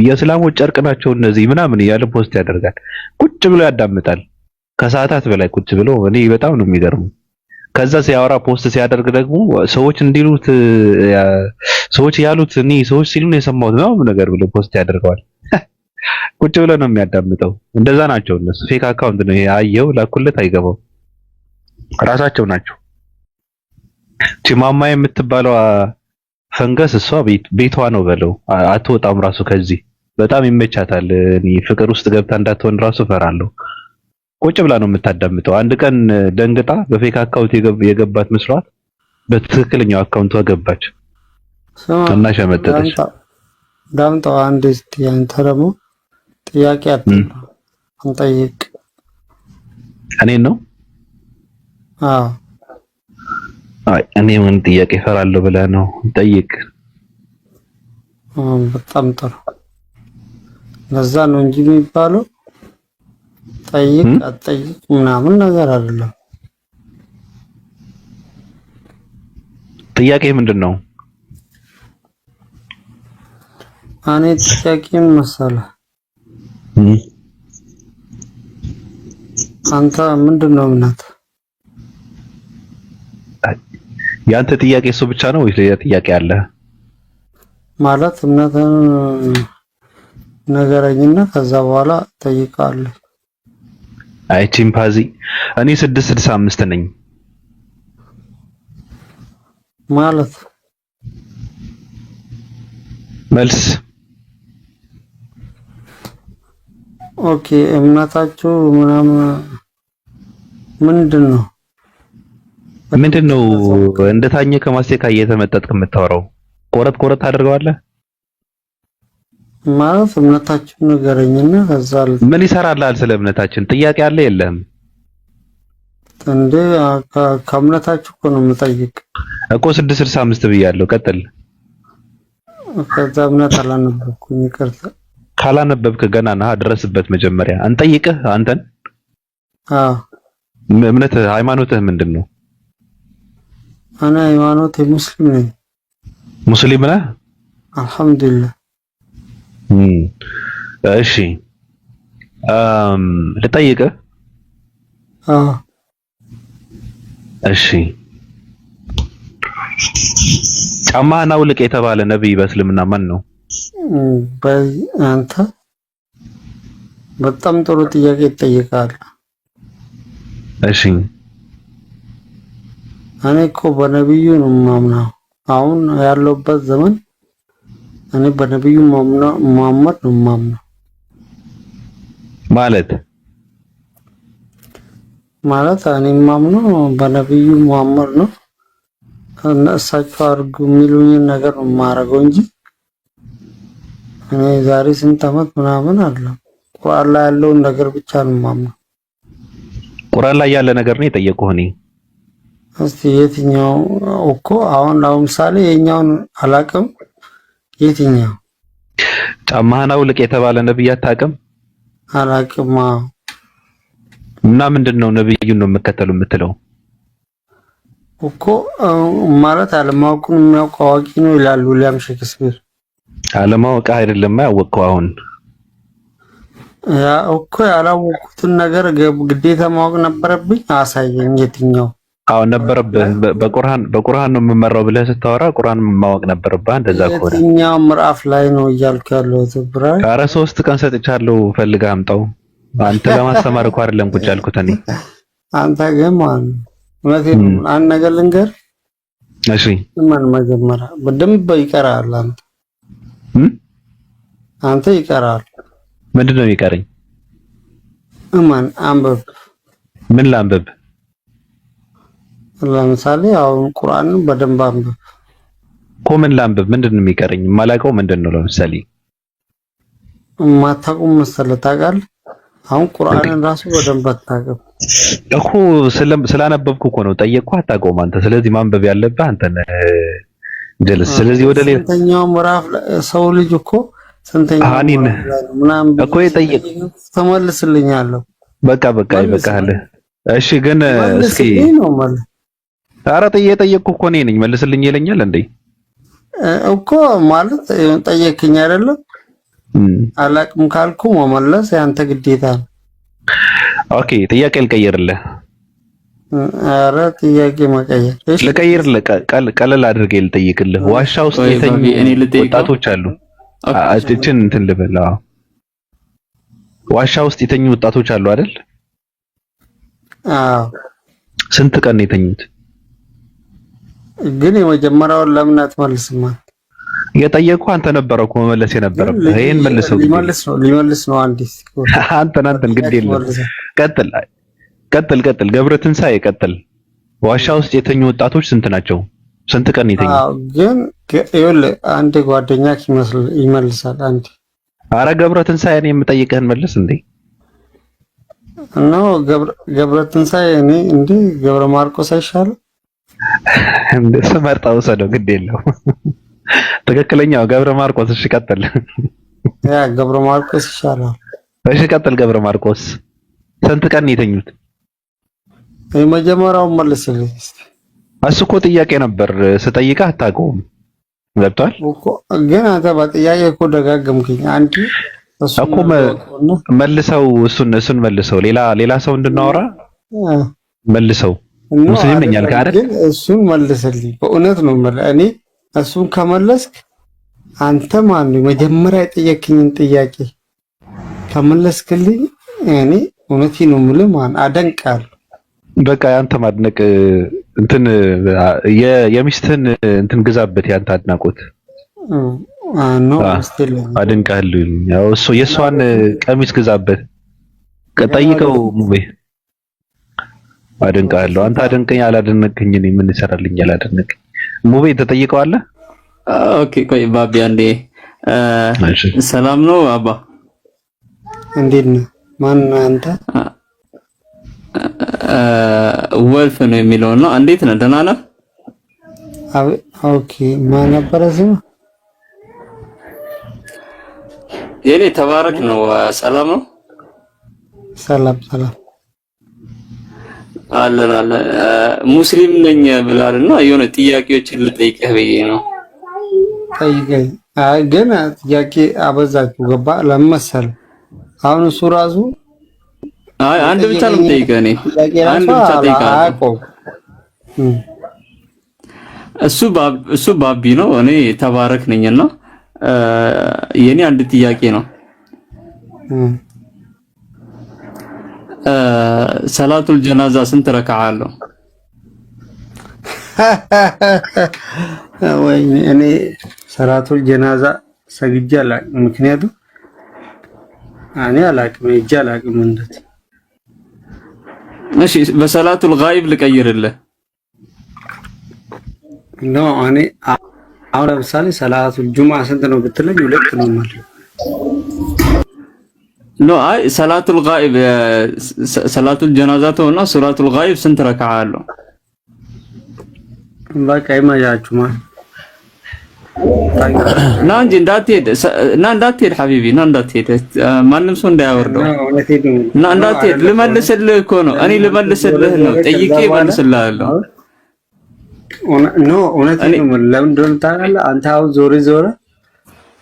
የእስላሞች ጨርቅ ናቸው እነዚህ ምናምን እያለ post ያደርጋል። ቁጭ ብሎ ያዳምጣል ከሰዓታት በላይ ቁጭ ብሎ። እኔ በጣም ነው የሚገርመው። ከዛ ሲያወራ post ሲያደርግ ደግሞ ሰዎች እንዲሉት ሰዎች ያሉት እኔ ሰዎች ሲሉ ነው የሰማሁት ምናምን ነገር ብሎ post ያደርገዋል። ቁጭ ብሎ ነው የሚያዳምጠው። እንደዛ ናቸው እነሱ። Fake account ነው ይሄ። አየው ላኩለት፣ አይገባው ራሳቸው ናቸው። ቺማማ የምትባለው ፈንገስ እሷ ቤቷ ነው በለው፣ አትወጣም ራሱ ከዚህ በጣም ይመቻታል። እኔ ፍቅር ውስጥ ገብታ እንዳትሆን ራሱ እፈራለሁ። ቁጭ ብላ ነው የምታዳምጠው። አንድ ቀን ደንግጣ በ fake account የገባት መስሏት በትክክለኛው account ቷ ገባች እና ሸመጠጠች። ዳምጠው አንድ እስቲ አንተ ደግሞ ጥያቄ አንጠይቅ። እኔን ነው? አዎ። አይ እኔ ምን ጥያቄ እፈራለሁ ብለህ ነው? ጠይቅ። በጣም ጥሩ። ለዛ ነው እንጂ የሚባለው ጠይቅ አትጠይቅ ምናምን ነገር አይደለም። ጥያቄ ምንድን ነው? እኔ ጥያቄ መሰለህ አንተ ምንድን ነው እምነት? ያንተ ጥያቄ እሱ ብቻ ነው ወይስ ሌላ ጥያቄ አለ? ማለት እምነትን ነገረኝና ከዛ በኋላ ጠይቃለሁ። አይ ቺምፓዚ፣ እኔ 665 ነኝ። ማለት መልስ Okay። እምነታችሁ ምናምን ምንድን ነው? ምንድን ነው እንደታኘ ከማስቴካ እየተመጠጥክ የምታወራው? ቆረጥ ቆረጥ ታደርገዋለህ። ማለት እምነታችሁ ንገረኝና ከዛ ምን ይሰራልሃል? ስለ እምነታችን ጥያቄ አለ የለህም? እንዴ ከእምነታችሁ እኮ ነው የምጠይቅ እኮ። 665 ብያለሁ። ቀጥል። ከዛ እምነት አላነበብኩኝ፣ ይቅርታ። ካላነበብክ ገና ነህ፣ ድረስበት። መጀመሪያ እንጠይቅህ አንተን። አዎ። እምነትህ ሃይማኖትህ ምንድን ነው? እኔ ሃይማኖት ሙስሊም ነኝ። ሙስሊም ነህ? አልሐምዱሊላህ። እሺ ልጠይቅህ። አዎ። እሺ ጫማህን አውልቅ የተባለ ነብይ በእስልምና ማን ነው? አንተ በጣም ጥሩ ጥያቄ ይጠይቃል። እሺ እኔ እኮ በነብዩ ነው የማምነው። አሁን ያለሁበት ዘመን እኔ በነብዩ መሐመድ ነው የማምነው። ማለት ማለት እኔ የማምነው በነብዩ መሐመድ ነው። እሳቸው አድርጉ የሚሉኝን ነገር ነው የማደርገው እንጂ እኔ ዛሬ ስንት ዓመት ምናምን አለ ቁርአን ላይ ያለውን ነገር ብቻ ነው የማምነው። ቁርአን ላይ ያለ ነገር ነው የጠየቁህ እኔ። እስቲ የትኛው እኮ አሁን ለምሳሌ የኛውን አላቅም። የትኛው ጫማህን አውልቅ የተባለ ነብይ አታውቅም? አላቅም። እና ምንድን ነው ነብዩን ነው የምከተሉ የምትለው? እኮ ማለት አለማወቁን የሚያውቅ አዋቂ ነው ይላሉ ዊሊያም ሼክስፒር። አለማወቅ አይደለም ያወቅከው አሁን። ያ እኮ ያላወቅኩትን ነገር ግዴታ ማወቅ ነበረብኝ። አሳየኝ የትኛው አዎ ነበረብህ። በቁርአን በቁርአን ነው የምመራው ብለህ ስታወራ ቁርአን ማወቅ ነበረብህ። እንደዛ ከሆነ የትኛው ምዕራፍ ላይ ነው እያልኩ ያለሁት? ብራይ ኧረ 3 ቀን ሰጥቻለሁ፣ ፈልገህ አምጣው። አንተ ለማስተማር እኮ አይደለም ቁጭ ያልኩት እኔ። አንተ ግን ማለት ነው እውነቴን ነው። አንድ ነገር ልንገር። እሺ ማን መጀመሪያ በደንብ ይቀራል። አንተ አንተ ይቀራል። ምንድን ነው የሚቀረኝ? እማን አንብብ። ምን ላንብብ? ለምሳሌ አሁን ቁርአንን በደንብ አንብብ እኮ ምን ላንብብ? ምንድን ነው የሚቀረኝ? የማላውቀው ምንድን ነው? ለምሳሌ የማታውቁም መሰለህ ታውቃለህ። አሁን ቁርአንን ራሱ በደንብ አታውቅም እኮ ስላነበብኩ እኮ ነው ጠየቅኩህ። አታውቀውም አንተ። ስለዚህ ማንበብ ያለብህ አንተ ነህ ጀለስ። ስለዚህ ወደ ሌላ ስንተኛው ምዕራፍ ሰው ልጅ እኮ ስንተኛው ምዕራፍ ላይ ነው ምናምን እኮ የጠየቅ ተመልስልኛለሁ። በቃ በቃ ይበቃሃል። እሺ ግን እስኪ ነው ማለት ኧረ የጠየቅኩህ እኮ እኔ ነኝ። መልስልኝ ይለኛል እንዴ? እኮ ማለት ጠየቅኝ አይደለም? አላቅም ካልኩ መመለስ ያንተ ግዴታ ነው። Okay፣ ጥያቄ ልቀይርልህ። ኧረ ጥያቄ መቀየር እሺ፣ ልቀይርልህ፣ ቀለል አድርጌ ልጠይቅልህ። ዋሻ ውስጥ ቆይ የተኙ ባቢ እኔ ልጠይቀው። ወጣቶች አሉ። Okay እችን እንትን ልበል። አዎ፣ ዋሻ ውስጥ የተኙ ወጣቶች አሉ አይደል? አዎ። ስንት ቀን ነው የተኙት? ግን የመጀመሪያውን ለምን አትመልስም? የጠየቁህ አንተ ነበረ እኮ መመለስ ግን የነበረብህ። ልጁ ይሄን መልሰው ግድ የለም። ሊመልስ ነው ሊመልስ ነው። አንዲት አንተን ግድ ጥያቄ የለም። መልሰህ ቀጥል ቀጥል ቀጥል። ገብረ ትንሳኤ ቀጥል። ዋሻ ውስጥ የተኙ ወጣቶች ስንት ናቸው? ስንት ቀን ነው የተኙት? አዎ። ግን ይኸውልህ አንድ ጓደኛህ ይመልሳል። አንዴ አረ ገብረ ትንሳኤ እኔ የምጠይቅህን መልስ እንዴ። No ገብረ ትንሳኤ እኔ እንዴ ገብረ ማርቆስ አይሻልም? እንደ ስመርጠው ውሰደው፣ ግድ የለው። ትክክለኛው ገብረ ማርቆስ። እሺ ቀጥል። Yeah ገብረ ማርቆስ ይሻላል። እሺ ቀጥል። ገብረ ማርቆስ ስንት ቀን ነው የተኙት? የመጀመሪያውን መልስልኝ እስኪ። እሱ እኮ ጥያቄ ነበር ስጠይቅህ አታውቀውም። ገብቷል እኮ ግን አንተ በጥያቄ እኮ ደጋገምክኝ። አንዴ እሱን እኮ ልወቀውና መልሰው፣ እሱን መልሰው፣ ሌላ ሌላ ሰው እንድናወራ መልሰው። No ሙስሊም ነኝ አልክ አይደለም፣ አይደል? ግን እሱን መልስልኝ። በእውነት ነው የምልህ። እኔ እሱን ከመለስክ አንተ ማን ነው መጀመሪያ የጠየቅኝን ጥያቄ ከመለስክልኝ እኔ እውነቴን ነው የምልህ፣ ማን አደንቃለሁ። በቃ ያንተ ማድነቅ እንትን የሚስትህን እንትን ግዛበት። ያንተ አድናቆት No ሚስት የለኝም። አድንቃለሁ። ያው እሱ የእሷን ቀሚስ ግዛበት። ገና ጠይቀው ወደፊት ሙቤ አድንቃለሁ። አንተ ወደፊት አድንቀኝ አላደነቅኝ እኔ ምን ይሰራልኛል? አደነቅኝ ሙቤ ተጠይቀዋለህ? Okay ቆይ ባቢ አንዴ እ፣ እሺ ሰላም ነው አባ? እንዴት ነህ? ማን ነህ አንተ? እ፣ ወልፍ ነው የሚለው ነው። እንዴት ነህ? ደህና ነህ? Okay፣ ማን ነበረ ስሙ? የኔ ተባረክ ነው። ሰላም ነው ሰላም ሰላም። አለን አለን። ሙስሊም ነኝ ብላልና የሆነ ጥያቄዎችን ልጠይቅህ ብዬ ነው። ጠይቀኝ። አይ ግን ጥያቄ አበዛችሁ። ገባ ለምን መሰለህ? አሁን እሱ ራሱ አይ አንድ ብቻ ነው የጠየቀኝ የምጠይቅህ እኔ ጥያቄ ራሱ አንድ ብቻ ጠይቃለሁ። አያውቀውም። እም። እሱ ባቢ ነው፣ እኔ ተባረክ ነኝና የኔ አንድ ጥያቄ ነው። እም። ሰላቱል ጀናዛ ስንት ረካዓ አለው? ወይኔ እኔ ሰላቱል ጀናዛ ሰግጄ አላውቅም። ምክንያቱም እኔ አላውቅም ሄጄ አላውቅም። እንደት እሺ በሰላቱል ጋይብ ልቀይርልህ። No እኔ አሁን ለምሳሌ ሰላቱል ጁምዓ ስንት ነው ብትለኝ ሁለት ነው ማለት። No አይ ሰላቱል ጋይብ ሰላቱል ጀናዛ ተውና ሰላቱል ጋይብ ስንት ረካዓ አለው? በቃ ይመቻችሁ ማለት ና እንጂ እንዳትሄድ፣ ና እንዳትሄድ፣ حبيبي ና እንዳትሄድ፣ ማንም ሰው እንዳያወርደው እውነቴን ነው። ና እንዳትሄድ። ልመልስልህ እኮ ነው እኔ ልመልስልህ ነው፣ ጠይቄ እመልስልሃለሁ። No እውነቴን ነው። ለምን እንደሆነ ታውቃለህ? አንተ አሁን ዞሬ ዞረ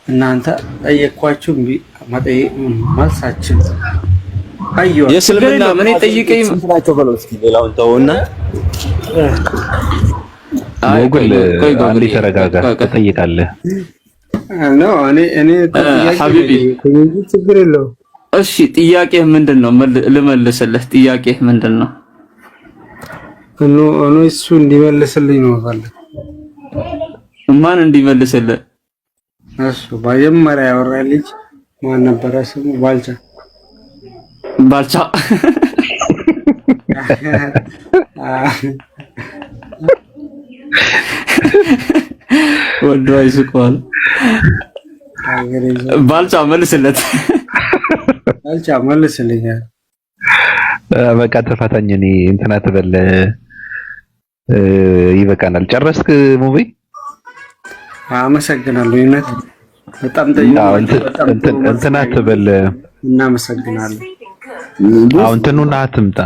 እናንተ ጠየኳችሁ መጠየቅ መልሳችን አየሁ። የእስልምና እኔ ጠይቀኝ ስንት ናቸው በለው እስኪ ሌላውን ተውና። ጉግል አንዴ ተረጋጋ፣ ትጠይቃለህ። No እኔ حبيبي ችግር የለውም። እሺ ጥያቄህ ምንድን ነው? ልመልስልህ። ጥያቄህ ምንድን ነው? No እኔ እሱ እንዲመልስልኝ ነው የምፈልገው። ማን እንዲመልስልህ? እሱ መጀመሪያ ያወራ ልጅ ማን ነበረ ስሙ? ባልቻ ባልቻ። ወዶ አይስቀዋል። ባልቻ መልስለት። ባልቻ መልስልኛል። በቃ ተፋታኝ። እኔ እንትና ትበል ይበቃናል። ጨረስክ ሙቤ? አመሰግናለሁ። እውነት በጣም እንትና ትበል። እናመሰግናለን። አዎ እንትኑን አትምጣ።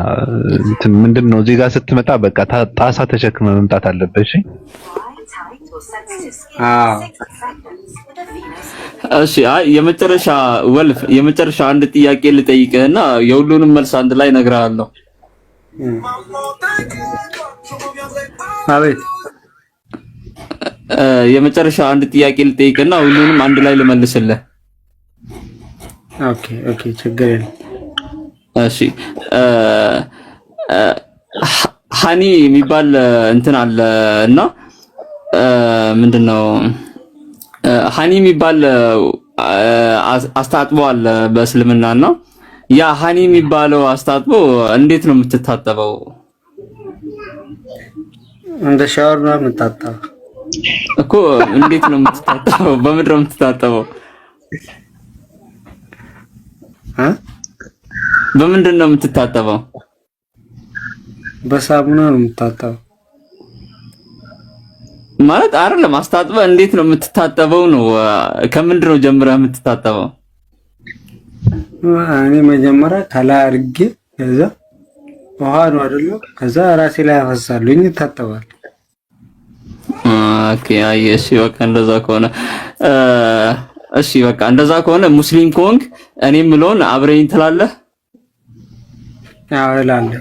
እንትን ምንድን ነው እዚህ ጋር ስትመጣ በቃ ጣሳ ተሸክመ መምጣት አለብህ። እሺ አዎ። እሺ፣ አይ የመጨረሻ ወልፍ የመጨረሻ አንድ ጥያቄ ልጠይቅህና የሁሉንም መልስ አንድ ላይ እነግርሃለሁ። አቤት። የመጨረሻ አንድ ጥያቄ ልጠይቅና ሁሉንም አንድ ላይ ልመልስልህ። Okay okay፣ ችግር የለም። እሺ፣ ሀኒ የሚባል እንትን አለ እና ምንድነው ሀኒ የሚባል አስታጥቦ አለ በእስልምና እና ያ ሀኒ የሚባለው አስታጥቦ እንዴት ነው የምትታጠበው? እንደ ሻወር ነው የምታጠበው እኮ። እንዴት ነው የምትታጠበው? በምንድን ነው የምትታጠበው? በምንድን ነው የምትታጠበው? በሳሙና ነው የምታጠበው። ማለት አይደለም፣ አስታጥበህ እንዴት ነው የምትታጠበው ነው። ከምንድን ነው ጀምረህ የምትታጠበው? እኔ መጀመሪያ ከላይ አድርጌ ከዛ ውሃ ነው አይደለ? ከዛ ራሴ ላይ አፈሳለሁ፣ ይታጠባል። Okay፣ አይ እሺ፣ በቃ እንደዛ ከሆነ እሺ፣ በቃ እንደዛ ከሆነ ሙስሊም ከሆንክ እኔ የምለውን አብረኝ ትላለህ? አዎ እላለሁ።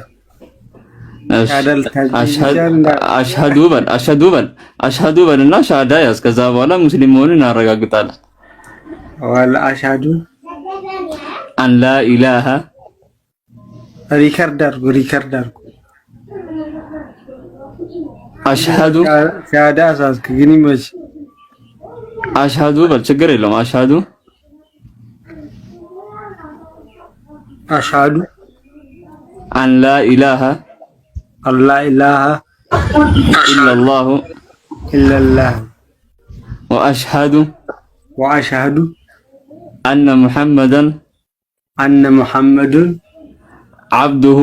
አሽሀዱ በል፣ አሽሀዱ በል፣ አሽሀዱ በል እና ሻሃዳ ያዝ። ከዛ በኋላ ሙስሊም መሆኑን እናረጋግጣለን። ወላ አሽሀዱ አን ላ ኢላሃ record አድርጉ፣ record አድርጉ። አሽሀዱ ሻሃዳ አሳዝክ ግን ይመች። አሽሀዱ በል፣ ችግር የለውም። አሽሀዱ አሽሀዱ አን ላ ኢላሃ አላ ኢላሃ ኢለላሁ ኢለላህ ወአሽሀዱ ወአሽሀዱ አነ ሙሐመደን አነ ሙሐመዱን ዓብዱሁ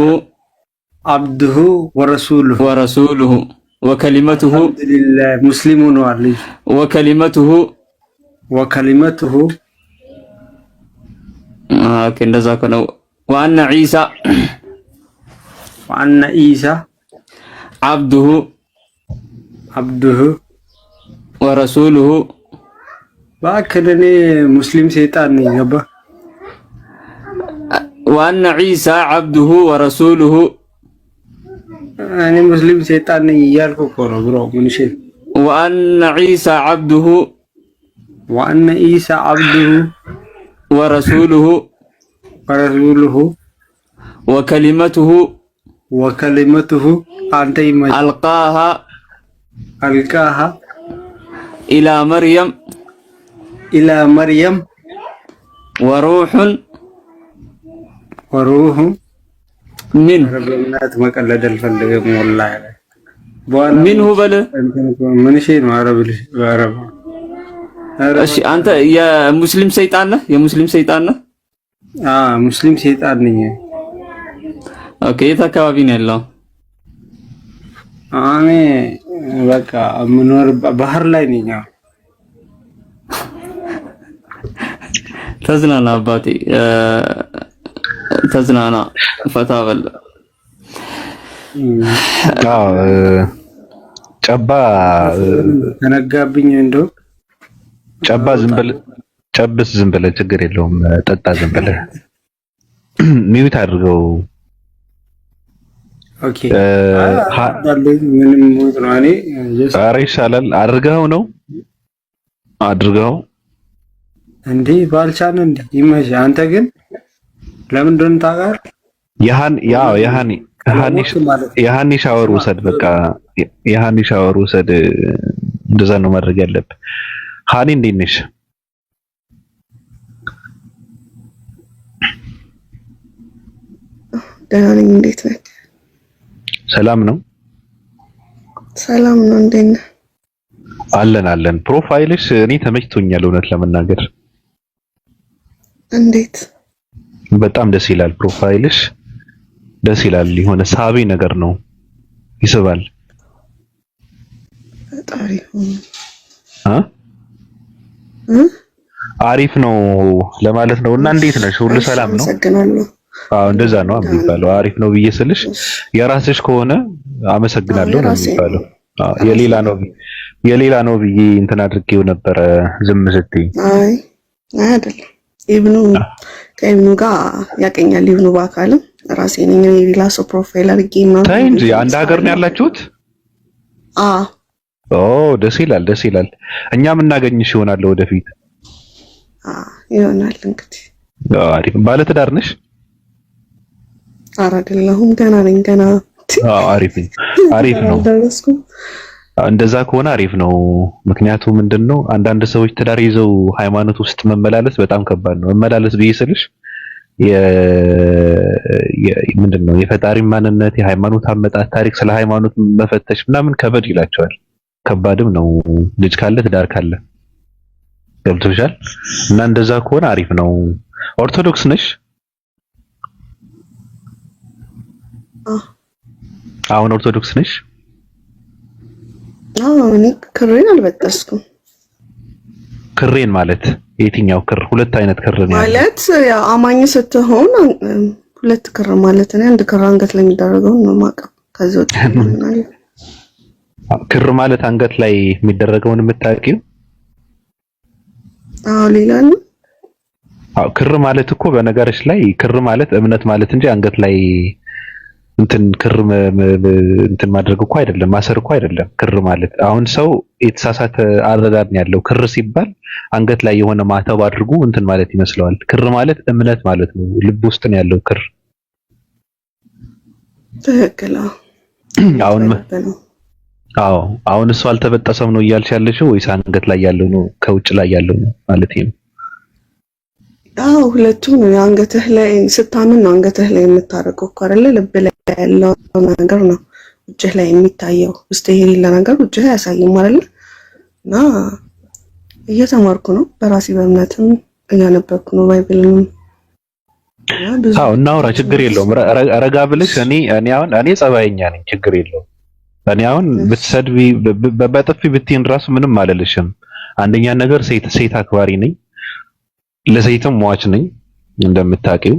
ዓብዱሁ ወረሱሉሁ ወረሱሉሁ ወከሊመቱሁ አልሐምዱሊላህ ሙስሊም ሆነዋል። ወከሊመቱሁ ወከሊመቱሁ Okay፣ እንደዛ ከሆነ ወአነ ዒሳ ወአነ ኢሳ ዓብዱሁ ዓብዱሁ ወረሱሉሁ። እባክህ እኔ ሙስሊም ሰይጣን ነኝ። ገባ ወአነ ዒሳ ዓብዱሁ ወረሱሉሁ። እኔ ሙስሊም ሰይጣን ነኝ እያልኩ እኮ ነው bro። ምን እሺ፣ ወአነ ዒሳ ዓብዱሁ ወአነ ኢሳ ዓብዱሁ ወረሱሉሁ ወረሱሉሁ ወከሊመቱሁ ወከሊመቱሁ አንተ ይመች አልቃሃ አልቃሃ ኢላ መርየም ኢላ መርየም ወሩሑን ወሩሁ ሚን በእምነት መቀለድ አልፈልግም። ወላሂ በኋላ ሚንሁ በል። ምን እሺ ነው አረብ በአረብ እሺ፣ አንተ የሙስሊም ሰይጣን ነህ? የሙስሊም ሰይጣን ነህ? አዎ ሙስሊም ሰይጣን ነኝ። Okay፣ የት አካባቢ ነው ያለው? እኔ በቃ የምኖር ባህር ላይ ነኝ። ተዝናና አባቴ፣ ተዝናና፣ ፈታ በል። አዎ ጨባ ተነጋብኝ እንደው ጨባ ዝም ብለህ ጨብስ፣ ዝም ብለህ ችግር የለውም። ጠጣ ዝም ብለህ mute አድርገው። Okay ምንም mute ነው። እኔ ኧረ ይሻላል አድርገው ነው አድርገው እንዴ ባልቻን እንዴ ይመሽ። አንተ ግን ለምን እንደሆነ ታውቃለህ? የሃን ያው የሃኒ የሃኒ ሻወር ውሰድ፣ በቃ የሃኒ ሻወር ውሰድ። እንደዛ ነው ማድረግ ያለብህ። ሃኒ እንዴት ነሽ? ደህና ነኝ። እንዴት ነህ? ሰላም ነው። ሰላም ነው። እንዴት ነህ? አለን አለን። Profile ሽ እኔ ተመችቶኛል፣ እውነት ለመናገር። እንዴት? በጣም ደስ ይላል። Profile ሽ ደስ ይላል። የሆነ ሳቢ ነገር ነው፣ ይስባል። ፈጣሪ ሆኖ አ አሪፍ ነው ለማለት ነው። እና እንዴት ነሽ? ሁሉ ሰላም ነው? አመሰግናለሁ። አዎ እንደዛ ነው የሚባለው። አሪፍ ነው ብዬ ስልሽ የራስሽ ከሆነ አመሰግናለሁ ነው የሚባለው። አዎ የሌላ ነው የሌላ ነው ብዬ እንትን አድርጌው ነበረ ዝም ስትይ። አይ አይ አይደለም። ኢብኑ ከኢብኑ ጋር ያቀኛል። ኢብኑ በአካልም ራሴ ነኝ የሌላ ሰው profile አድርጌ ምናምን ተይ እንጂ አንድ ሀገር ነው ያላችሁት? አዎ። ኦ ደስ ይላል፣ ደስ ይላል። እኛም እናገኝሽ ይሆናል ወደፊት። ይሆናል እንግዲህ። አሪፍ። ባለትዳር ነሽ? ኧረ አይደለሁም፣ ገና ነኝ ገና። አሪፍ አሪፍ ነው። እንደዛ ከሆነ አሪፍ ነው። ምክንያቱ ምንድነው አንዳንድ ሰዎች ትዳር ይዘው ሃይማኖት ውስጥ መመላለስ በጣም ከባድ ነው። መመላለስ ብዬ ስልሽ ምንድነው የፈጣሪ ማንነት፣ የሃይማኖት አመጣጥ፣ ታሪክ፣ ስለ ሃይማኖት መፈተሽ ምናምን ከበድ ይላቸዋል። ከባድም ነው ልጅ ካለ ትዳር ካለ ገብቶሻል። እና እንደዛ ከሆነ አሪፍ ነው። ኦርቶዶክስ ነሽ? አሁን ኦርቶዶክስ ነሽ? አዎ፣ እኔ ክሬን አልበጠስኩም። ክሬን ማለት የትኛው ክር? ሁለት አይነት ክር ነው ማለት ያው አማኝ ስትሆን ሁለት ክር ማለት ነው። አንድ ክር አንገት ላይ የሚደረገው ነው የማውቀው። ከዚህ ወጥ ክር ማለት አንገት ላይ የሚደረገውን የምታውቂው? አዎ፣ ሌላ ነው። አዎ፣ ክር ማለት እኮ በነገርሽ ላይ ክር ማለት እምነት ማለት እንጂ አንገት ላይ እንትን ክር እንትን ማድረግ እኮ አይደለም፣ ማሰር እኮ አይደለም። ክር ማለት አሁን ሰው የተሳሳተ አረዳድ ነው ያለው። ክር ሲባል አንገት ላይ የሆነ ማተብ አድርጎ እንትን ማለት ይመስለዋል። ክር ማለት እምነት ማለት ነው። ልብ ውስጥ ነው ያለው ክር። ትክክል። አሁን አዎ፣ አሁን እሱ አልተበጠሰም ነው እያልሽ ያለሽው ወይስ አንገት ላይ ያለው ነው ከውጭ ላይ ያለው ነው ማለት ነው? አዎ ሁለቱም ነው። አንገትህ ላይ ስታምን ነው አንገትህ ላይ የምታደርገው እኮ አይደለ? ልብ ላይ ያለው ነገር ነው ውጭህ ላይ የሚታየው። ውስጥ የሌለ ነገር ውጭህ አያሳይም አይደለ? እና እየተማርኩ ነው በራሴ በእምነትም እያነበብኩ ነው Bible ንም። አዎ እናውራ፣ ችግር የለውም። ረጋ ብለሽ እኔ አሁን እኔ ጸባይኛ ነኝ፣ ችግር የለውም። እኔ አሁን ብትሰድቢ በጥፊ ብትይን ራሱ ምንም አልልሽም። አንደኛ ነገር ሴት አክባሪ ነኝ፣ ለሴትም ሟች ነኝ እንደምታውቂው።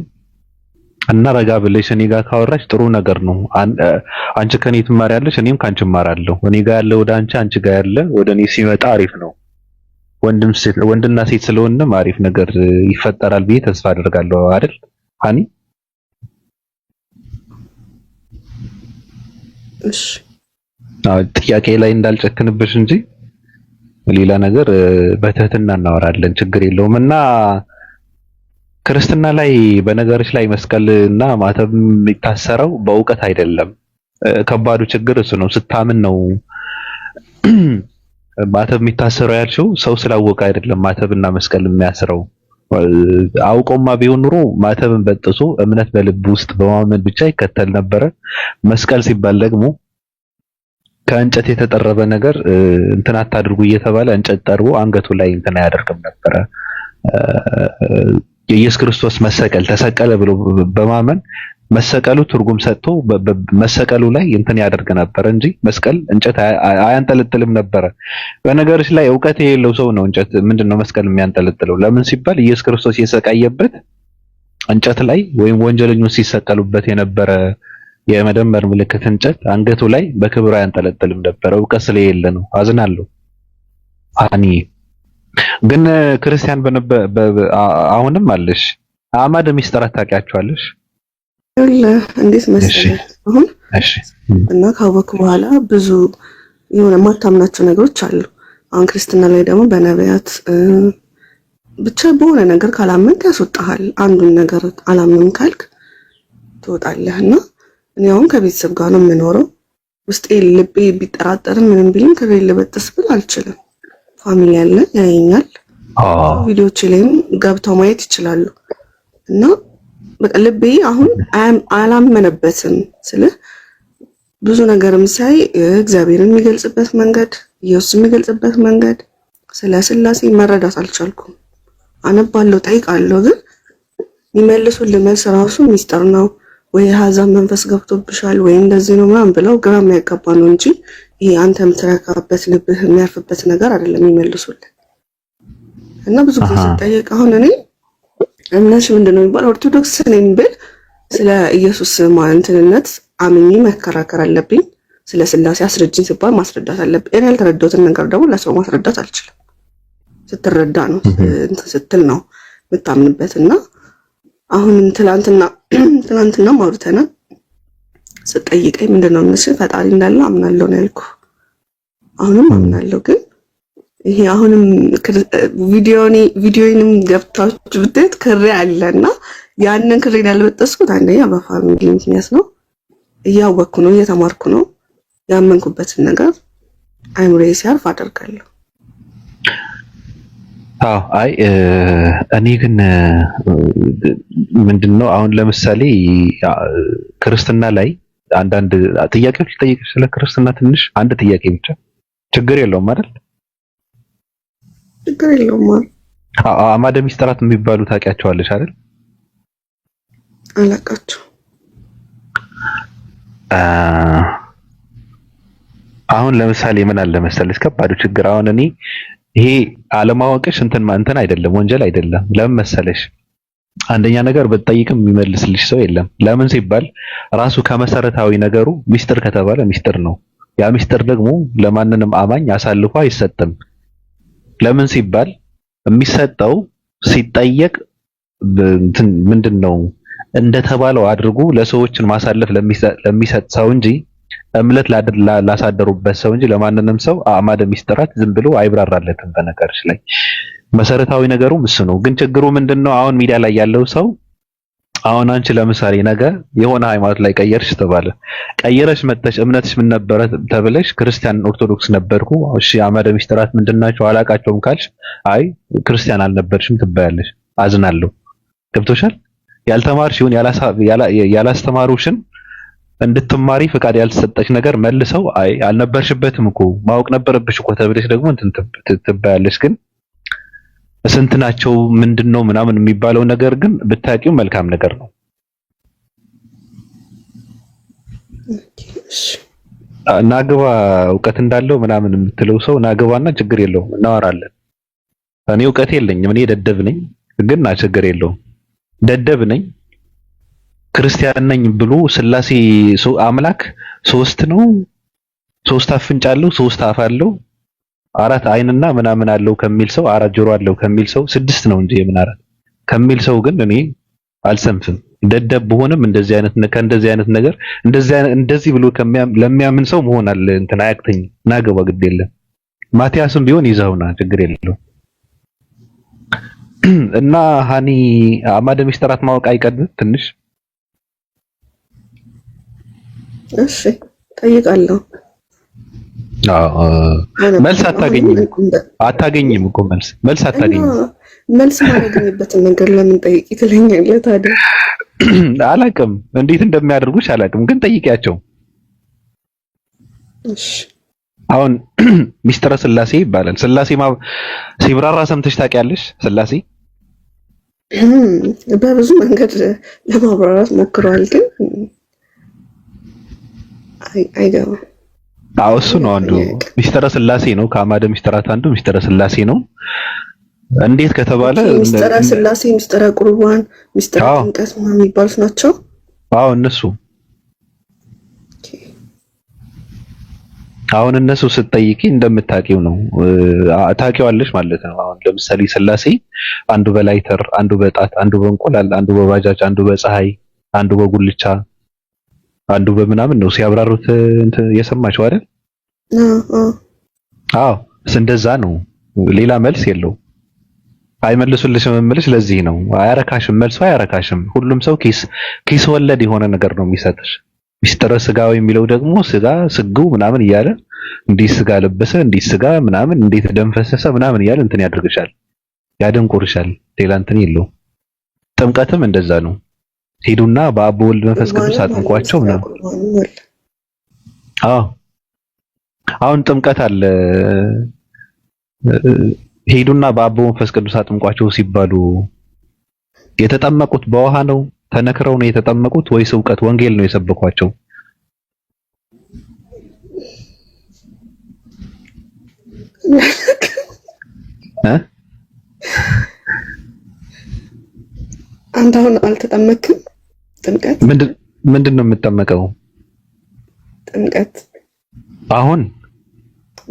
እና ረጋ ብለሽ እኔ ጋር ካወራሽ ጥሩ ነገር ነው። አንቺ ከኔ ትማሪያለሽ፣ እኔም ካንቺ እማራለሁ። እኔ ጋር ያለ ወደ አንቺ፣ አንቺ ጋር ያለ ወደ እኔ ሲመጣ አሪፍ ነው። ወንድና ሴት ስለሆነም አሪፍ ነገር ይፈጠራል ብዬ ተስፋ አደርጋለሁ። አይደል ሃኒ? እሺ። አዎ ጥያቄ ላይ እንዳልጨክንብሽ እንጂ ሌላ ነገር በትህትና እናወራለን፣ ችግር የለውም። እና ክርስትና ላይ በነገሮች ላይ መስቀልና ማተብ የሚታሰረው በእውቀት አይደለም። ከባዱ ችግር እሱ ነው። ስታምን ነው ማተብ የሚታሰረው ያልሽው ሰው ስላወቀ አይደለም ማተብና መስቀል የሚያስረው። አውቆማ ቢሆን ኑሮ ማተብን በጥሶ እምነት በልብ ውስጥ በማመን ብቻ ይከተል ነበረ። መስቀል ሲባል ደግሞ ከእንጨት የተጠረበ ነገር እንትን አታድርጉ እየተባለ እንጨት ጠርቦ አንገቱ ላይ እንትን አያደርግም ነበረ። የኢየሱስ ክርስቶስ መሰቀል ተሰቀለ ብሎ በማመን መሰቀሉ ትርጉም ሰጥቶ መሰቀሉ ላይ እንትን ያደርግ ነበር እንጂ መስቀል እንጨት አያንጠለጥልም ነበረ። በነገሮች ላይ እውቀት የሌለው ሰው ነው እንጨት ምንድነው መስቀል የሚያንጠለጥለው። ለምን ሲባል ኢየሱስ ክርስቶስ የሰቃየበት እንጨት ላይ ወይም ወንጀለኞች ሲሰቀሉበት የነበረ የመደመር ምልክት እንጨት አንገቱ ላይ በክብር አያንጠለጥልም ነበር። እውቀት ስለሌለ ነው። አዝናለሁ። አኒ ግን ክርስቲያን አሁንም አለሽ። አዕማደ ምስጢራት ታውቂያቸዋለሽ? እንዴት መሰለህ አሁን እና ካወቅክ በኋላ ብዙ የሆነ የማታምናቸው ነገሮች አሉ። አሁን ክርስትና ላይ ደግሞ በነቢያት ብቻ በሆነ ነገር ካላመንክ ያስወጣሃል። አንዱን ነገር አላምንም ካልክ ትወጣለህ። እና እኔ አሁን ከቤተሰብ ጋር ነው የምኖረው። ውስጤ ልቤ ቢጠራጠርም ምንም ቢልም ክሬን ልበጥስ ብል አልችልም። family አለ ያየኛል። ቪዲዮዎች ላይም ገብተው ማየት ይችላሉ። እና በቃ ልቤ አሁን አላመነበትም ስልህ ብዙ ነገርም ሳይ እግዚአብሔርን የሚገልጽበት መንገድ፣ ኢየሱስ የሚገልጽበት መንገድ ስለ ስላሴ መረዳት አልቻልኩም። አነባለሁ፣ ጠይቃለሁ፣ ግን የሚመልሱልህ መልስ ራሱ ሚስጥር ነው ወይ የሀዘን መንፈስ ገብቶብሻል ወይ እንደዚህ ነው ምናምን ብለው ግራ የሚያጋባ ነው እንጂ ይሄ አንተ የምትረካበት ልብህ የሚያርፍበት ነገር አይደለም የሚመልሱልህ። እና ብዙ ጊዜ ስጠየቅ አሁን እኔ እምነትሽ ምንድን ነው የሚባል ኦርቶዶክስ ነኝ ብል ስለ ኢየሱስ እንትንነት አምኜ መከራከር አለብኝ። ስለ ስላሴ አስረጅኝ ስባል ማስረዳት አለብኝ። እኔ ያልተረዳሁትን ነገር ደግሞ ለሰው ማስረዳት አልችልም። ስትረዳ ነው እንትን ስትል ነው የምታምንበት። እና አሁንም ትላንትና አውርተናል። ስጠይቀኝ ምንድን ነው እምነትሽን? ፈጣሪ እንዳለ አምናለሁ ነው ያልኩህ። አሁንም አምናለሁ፣ ግን ይሄ አሁንም ቪዲዮንም ገብታችሁ ብታዩት ክሬ አለ እና ያንን ክሬን ያልበጠስኩት አንደኛ በ family ምክንያት ነው። እያወቅኩ ነው፣ እየተማርኩ ነው። ያመንኩበትን ነገር አይምሮዬ ሲያርፍ አደርጋለሁ። አዎ፣ አይ እኔ ግን ምንድነው አሁን ለምሳሌ ክርስትና ላይ አንዳንድ ጥያቄዎች ልጠይቅሽ ስለ ክርስትና ትንሽ አንድ ጥያቄ ብቻ፣ ችግር የለውም አይደል? ችግር የለውም። አዕማደ ሚስጥራት የሚባሉ ታውቂያቸዋለሽ አይደል? አላውቃቸው። አሁን ለምሳሌ ምን አለ መሰለሽ ከባዱ ችግር አሁን እኔ ይሄ አለማወቅሽ እንትን እንትን አይደለም፣ ወንጀል አይደለም። ለምን መሰለሽ አንደኛ ነገር ብትጠይቅም የሚመልስልሽ ሰው የለም። ለምን ሲባል ራሱ ከመሰረታዊ ነገሩ ሚስጥር ከተባለ ሚስጥር ነው። ያ ሚስጥር ደግሞ ለማንንም አማኝ አሳልፎ አይሰጥም። ለምን ሲባል የሚሰጠው ሲጠየቅ ምንድን ነው እንደተባለው አድርጎ ለሰዎችን ማሳለፍ ለሚሰጥ ሰው እንጂ እምነት ላሳደሩበት ሰው እንጂ ለማንንም ሰው አዕማደ ሚስጥራት ዝም ብሎ አይብራራለትም። በነገርሽ ላይ መሰረታዊ ነገሩም እሱ ነው። ግን ችግሩ ምንድነው? አሁን ሚዲያ ላይ ያለው ሰው አሁን አንቺ ለምሳሌ ነገ የሆነ ሃይማኖት ላይ ቀየርሽ ተባለ፣ ቀየረሽ መጥተሽ እምነትሽ ምን ነበረ ተብለሽ ክርስቲያን ኦርቶዶክስ ነበርኩ፣ እሺ አዕማደ ሚስጥራት ምንድናቸው አላቃቸውም ካልሽ አይ ክርስቲያን አልነበርሽም ትባያለሽ። አዝናለሁ። ገብቶሻል? ያልተማርሽውን ያላስተማሩሽን እንድትማሪ ፍቃድ ያልተሰጠሽ ነገር መልሰው አይ አልነበርሽበትም እኮ ማወቅ ነበረብሽ እኮ ተብለሽ ደግሞ እንትን ትባያለሽ። ግን ስንት ናቸው ምንድነው ምናምን የሚባለው ነገር ግን ብታውቂው መልካም ነገር ነው። ናግባ እውቀት እንዳለው ምናምን የምትለው ሰው ናግባና ችግር የለውም እናወራለን። እኔ እውቀት የለኝም፣ እኔ ደደብ ነኝ፣ ግን ና ችግር የለውም ደደብ ነኝ ክርስቲያን ነኝ ብሎ ስላሴ አምላክ ሶስት ነው፣ ሶስት አፍንጫ አለው፣ ሶስት አፍ አለው፣ አራት አይንና ምናምን አለው ከሚል ሰው፣ አራት ጆሮ አለው ከሚል ሰው፣ ስድስት ነው እንጂ የምን አራት ከሚል ሰው ግን እኔ አልሰንፍም። ደደብ ብሆንም እንደዚህ አይነት ከእንደዚህ አይነት ነገር እንደዚህ ብሎ ለሚያምን ሰው መሆን አለ እንትን አያቅተኝም። ናገባ ግድ የለም ማቲያስም ቢሆን ይዘውና ችግር የለውም። እና ሃኒ አዕማደ ሚስጥራት ማወቅ አይቀድም ትንሽ? እሺ ጠይቃለሁ። አዎ መልስ አታገኝም አታገኝም እኮ መልስ አታገኝም። መልስ ማላገኝበትን ነገር ለምን ጠይቂ ትለኛለህ ታዲያ? አላቅም እንዴት እንደሚያደርጉሽ አላቅም፣ ግን ጠይቂያቸው። እሺ አሁን ሚስጥረ ስላሴ ይባላል። ስላሴ ሲብራራ ሰምተሽ ታውቂያለሽ? ስላሴ በብዙ መንገድ ለማብራራት ሞክረዋል፣ ግን አይገባም። አዎ እሱ ነው አንዱ ሚስጥረ ስላሴ ነው። ከአዕማደ ሚስጥራት አንዱ ሚስጥረ ስላሴ ነው። እንዴት ከተባለ ሚስጥረ ስላሴ፣ ሚስጥረ ቁርባን፣ ሚስጥረ ጥምቀት ምናምን የሚባሉት ናቸው። አዎ እነሱ አሁን እነሱ ስትጠይቂ እንደምታውቂው ነው ታውቂዋለሽ ማለት ነው። አሁን ለምሳሌ ስላሴ አንዱ በላይተር፣ አንዱ በጣት፣ አንዱ በእንቁላል፣ አንዱ በባጃጅ፣ አንዱ በፀሐይ፣ አንዱ በጉልቻ፣ አንዱ በምናምን ነው ሲያብራሩት የሰማችው አይደል? አዎ እንደዛ ነው። ሌላ መልስ የለው። አይመልሱልሽም የምልሽ ለዚህ ነው። አያረካሽም፣ መልሱ አያረካሽም። ሁሉም ሰው ኪስ ወለድ የሆነ ነገር ነው የሚሰጥሽ። ሚስጥረ ስጋዊ የሚለው ደግሞ ስጋ ስግው ምናምን እያለ እንዲህ ስጋ ለበሰ እንዲህ ስጋ ምናምን እንዴት ደም ፈሰሰ ምናምን እያለ እንትን ያደርግሻል፣ ያደንቁርሻል። ሌላ እንትን የለውም። ጥምቀትም እንደዛ ነው። ሄዱና በአብ ወልድ መንፈስ ቅዱስ አጥምቋቸው ምናምን። አዎ አሁን ጥምቀት አለ። ሄዱና በአብ መንፈስ ቅዱስ አጥምቋቸው ሲባሉ የተጠመቁት በውሃ ነው ተነክረው ነው የተጠመቁት ወይስ እውቀት ወንጌል ነው የሰበኳቸው? አንተ አሁን አልተጠመክም? ጥምቀት ምንድን ነው የምጠመቀው? ጥምቀት አሁን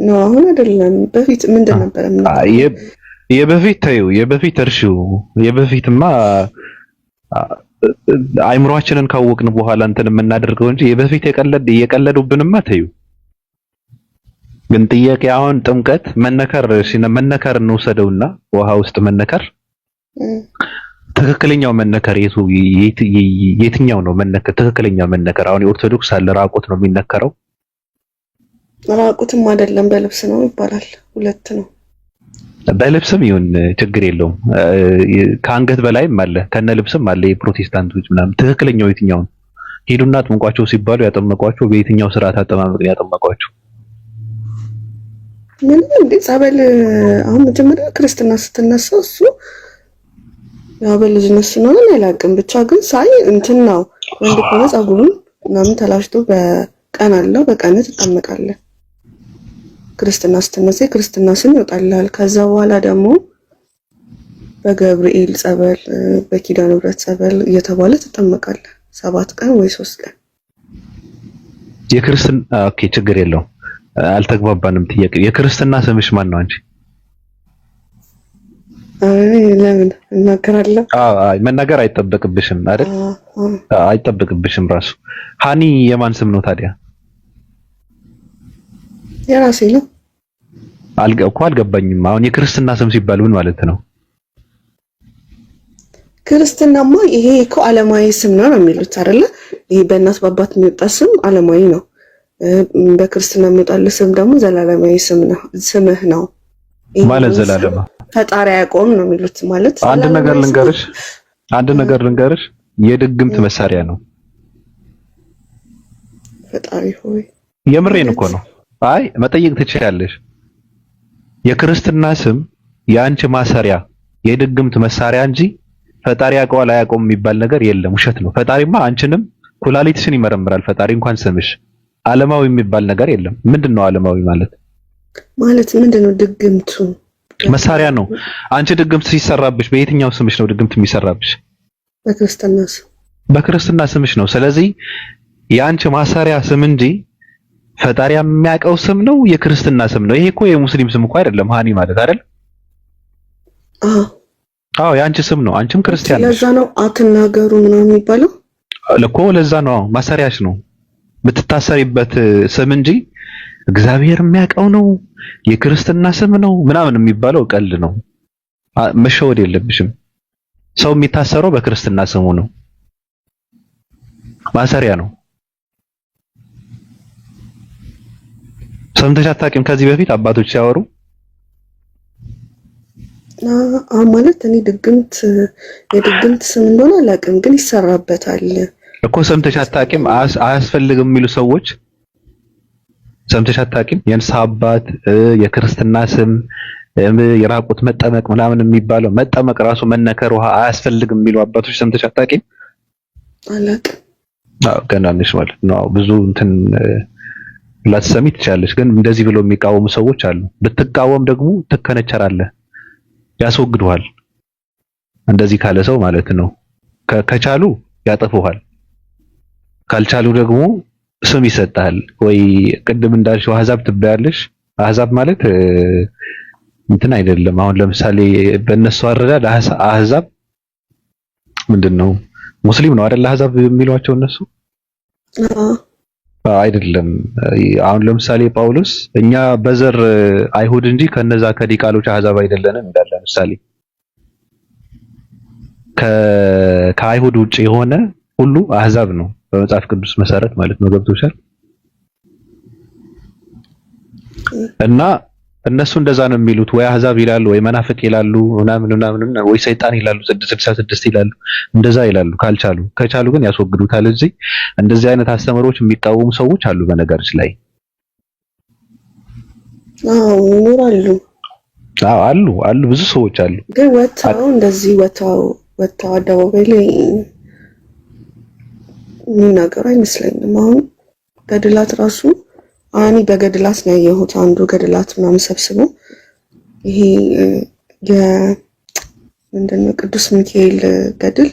ነው አሁን አይደለም። በፊት ምንድን ነበር እምነትህ? የበፊት ተይው፣ የበፊት እርሺው። የበፊትማ አይምሯችንን ካወቅን በኋላ እንትን የምናደርገው እንጂ የበፊት የቀለዱብንማ ተይው። ግን ጥያቄ አሁን ጥምቀት መነከር መነከር እንውሰደውና ውሃ ውስጥ መነከር ትክክለኛው መነከር የቱ የትኛው ነው? መነከር ትክክለኛው መነከር አሁን የኦርቶዶክስ አለ፣ ራቁት ነው የሚነከረው። ራቁትም አይደለም በልብስ ነው ይባላል። ሁለት ነው። በልብስም ይሁን ችግር የለውም። ከአንገት በላይም አለ ከነ ልብስም አለ። የፕሮቴስታንቶች ምናምን ትክክለኛው የትኛው ነው? ሂዱና አጥምቋቸው ሲባሉ ያጠመቋቸው በየትኛው ስርዓት አጠማመቅ ያጠመቋቸው? ምንም እንዴ ጸበል አሁን መጀመሪያ ክርስትና ስትነሳ እሱ ያው በልጅነት ስለሆነ አላውቅም፣ ብቻ ግን ሳይ እንትን ነው ወንድ ከሆነ ጸጉሩን ምናምን ተላጭቶ በቀን አለው በቀን ትጠመቃለህ። ክርስትና ስትነሳ የክርስትና ስም ይወጣልሃል። ከዛ በኋላ ደግሞ በገብርኤል ጸበል፣ በኪዳነ ምሕረት ጸበል እየተባለ ትጠመቃለህ። 7 ቀን ወይ 3 ቀን። የክርስትና okay፣ ችግር የለውም። አልተግባባንም። ጥያቄ የክርስትና ስምሽ ማን ነው አንቺ? አይ ለምን እናገራለሁ? አዎ፣ አይ መናገር አይጠበቅብሽም አይደል? አይጠበቅብሽም። ራሱ ሃኒ የማን ስም ነው ታዲያ? የራሴ ነው። እኮ አልገባኝም። አሁን የክርስትና ስም ሲባል ምን ማለት ነው? ክርስትናማ ይሄ እኮ ዓለማዊ ስም ነው ነው የሚሉት አይደለ? ይሄ በእናት በአባት የሚወጣ ስም ዓለማዊ ነው። በክርስትና የሚወጣልህ ስም ደግሞ ዘላለማዊ ስም ነው፣ ስምህ ነው። ማለት ዘላለማ ፈጣሪ አያውቀውም ነው የሚሉት። ማለት አንድ ነገር ልንገርሽ፣ አንድ ነገር ልንገርሽ፣ የድግምት መሳሪያ ነው። ፈጣሪ ሆይ የምሬን እኮ ነው። አይ መጠየቅ ትችያለሽ። የክርስትና ስም የአንቺ ማሰሪያ የድግምት መሳሪያ እንጂ ፈጣሪ ያውቀዋል አያውቀውም የሚባል ነገር የለም። ውሸት ነው። ፈጣሪማ አንቺንም ኩላሊትሽን ይመረምራል። ፈጣሪ እንኳን ስምሽ ዓለማዊ የሚባል ነገር የለም። ምንድን ነው ዓለማዊ ማለት? ማለት ምንድን ነው? ድግምቱ መሳሪያ ነው። አንቺ ድግምት ሲሰራብሽ በየትኛው ስምሽ ነው ድግምት የሚሰራብሽ? በክርስትና ስም። በክርስትና ስምሽ ነው። ስለዚህ የአንቺ ማሰሪያ ስም እንጂ ፈጣሪ የሚያውቀው ስም ነው፣ የክርስትና ስም ነው። ይሄ እኮ የሙስሊም ስም እኮ አይደለም። ሃኒ ማለት አይደል? አዎ የአንቺ ስም ነው። አንቺም ክርስቲያን ነሽ። ለዛ ነው አትናገሩ ምናምን የሚባለው እኮ ለዛ ነው ማሰሪያሽ ነው የምትታሰሪበት ስም እንጂ እግዚአብሔር የሚያውቀው ነው የክርስትና ስም ነው ምናምን የሚባለው ቀልድ ነው። መሸወድ የለብሽም። ሰው የሚታሰረው በክርስትና ስሙ ነው፣ ማሰሪያ ነው። ሰምተሽ አታውቂም? ከዚህ በፊት አባቶች ሲያወሩ ማለት እኔ ድግምት የድግምት ስም እንደሆነ አላውቅም፣ ግን ይሰራበታል እኮ ሰምተሽ አታውቂም? አያስፈልግም የሚሉ ሰዎች ሰምተሽ አታውቂም? የንስሐ አባት፣ የክርስትና ስም፣ የራቁት መጠመቅ ምናምን የሚባለው መጠመቅ ራሱ መነከር ውሃ አያስፈልግም የሚሉ አባቶች ሰምተሽ አታውቂም? አላውቅም። አዎ ገና ነሽ ማለት ነው። ብዙ እንትን ላትሰሚ ትችላለሽ፣ ግን እንደዚህ ብለው የሚቃወሙ ሰዎች አሉ። ብትቃወም ደግሞ ትከነቸራለህ፣ ያስወግዱሃል። እንደዚህ ካለ ሰው ማለት ነው። ከቻሉ ያጠፉሃል፣ ካልቻሉ ደግሞ ስም ይሰጣል። ወይ ቅድም እንዳልሽው አህዛብ ትባያለሽ። አህዛብ ማለት እንትን አይደለም። አሁን ለምሳሌ በእነሱ አረዳድ አህዛብ ምንድን ነው? ሙስሊም ነው አይደል? አህዛብ የሚሏቸው እነሱ አይደለም። አሁን ለምሳሌ ጳውሎስ እኛ በዘር አይሁድ እንጂ ከነዛ ከዲቃሎች አህዛብ አይደለንም ይላል። ለምሳሌ ከአይሁድ ውጭ የሆነ ሁሉ አህዛብ ነው በመጽሐፍ ቅዱስ መሰረት ማለት ነው። ገብቶሻል? እና እነሱ እንደዛ ነው የሚሉት። ወይ አህዛብ ይላሉ፣ ወይ መናፍቅ ይላሉ፣ ምናምን ምናምን፣ ወይ ሰይጣን ይላሉ፣ 666 ይላሉ፣ እንደዛ ይላሉ። ካልቻሉ ከቻሉ ግን ያስወግዱታል። እዚህ እንደዚህ አይነት አስተምህሮች የሚቃወሙ ሰዎች አሉ። በነገርሽ ላይ አዎ ይኖራሉ። አዎ አሉ አሉ፣ ብዙ ሰዎች አሉ። ግን ወጥተው እንደዚህ ወጥተው ወጥተው አደባባይ ላይ የሚናገሩ አይመስለኝም። አሁን ገድላት ራሱ እኔ በገድላት ነው ያየሁት። አንዱ ገድላት ምናምን ሰብስቦ ይሄ የምንድነው ቅዱስ ሚካኤል ገድል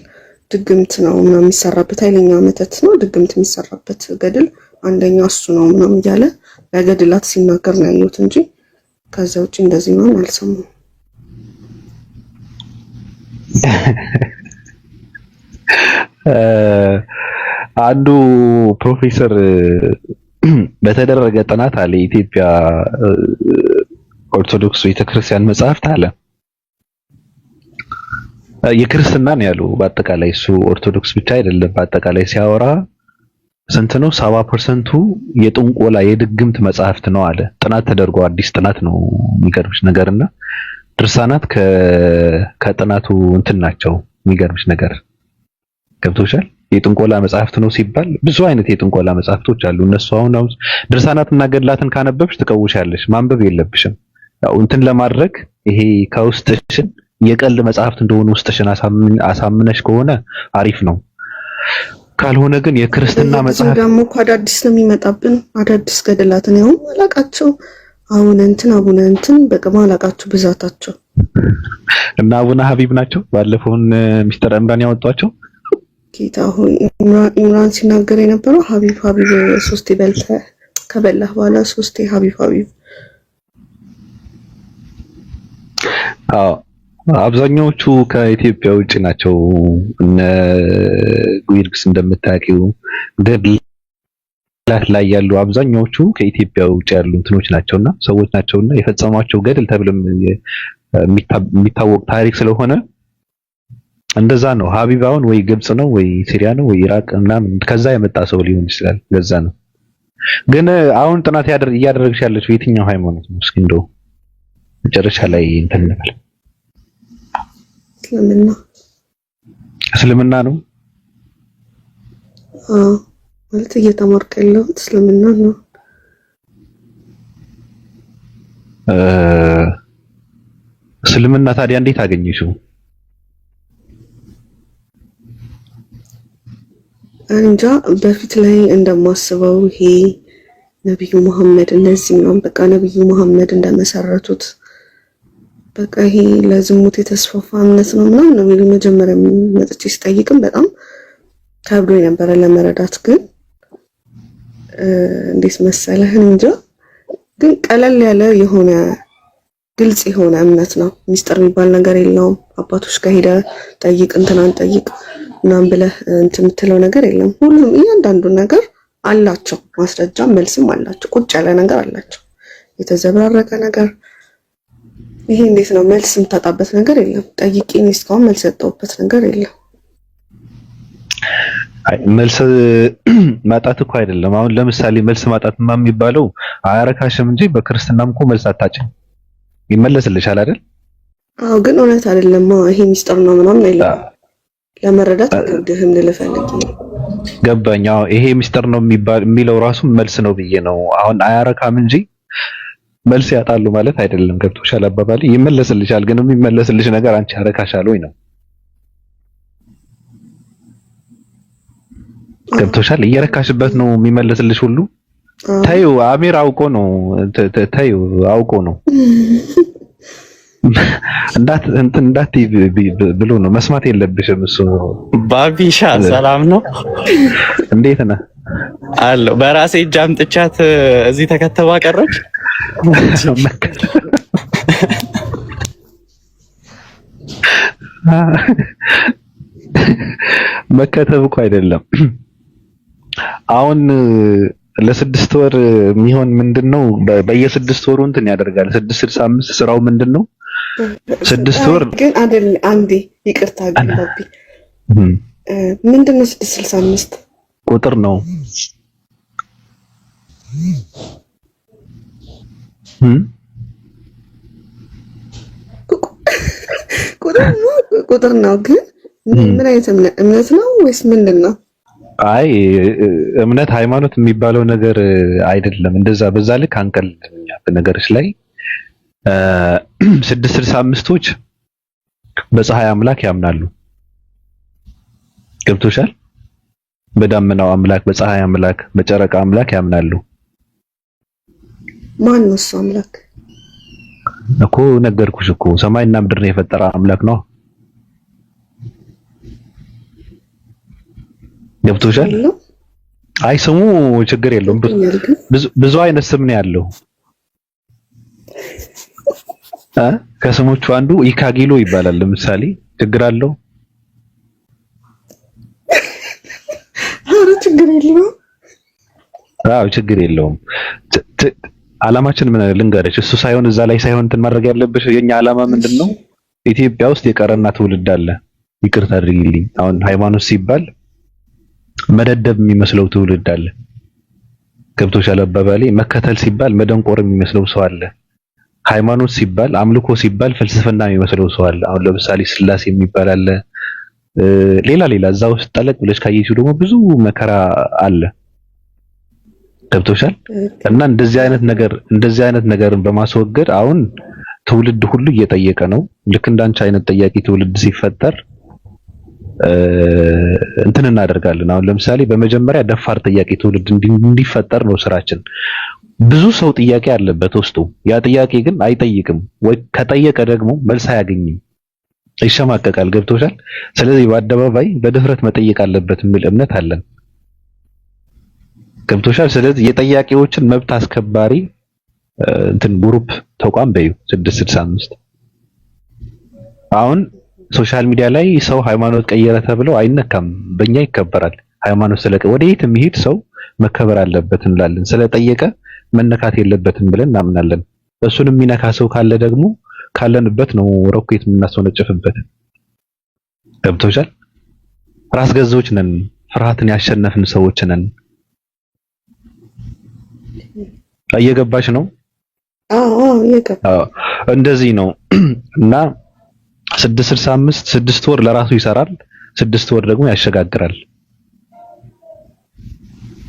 ድግምት ነው ምናምን የሚሰራበት ኃይለኛ መተት ነው ድግምት የሚሰራበት ገድል አንደኛው እሱ ነው ምናምን እያለ በገድላት ሲናገር ነው ያየሁት እንጂ ከዛ ውጭ እንደዚህ ምናምን አልሰማሁም። አንዱ ፕሮፌሰር በተደረገ ጥናት አለ የኢትዮጵያ ኦርቶዶክስ ቤተክርስቲያን መጽሐፍት አለ የክርስትና ነው ያለው። በአጠቃላይ እሱ ኦርቶዶክስ ብቻ አይደለም። በአጠቃላይ ሲያወራ ስንት ነው? 70%ቱ የጥንቆላ የድግምት መጽሐፍት ነው አለ። ጥናት ተደርጎ አዲስ ጥናት ነው የሚገርምሽ ነገርና ድርሳናት ከጥናቱ እንትን ናቸው። የሚገርምሽ ነገር ገብቶሻል። የጥንቆላ መጽሐፍት ነው ሲባል ብዙ አይነት የጥንቆላ መጽሐፍቶች አሉ። እነሱ አሁን ድርሳናትና ገድላትን ካነበብሽ ትቀውሻለሽ። ማንበብ የለብሽም። ያው እንትን ለማድረግ ይሄ ከውስጥሽን የቀልድ መጽሐፍት እንደሆኑ ውስጥሽን አሳምነሽ ከሆነ አሪፍ ነው። ካልሆነ ግን የክርስትና መጽሐፍ ደግሞ እኮ አዳዲስ ነው የሚመጣብን። አዳዲስ ገድላትን ያው አላቃቸው አቡነ እንትን አቡነ እንትን በቅማ አላቃቸው ብዛታቸው እና አቡነ ሀቢብ ናቸው። ባለፈውን ሚስተር እምራን ያወጧቸው ጌታ ሆይ ኢምራን ሲናገር የነበረው ሀቢብ ሀቢብ ሶስቴ በልተህ ከበላህ በኋላ ሶስቴ ሀቢብ ሀቢብ። አዎ አብዛኛዎቹ ከኢትዮጵያ ውጭ ናቸው። እነ ጊዮርጊስ እንደምታውቂው ገድላት ላይ ያሉ አብዛኛዎቹ ከኢትዮጵያ ውጭ ያሉ እንትኖች ናቸውና ሰዎች ናቸውና የፈጸሟቸው ገድል ተብሎም የሚታወቅ ታሪክ ስለሆነ እንደዛ ነው። ሀቢብ አሁን ወይ ግብጽ ነው ወይ ሲሪያ ነው ወይ ኢራቅ ምናምን ከዛ የመጣ ሰው ሊሆን ይችላል። ለዛ ነው። ግን አሁን ጥናት እያደረግሽ ያለችው የትኛው ሃይማኖት ነው? እስኪ እንደው መጨረሻ ላይ እንትን እንበል። እስልምና። እስልምና ነው። አዎ ማለት እየተማርኩ ያለሁት እስልምና ነው። እስልምና ታዲያ እንዴት አገኘሽው? እንጃ በፊት ላይ እንደማስበው ይሄ ነብዩ መሐመድ እነዚህ ምናምን በቃ ነብዩ መሐመድ እንደመሰረቱት በቃ ይሄ ለዝሙት የተስፋፋ እምነት ነው ምናምን ነው የሚሉ መጀመሪያ መጥቼ ስጠይቅም በጣም ከብዶ የነበረ ለመረዳት። ግን እንዴት መሰለህ እንጃ ግን ቀለል ያለ የሆነ ግልጽ የሆነ እምነት ነው። ሚስጥር የሚባል ነገር የለውም። አባቶች ጋር ሄደህ ጠይቅ እንትናን ጠይቅ ምናምን ብለህ እንትን የምትለው ነገር የለም። ሁሉም እያንዳንዱ ነገር አላቸው፣ ማስረጃ መልስም አላቸው። ቁጭ ያለ ነገር አላቸው። የተዘበራረቀ ነገር ይሄ እንዴት ነው መልስ የምታጣበት ነገር የለም። ጠይቄ እኔ እስካሁን መልስ ያጣሁበት ነገር የለም። አይ መልስ ማጣት እኮ አይደለም። አሁን ለምሳሌ መልስ ማጣትማ የሚባለው አያረካሽም እንጂ በክርስትናም እኮ መልስ አታጭም፣ ይመለስልሻል አይደል? አዎ ግን እውነት አይደለም። ይሄ ሚስጥር ነው ምናምን አይልም። ለመረዳት አይከብድህም ልልህ ፈልጌ ነው። ገባኝ። አዎ ይሄ ሚስጥር ነው የሚባል የሚለው ራሱ መልስ ነው ብዬ ነው። አሁን አያረካም እንጂ መልስ ያጣሉ ማለት አይደለም። ገብቶሻል አባባሌ? ይመለስልሻል፣ ግን የሚመለስልሽ ነገር አንቺ ያረካሻል ወይ ነው። ገብቶሻል? እየረካሽበት ነው የሚመለስልሽ ሁሉ። ተይው፣ አሚር አውቆ ነው። ተይው፣ አውቆ ነው እንዳት እንትን እንዳት ብሎ ነው። መስማት የለብሽም እሱ። ባቢሻ ሰላም ነው? እንዴት ነህ? አለሁ። በራሴ እጅ አምጥቻት እዚህ ተከተባ ቀረች። መከተብ እኮ አይደለም። አሁን ለ6 ወር የሚሆን ምንድነው በየ6 ወሩ እንትን ያደርጋል። 665 ስራው ምንድነው? 6 ወር ግን አይደል? አንዴ ይቅርታ ግን ባቢ ምንድነው 665 ቁጥር ነው? ቁጥር ነው ግን ምን አይነት እምነት ነው ወይስ ምንድን ነው? አይ እምነት ሃይማኖት የሚባለው ነገር አይደለም። እንደዛ በዛ ልክ አንቀልድም እኛ በነገሮች ላይ። 665ቶች በፀሐይ አምላክ ያምናሉ። ገብቶሻል? በዳመናው አምላክ፣ በፀሐይ አምላክ፣ በጨረቃ አምላክ ያምናሉ። ማን ነው እሱ አምላክ? እኮ ነገርኩሽ እኮ ሰማይና ምድርን የፈጠረ አምላክ ነው። ገብቶሻል? አይ ስሙ ችግር የለውም። ብዙ አይነት ስም ነው ያለው። ከስሞቹ አንዱ ኢካጊሎ ይባላል። ለምሳሌ ችግር አለው? ኧረ ችግር የለውም። አዎ ችግር የለውም። አላማችን ምን ልንገርሽ፣ እሱ ሳይሆን እዛ ላይ ሳይሆን እንትን ማድረግ ያለብሽ የኛ አላማ ምንድነው? ኢትዮጵያ ውስጥ የቀረና ትውልድ አለ። ይቅርታ አድርጊልኝ። አሁን ሃይማኖት ሲባል መደደብ የሚመስለው ትውልድ አለ። ገብቶሻል አባባሌ? መከተል ሲባል መደንቆር የሚመስለው ሰው አለ። ሃይማኖት ሲባል አምልኮ ሲባል ፍልስፍና የሚመስለው ሰው አለ። አሁን ለምሳሌ ስላሴ የሚባል አለ። ሌላ ሌላ እዛ ውስጥ ጠለቅ ብለሽ ካየሽው ደግሞ ብዙ መከራ አለ። ገብቶሻል? እና እንደዚህ አይነት ነገር እንደዚህ አይነት ነገርን በማስወገድ አሁን ትውልድ ሁሉ እየጠየቀ ነው። ልክ እንዳንቺ አይነት ጠያቂ ትውልድ ሲፈጠር እንትን እናደርጋለን። አሁን ለምሳሌ በመጀመሪያ ደፋር ጠያቂ ትውልድ እንዲፈጠር ነው ስራችን። ብዙ ሰው ጥያቄ አለበት ውስጡ። ያ ጥያቄ ግን አይጠይቅም ወይ ከጠየቀ ደግሞ መልስ አያገኝም፣ ይሸማቀቃል። ገብቶሻል? ስለዚህ በአደባባይ በድፍረት መጠየቅ አለበት የሚል እምነት አለን። ገብቶሻል? ስለዚህ የጠያቂዎችን መብት አስከባሪ እንትን group ተቋም በዩ 665 አሁን social media ላይ ሰው ሃይማኖት ቀየረ ተብሎ አይነካም። በእኛ ይከበራል። ሃይማኖት ስለቀ ወደ የት የሚሄድ ሰው መከበር አለበት እንላለን። ስለጠየቀ መነካት የለበትም ብለን እናምናለን። እሱን የሚነካ ሰው ካለ ደግሞ ካለንበት ነው ሮኬት የምናስወነጭፍበት። ገብቶሻል? ራስ ገዞች ነን። ፍርሃትን ያሸነፍን ሰዎች ነን። እየገባሽ ነው? አዎ እየገባኝ። እንደዚህ ነው እና 665 6 ወር ለራሱ ይሰራል፣ 6 ወር ደግሞ ያሸጋግራል።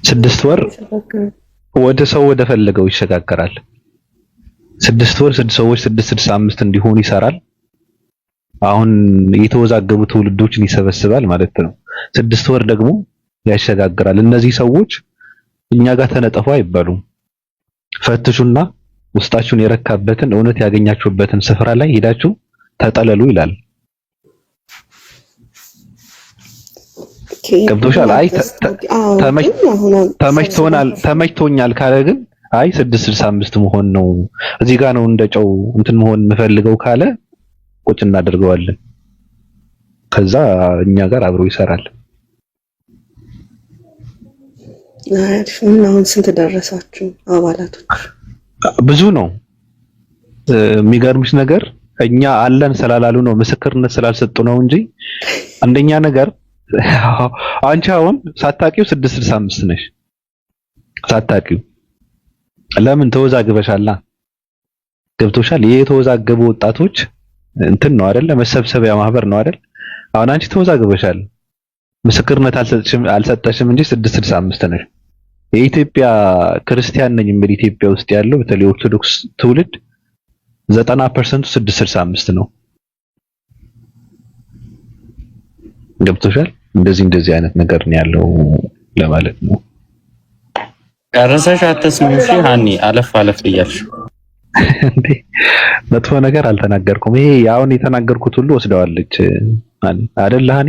6 ወር ወደ ሰው ወደ ፈለገው ይሸጋገራል። 6 ወር ስድስት ሰዎች 665 እንዲሆኑ ይሰራል። አሁን የተወዛገቡ ትውልዶችን ይሰበስባል ማለት ነው። 6 ወር ደግሞ ያሸጋግራል። እነዚህ ሰዎች እኛ ጋር ተነጠፉ አይባሉም። ፈትሹና ውስጣችሁን የረካበትን እውነት ያገኛችሁበትን ስፍራ ላይ ሄዳችሁ ተጠለሉ ይላል። ገብቶሻል? አይ ተመችቶናል ተመችቶኛል ካለ ግን አይ 665 መሆን ነው እዚህ ጋር ነው እንደ ጨው እንትን መሆን የምፈልገው ካለ ቁጭ እናደርገዋለን። ከዛ እኛ ጋር አብሮ ይሰራል። አሪፍ። ምን አሁን ስንት ደረሳችሁ አባላቶች? ብዙ ነው። የሚገርምሽ ነገር እኛ አለን ስላላሉ ነው ምስክርነት ስላልሰጡ ነው እንጂ አንደኛ ነገር አንቺ አሁን ሳታቂው 665 ነሽ። ሳታቂው ለምን ተወዛግበሻላ? ገብቶሻል? ይሄ የተወዛገቡ ወጣቶች እንትን ነው አይደል? መሰብሰቢያ ማህበር ነው አይደል? አሁን አንቺ ተወዛግበሻል። ምስክርነት አልሰጠሽም እንጂ 665 ነሽ። የኢትዮጵያ ክርስቲያን ነኝ የሚል ኢትዮጵያ ውስጥ ያለው በተለይ ኦርቶዶክስ ትውልድ 90% 665 ነው። ገብቶሻል? እንደዚህ እንደዚህ አይነት ነገር ነው ያለው ለማለት ነው። ጨርሰሽ አትስሚው። እሺ ሀኒ፣ አለፍ አለፍ እያልሽ እንዴ መጥፎ ነገር አልተናገርኩም። ይሄ አሁን የተናገርኩት ሁሉ ወስደዋለች አይደል ሀኒ?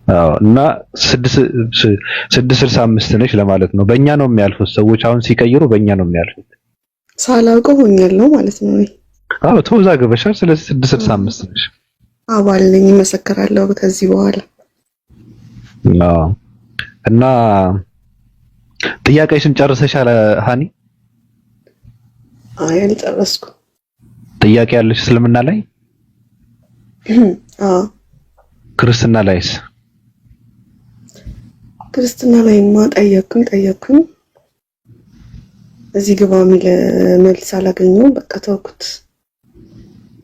አዎ። እና 665 ነሽ ለማለት ነው። በእኛ ነው የሚያልፉት ሰዎች አሁን ሲቀይሩ በእኛ ነው የሚያልፉት። ሳላውቀው ሆኛለሁ ማለት ነው። አዎ ተወዛግበሻል። ስለዚህ 665 ነሽ። አባል ነኝ፣ እመሰክራለሁ ከዚህ በኋላ። አዎ። እና ጥያቄሽን ጨርሰሻል ሀኒ? አይ አልጨረስኩም። ጥያቄ ያለሽ እስልምና ላይ? አዎ። ክርስትና ላይስ? ክርስትና ላይማ ጠየቅኩኝ ጠየቅኩኝ እዚህ ግባ የሚል መልስ አላገኘሁም። በቃ ተውኩት።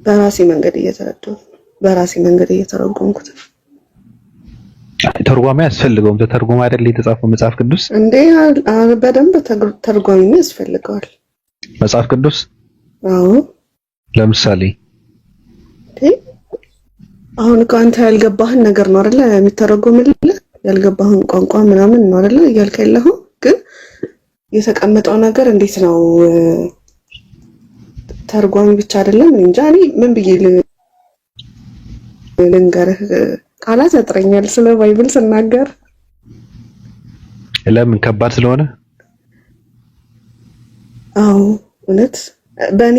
በራሴ መንገድ እየተረዳሁት ነው። በራሴ መንገድ እየተረጎምኩት ነው። ተርጓሚ አያስፈልገውም። ተተርጉሞ አይደል የተጻፈው መጽሐፍ ቅዱስ? እንዴ በደንብ ተርጓሚ ያስፈልገዋል መጽሐፍ ቅዱስ። አዎ። ለምሳሌ አሁን እኮ አንተ ያልገባህን ነገር ነው አይደለ የሚተረጎምልህ? ያልገባህን ቋንቋ ምናምን ነው አይደለ እያልክ ያለኸው። ግን የተቀመጠው ነገር እንዴት ነው ተርጓሚ ብቻ አይደለም። እንጃ እኔ ምን ብዬ ልንገርህ። ቃላት ያጥረኛል ስለ Bible ስናገር። ለምን ከባድ ስለሆነ? አዎ እውነት በእኔ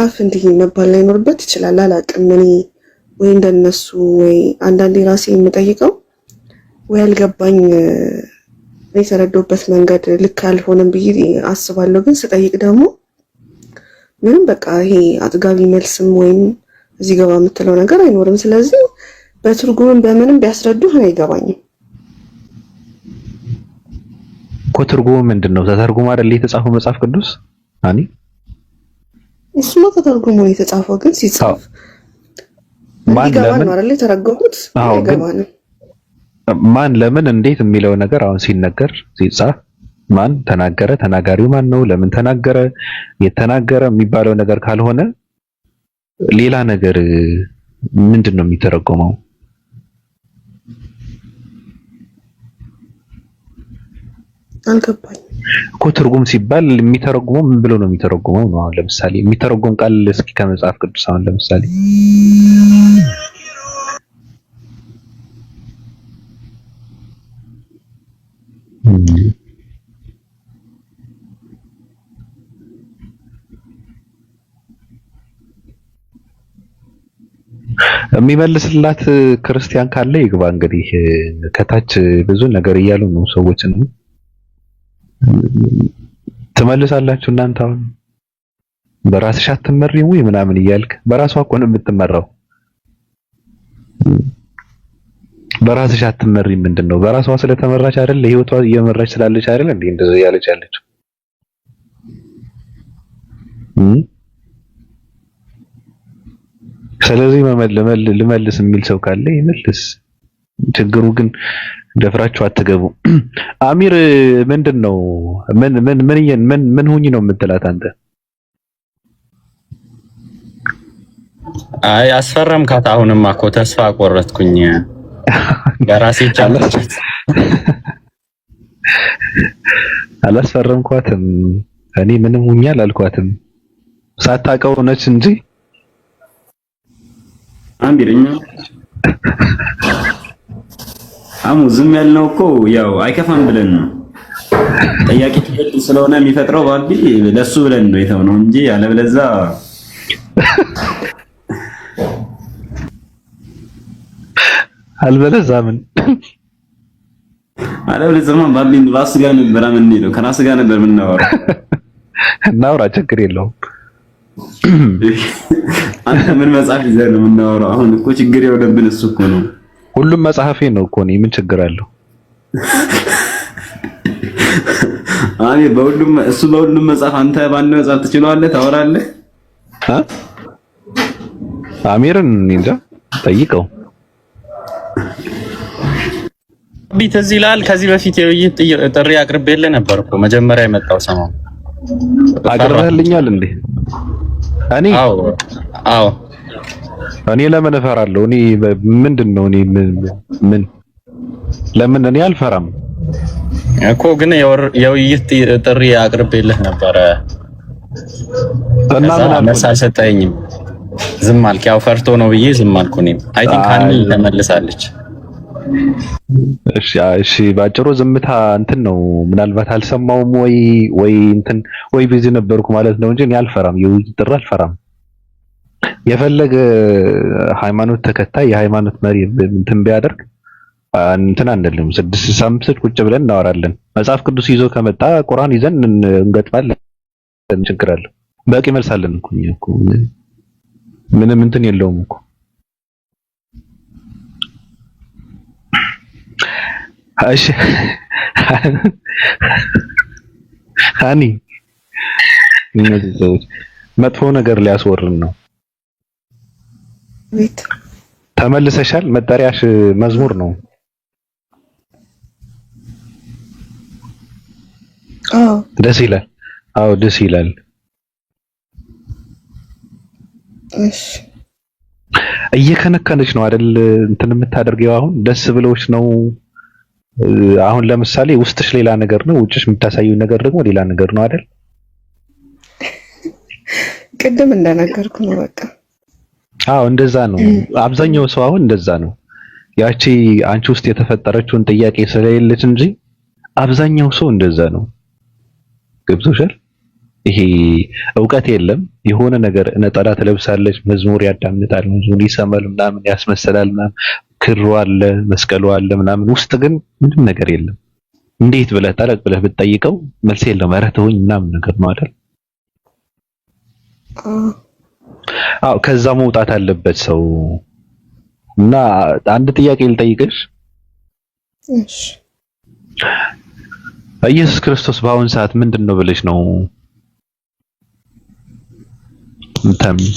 አፍ እንዲህ መባል ላይኖርበት ይችላል። አላውቅም። እኔ ወይ እንደነሱ ወይ አንዳንዴ ራሴ የምጠይቀው ወይ አልገባኝ የተረዳሁበት መንገድ ልክ አልሆነም ብዬ አስባለሁ። ግን ስጠይቅ ደግሞ ምንም በቃ ይሄ አጥጋቢ መልስም ወይም እዚህ ገባ የምትለው ነገር አይኖርም። ስለዚህ በትርጉምም በምንም ቢያስረዱህ እኔ አይገባኝም እኮ። ትርጉሙ ምንድን ነው? ተተርጉሞ አይደል የተጻፈው መጽሐፍ ቅዱስ? አኒ እሱማ ተተርጉሞ ነው የተጻፈው፣ ግን ሲጻፍ እንዲገባን ነው አይደል የተረጎሙት? አይገባንም። ማን ለምን እንዴት የሚለው ነገር አሁን ሲነገር ሲጻፍ ማን ተናገረ፣ ተናጋሪው ማን ነው፣ ለምን ተናገረ፣ የተናገረ የሚባለው ነገር ካልሆነ ሌላ ነገር ምንድን ነው የሚተረጎመው? አልገባኝም እኮ። ትርጉም ሲባል የሚተረጉመው ምን ብሎ ነው የሚተረጉመው ነው። አሁን ለምሳሌ የሚተረጎም ቃል እስኪ ከመጽሐፍ ቅዱስ አሁን ለምሳሌ የሚመልስላት ክርስቲያን ካለ ይግባ። እንግዲህ ከታች ብዙ ነገር እያሉ ነው ሰዎችን። ትመልሳላችሁ እናንተ አሁን በራስሽ አትመሪም ወይ ምናምን እያልክ፣ በራሷ እኮ ነው የምትመራው። በራስሽ አትመሪም ምንድን ነው? በራሷ ስለተመራች አይደል? ህይወቷ እየመራች ስላለች አይደል እንዴ እንደዚህ እያለች ያለችው? ስለዚህ ልመልስ የሚል ሰው ካለ ይመልስ። ችግሩ ግን ደፍራችሁ አትገቡ። አሚር ምንድን ነው? ምን ምን ምን ምን ምን ሁኚ ነው የምትላት አንተ? አይ አስፈረምካት። አሁንማ እኮ ተስፋ ቆረጥኩኝ። በራሴ ቻለች። አላስፈረምኳትም። እኔ ምንም ሁኚ አላልኳትም። ሳታውቀው ነች እንጂ አሚር እኛ አሙ ዝም ያልነው እኮ ያው አይከፋም ብለን ነው። ጠያቂ ትውልድ ስለሆነ የሚፈጥረው ባቢ ለሱ ብለን ነው የተውነው እንጂ አለበለዚያ አልበለዛ ምን አለበለዚያማ ባቢ ራስ ጋር ነበር የምንሄደው፣ ከራስ ጋር ነበር የምናወራው። እናውራ፣ ችግር የለውም። አንተ ምን መጽሐፍ ይዘህ ነው የምናወራው? አሁን እኮ ችግር የሆነብን እሱ እኮ ነው። ሁሉም መጽሐፌ ነው እኮ እኔ ምን ችግር አለው? አይ በሁሉም እሱ በሁሉም መጽሐፍ አንተ በአንድ መጽሐፍ ትችለዋለህ፣ ታወራለህ። አሚርን እንጃ ጠይቀው። ቢት እዚህ ይላል። ከዚህ በፊት የውይይት ጥሪ አቅርቤልህ ነበር እኮ መጀመሪያ የመጣው ሰሞን። አቅርበህልኛል እንዴ? እኔ አዎ አዎ። እኔ ለምን እፈራለሁ? እኔ ምንድን ነው እኔ ምን ለምን እኔ አልፈራም እኮ ግን የውይይት ጥሪ አቅርቤልህ ነበረ እና ምን መልስ አልሰጠኸኝም። ዝም አልክ። ያው ፈርቶ ነው ብዬ ዝም አልኩ። እኔም I think ሀኒ ተመልሳለች። እሺ እሺ፣ ባጭሩ ዝምታ እንትን ነው። ምናልባት አልሰማውም ወይ ወይ እንትን ወይ busy ነበርኩ ማለት ነው እንጂ እኔ አልፈራም። የውይይት ጥሪ አልፈራም። የፈለገ ሃይማኖት ተከታይ የሃይማኖት መሪ እንትን ቢያደርግ እንትን አንልም። 6 ሳምንት ቁጭ ብለን እናወራለን። መጽሐፍ ቅዱስ ይዞ ከመጣ ቁርአን ይዘን እንገጥማለን። ችግር አለ? በቂ መልስ አለን እኮ እኛ እኮ ምንም እንትን የለውም እኮ። እሺ ሃኒ፣ እነዚህ ሰዎች መጥፎ ነገር ሊያስወርን ነው። ቤት ተመልሰሻል። መጠሪያሽ መዝሙር ነው። አዎ ደስ ይላል። አዎ ደስ ይላል። እሺ እየከነከነች ነው አይደል? እንትን የምታደርገው አሁን ደስ ብሎሽ ነው። አሁን ለምሳሌ ውስጥሽ ሌላ ነገር ነው፣ ውጭሽ የምታሳየው ነገር ደግሞ ሌላ ነገር ነው አይደል? ቅድም እንደነገርኩ ነው በቃ። አዎ እንደዛ ነው። አብዛኛው ሰው አሁን እንደዛ ነው። ያቺ አንቺ ውስጥ የተፈጠረችውን ጥያቄ ስለሌለች እንጂ አብዛኛው ሰው እንደዛ ነው። ገብቶሻል? ይሄ እውቀት የለም። የሆነ ነገር ነጠላ ትለብሳለች፣ መዝሙር ያዳምጣል፣ መዝሙር ይሰማል፣ ምናምን ያስመስላል፣ ምናምን ክሩ አለ፣ መስቀሉ አለ ምናምን፣ ውስጥ ግን ምንም ነገር የለም። እንዴት ብለህ ጠለቅ ብለህ ብትጠይቀው መልስ የለውም። ኧረ ተወኝ ምናምን ነገር ነው አይደል? አዎ፣ ከዛ መውጣት አለበት ሰው። እና አንድ ጥያቄ ልጠይቅሽ። እሺ። ኢየሱስ ክርስቶስ በአሁን ሰዓት ምንድን ነው ብለሽ ነው የምታምኚው?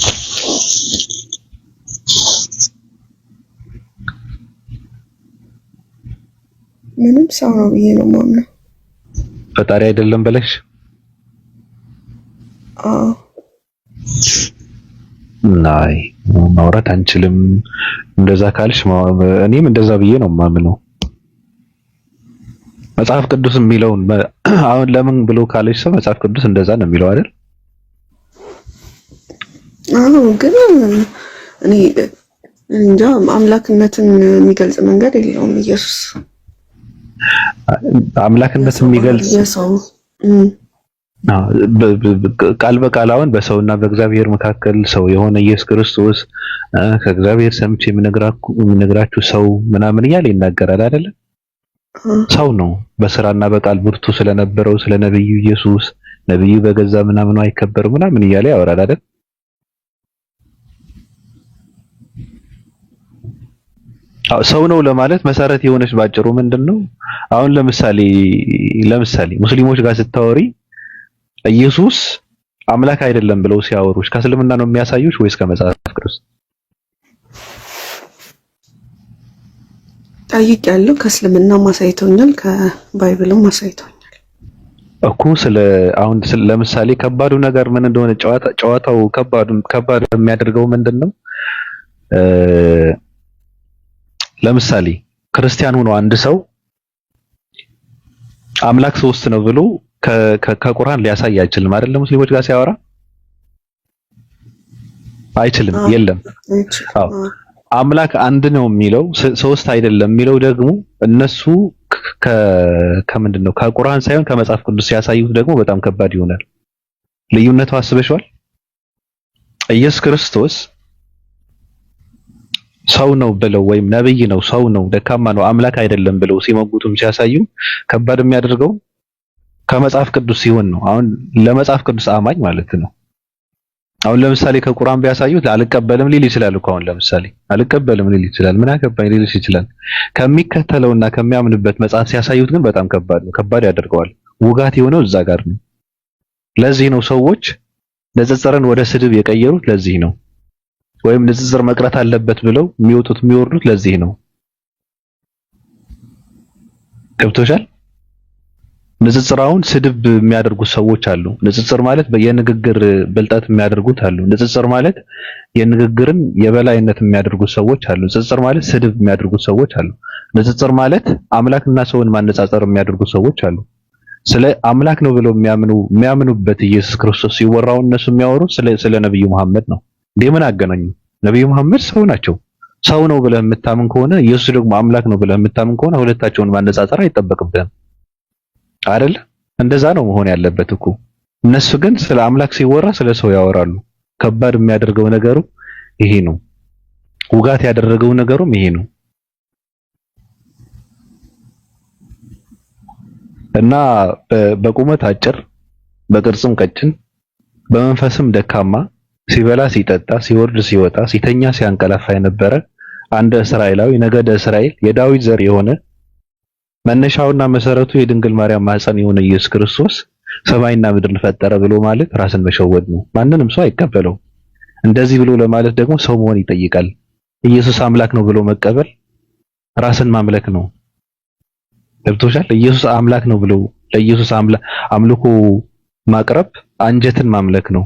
ምንም ሰው ነው ብዬ ነው የማምነው። ፈጣሪ አይደለም ብለሽ? አዎ። ናይ ማውራት አንችልም። እንደዛ ካልሽ እኔም እንደዛ ብዬ ነው የማምነው። መጽሐፍ ቅዱስ የሚለውን አሁን ለምን ብሎ ካለሽ ሰው መጽሐፍ ቅዱስ እንደዛ ነው የሚለው አይደል? አዎ፣ ግን እኔ እንጃ አምላክነትን የሚገልጽ መንገድ የለውም ኢየሱስ። አምላክነት የሰው ባህሪ የሚገልጽ የሰው ቃል በቃል አሁን በሰውና በእግዚአብሔር መካከል ሰው የሆነ ኢየሱስ ክርስቶስ ከእግዚአብሔር ሰምቼ የምነግራችሁ ሰው ምናምን እያለ ይናገራል አይደለ? ሰው ነው። በስራና በቃል ብርቱ ስለነበረው ስለ ነብዩ ኢየሱስ ነብዩ በገዛ ምናምኑ አይከበርም ምናምን እያለ ያወራል አይደል? ሰው ነው ለማለት መሰረት የሆነች ባጭሩ ምንድነው? አሁን ለምሳሌ ሙስሊሞች ጋር ስታወሪ ኢየሱስ አምላክ አይደለም ብለው ሲያወሩሽ ከእስልምና ነው የሚያሳዩሽ ወይስ ከመጽሐፍ ቅዱስ? ጠይቄያለሁ። ከእስልምናም አሳይተውኛል፣ ከ Bible ም አሳይተውኛል። እኮ ስለ አሁን ለምሳሌ ከባዱ ነገር ምን እንደሆነ ጨዋታው ከባድ የሚያደርገው ምንድነው? ለምሳሌ ክርስቲያን ሆኖ አንድ ሰው አምላክ ሶስት ነው ብሎ ከቁርአን ሊያሳይ አይችልም አይደል? ሙስሊሞች ጋር ሲያወራ አይችልም፣ የለም። አዎ አምላክ አንድ ነው የሚለው ሶስት አይደለም የሚለው ደግሞ እነሱ ከምንድን ነው ከቁርአን ሳይሆን ከመጽሐፍ ቅዱስ ሲያሳዩት ደግሞ በጣም ከባድ ይሆናል። ልዩነቱ አስበሽዋል? ኢየሱስ ክርስቶስ ሰው ነው ብለው ወይም ነብይ ነው፣ ሰው ነው፣ ደካማ ነው፣ አምላክ አይደለም ብለው ሲሞግቱም ሲያሳዩ ከባድ የሚያደርገው ከመጽሐፍ ቅዱስ ሲሆን ነው። አሁን ለመጽሐፍ ቅዱስ አማኝ ማለት ነው። አሁን ለምሳሌ ከቁርአን ቢያሳዩት አልቀበልም ሊል ይችላል እኮ። አሁን ለምሳሌ አልቀበልም ሊል ይችላል፣ ምን አገባኝ ሊል ይችላል። ከሚከተለውና ከሚያምንበት መጽሐፍ ሲያሳዩት ግን በጣም ከባድ ነው፣ ከባድ ያደርገዋል። ውጋት የሆነው እዛ ጋር ነው። ለዚህ ነው ሰዎች ንጽጽርን ወደ ስድብ የቀየሩት። ለዚህ ነው ወይም ንጽጽር መቅረት አለበት ብለው የሚወጡት የሚወርዱት ለዚህ ነው። ገብቶሻል? ንጽጽር አሁን ስድብ የሚያደርጉት ሰዎች አሉ። ንጽጽር ማለት የንግግር ብልጠት የሚያደርጉት አሉ። ንጽጽር ማለት የንግግርን የበላይነት የሚያደርጉት ሰዎች አሉ። ንጽጽር ማለት ስድብ የሚያደርጉት ሰዎች አሉ። ንጽጽር ማለት አምላክና ሰውን ማነጻጸር የሚያደርጉት ሰዎች አሉ። ስለ አምላክ ነው ብለው የሚያምኑበት ኢየሱስ ክርስቶስ ሲወራው እነሱ የሚያወሩት ስለ ነብዩ መሐመድ ነው። እንዴ ምን አገናኙ? ነብዩ መሐመድ ሰው ናቸው። ሰው ነው ብለህ የምታምን ከሆነ ኢየሱስ ደግሞ አምላክ ነው ብለህ የምታምን ከሆነ ሁለታቸውን ማነጻጸር አይጠበቅብህም አይደል? እንደዛ ነው መሆን ያለበት እኮ። እነሱ ግን ስለ አምላክ ሲወራ ስለ ሰው ያወራሉ። ከባድ የሚያደርገው ነገሩ ይሄ ነው። ውጋት ያደረገው ነገሩም ይሄ ነው። እና በቁመት አጭር፣ በቅርጽም ቀጭን፣ በመንፈስም ደካማ፣ ሲበላ ሲጠጣ፣ ሲወርድ ሲወጣ፣ ሲተኛ ሲያንቀላፋ የነበረ አንድ እስራኤላዊ ነገደ እስራኤል የዳዊት ዘር የሆነ መነሻውና መሰረቱ የድንግል ማርያም ማህፀን የሆነ ኢየሱስ ክርስቶስ ሰማይና ምድርን ፈጠረ ብሎ ማለት ራስን መሸወድ ነው። ማንንም ሰው አይቀበለው። እንደዚህ ብሎ ለማለት ደግሞ ሰው መሆን ይጠይቃል። ኢየሱስ አምላክ ነው ብሎ መቀበል ራስን ማምለክ ነው። ገብቶሻል? ኢየሱስ አምላክ ነው ብሎ ለኢየሱስ አምልኮ ማቅረብ አንጀትን ማምለክ ነው።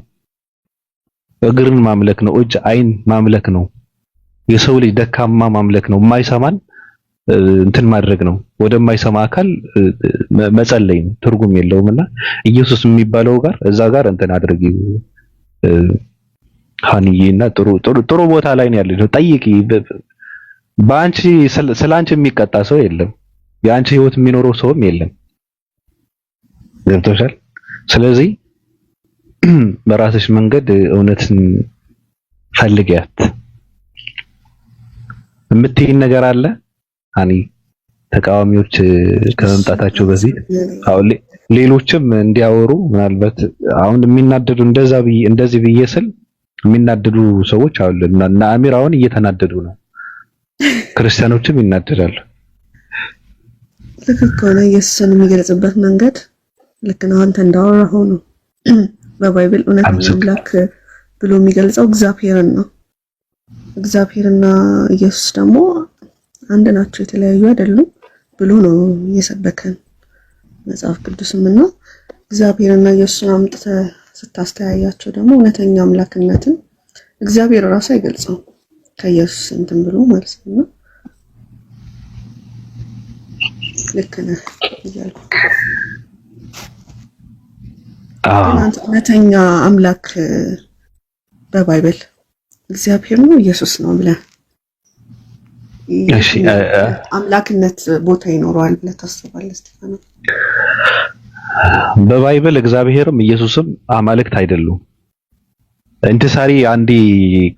እግርን ማምለክ ነው። እጅ አይን ማምለክ ነው። የሰው ልጅ ደካማ ማምለክ ነው። የማይሰማን እንትን ማድረግ ነው። ወደማይሰማ አካል መጸለይ ነው። ትርጉም የለውም። እና ኢየሱስ የሚባለው ጋር እዛ ጋር እንትን አድርጊ ሀኒዬ እና ጥሩ ጥሩ ጥሩ ቦታ ላይ ነው ያለችው። ጠይቂ። በአንቺ ስለ አንቺ የሚቀጣ ሰው የለም። የአንቺ ህይወት የሚኖረው ሰውም የለም። ገብቶሻል? ስለዚህ በራስሽ መንገድ እውነትን ፈልጊያት። የምትይኝ ነገር አለ አኒ ተቃዋሚዎች ከመምጣታቸው በፊት አሁን ሌሎችም እንዲያወሩ ምናልባት አሁን የሚናደዱ እንደዛ ብዬ እንደዚህ ብዬ ስል የሚናደዱ ሰዎች አሉ። እና አሚር አሁን እየተናደዱ ነው። ክርስቲያኖችም ይናደዳሉ። ልክ ከሆነ ኢየሱስን የሚገልጽበት መንገድ ልክ ነው። አንተ እንዳወራኸው ነው። በ Bible እውነተኛ አምላክ ብሎ የሚገልጸው እግዚአብሔርን ነው። እግዚአብሔርና ኢየሱስ ደግሞ አንድ ናቸው፣ የተለያዩ አይደሉም ብሎ ነው እየሰበከን መጽሐፍ ቅዱስም እና እግዚአብሔርና ኢየሱስን አምጥተህ ስታስተያያቸው ደግሞ እውነተኛ አምላክነትን እግዚአብሔር እራሱ አይገልጸውም ከኢየሱስ እንትን ብሎ ማለት ነው። ልክ ነህ እያልኩ ግን አንተ እውነተኛ አምላክ በ Bible እግዚአብሔር ነው ኢየሱስ ነው ብለህ አምላክነት ቦታ ይኖረዋል ብለህ ታስባለህ? እስጢፋኖስ፣ በ Bible እግዚአብሔርም ኢየሱስም አማልክት አይደሉም። እንትሳሪ አንዴ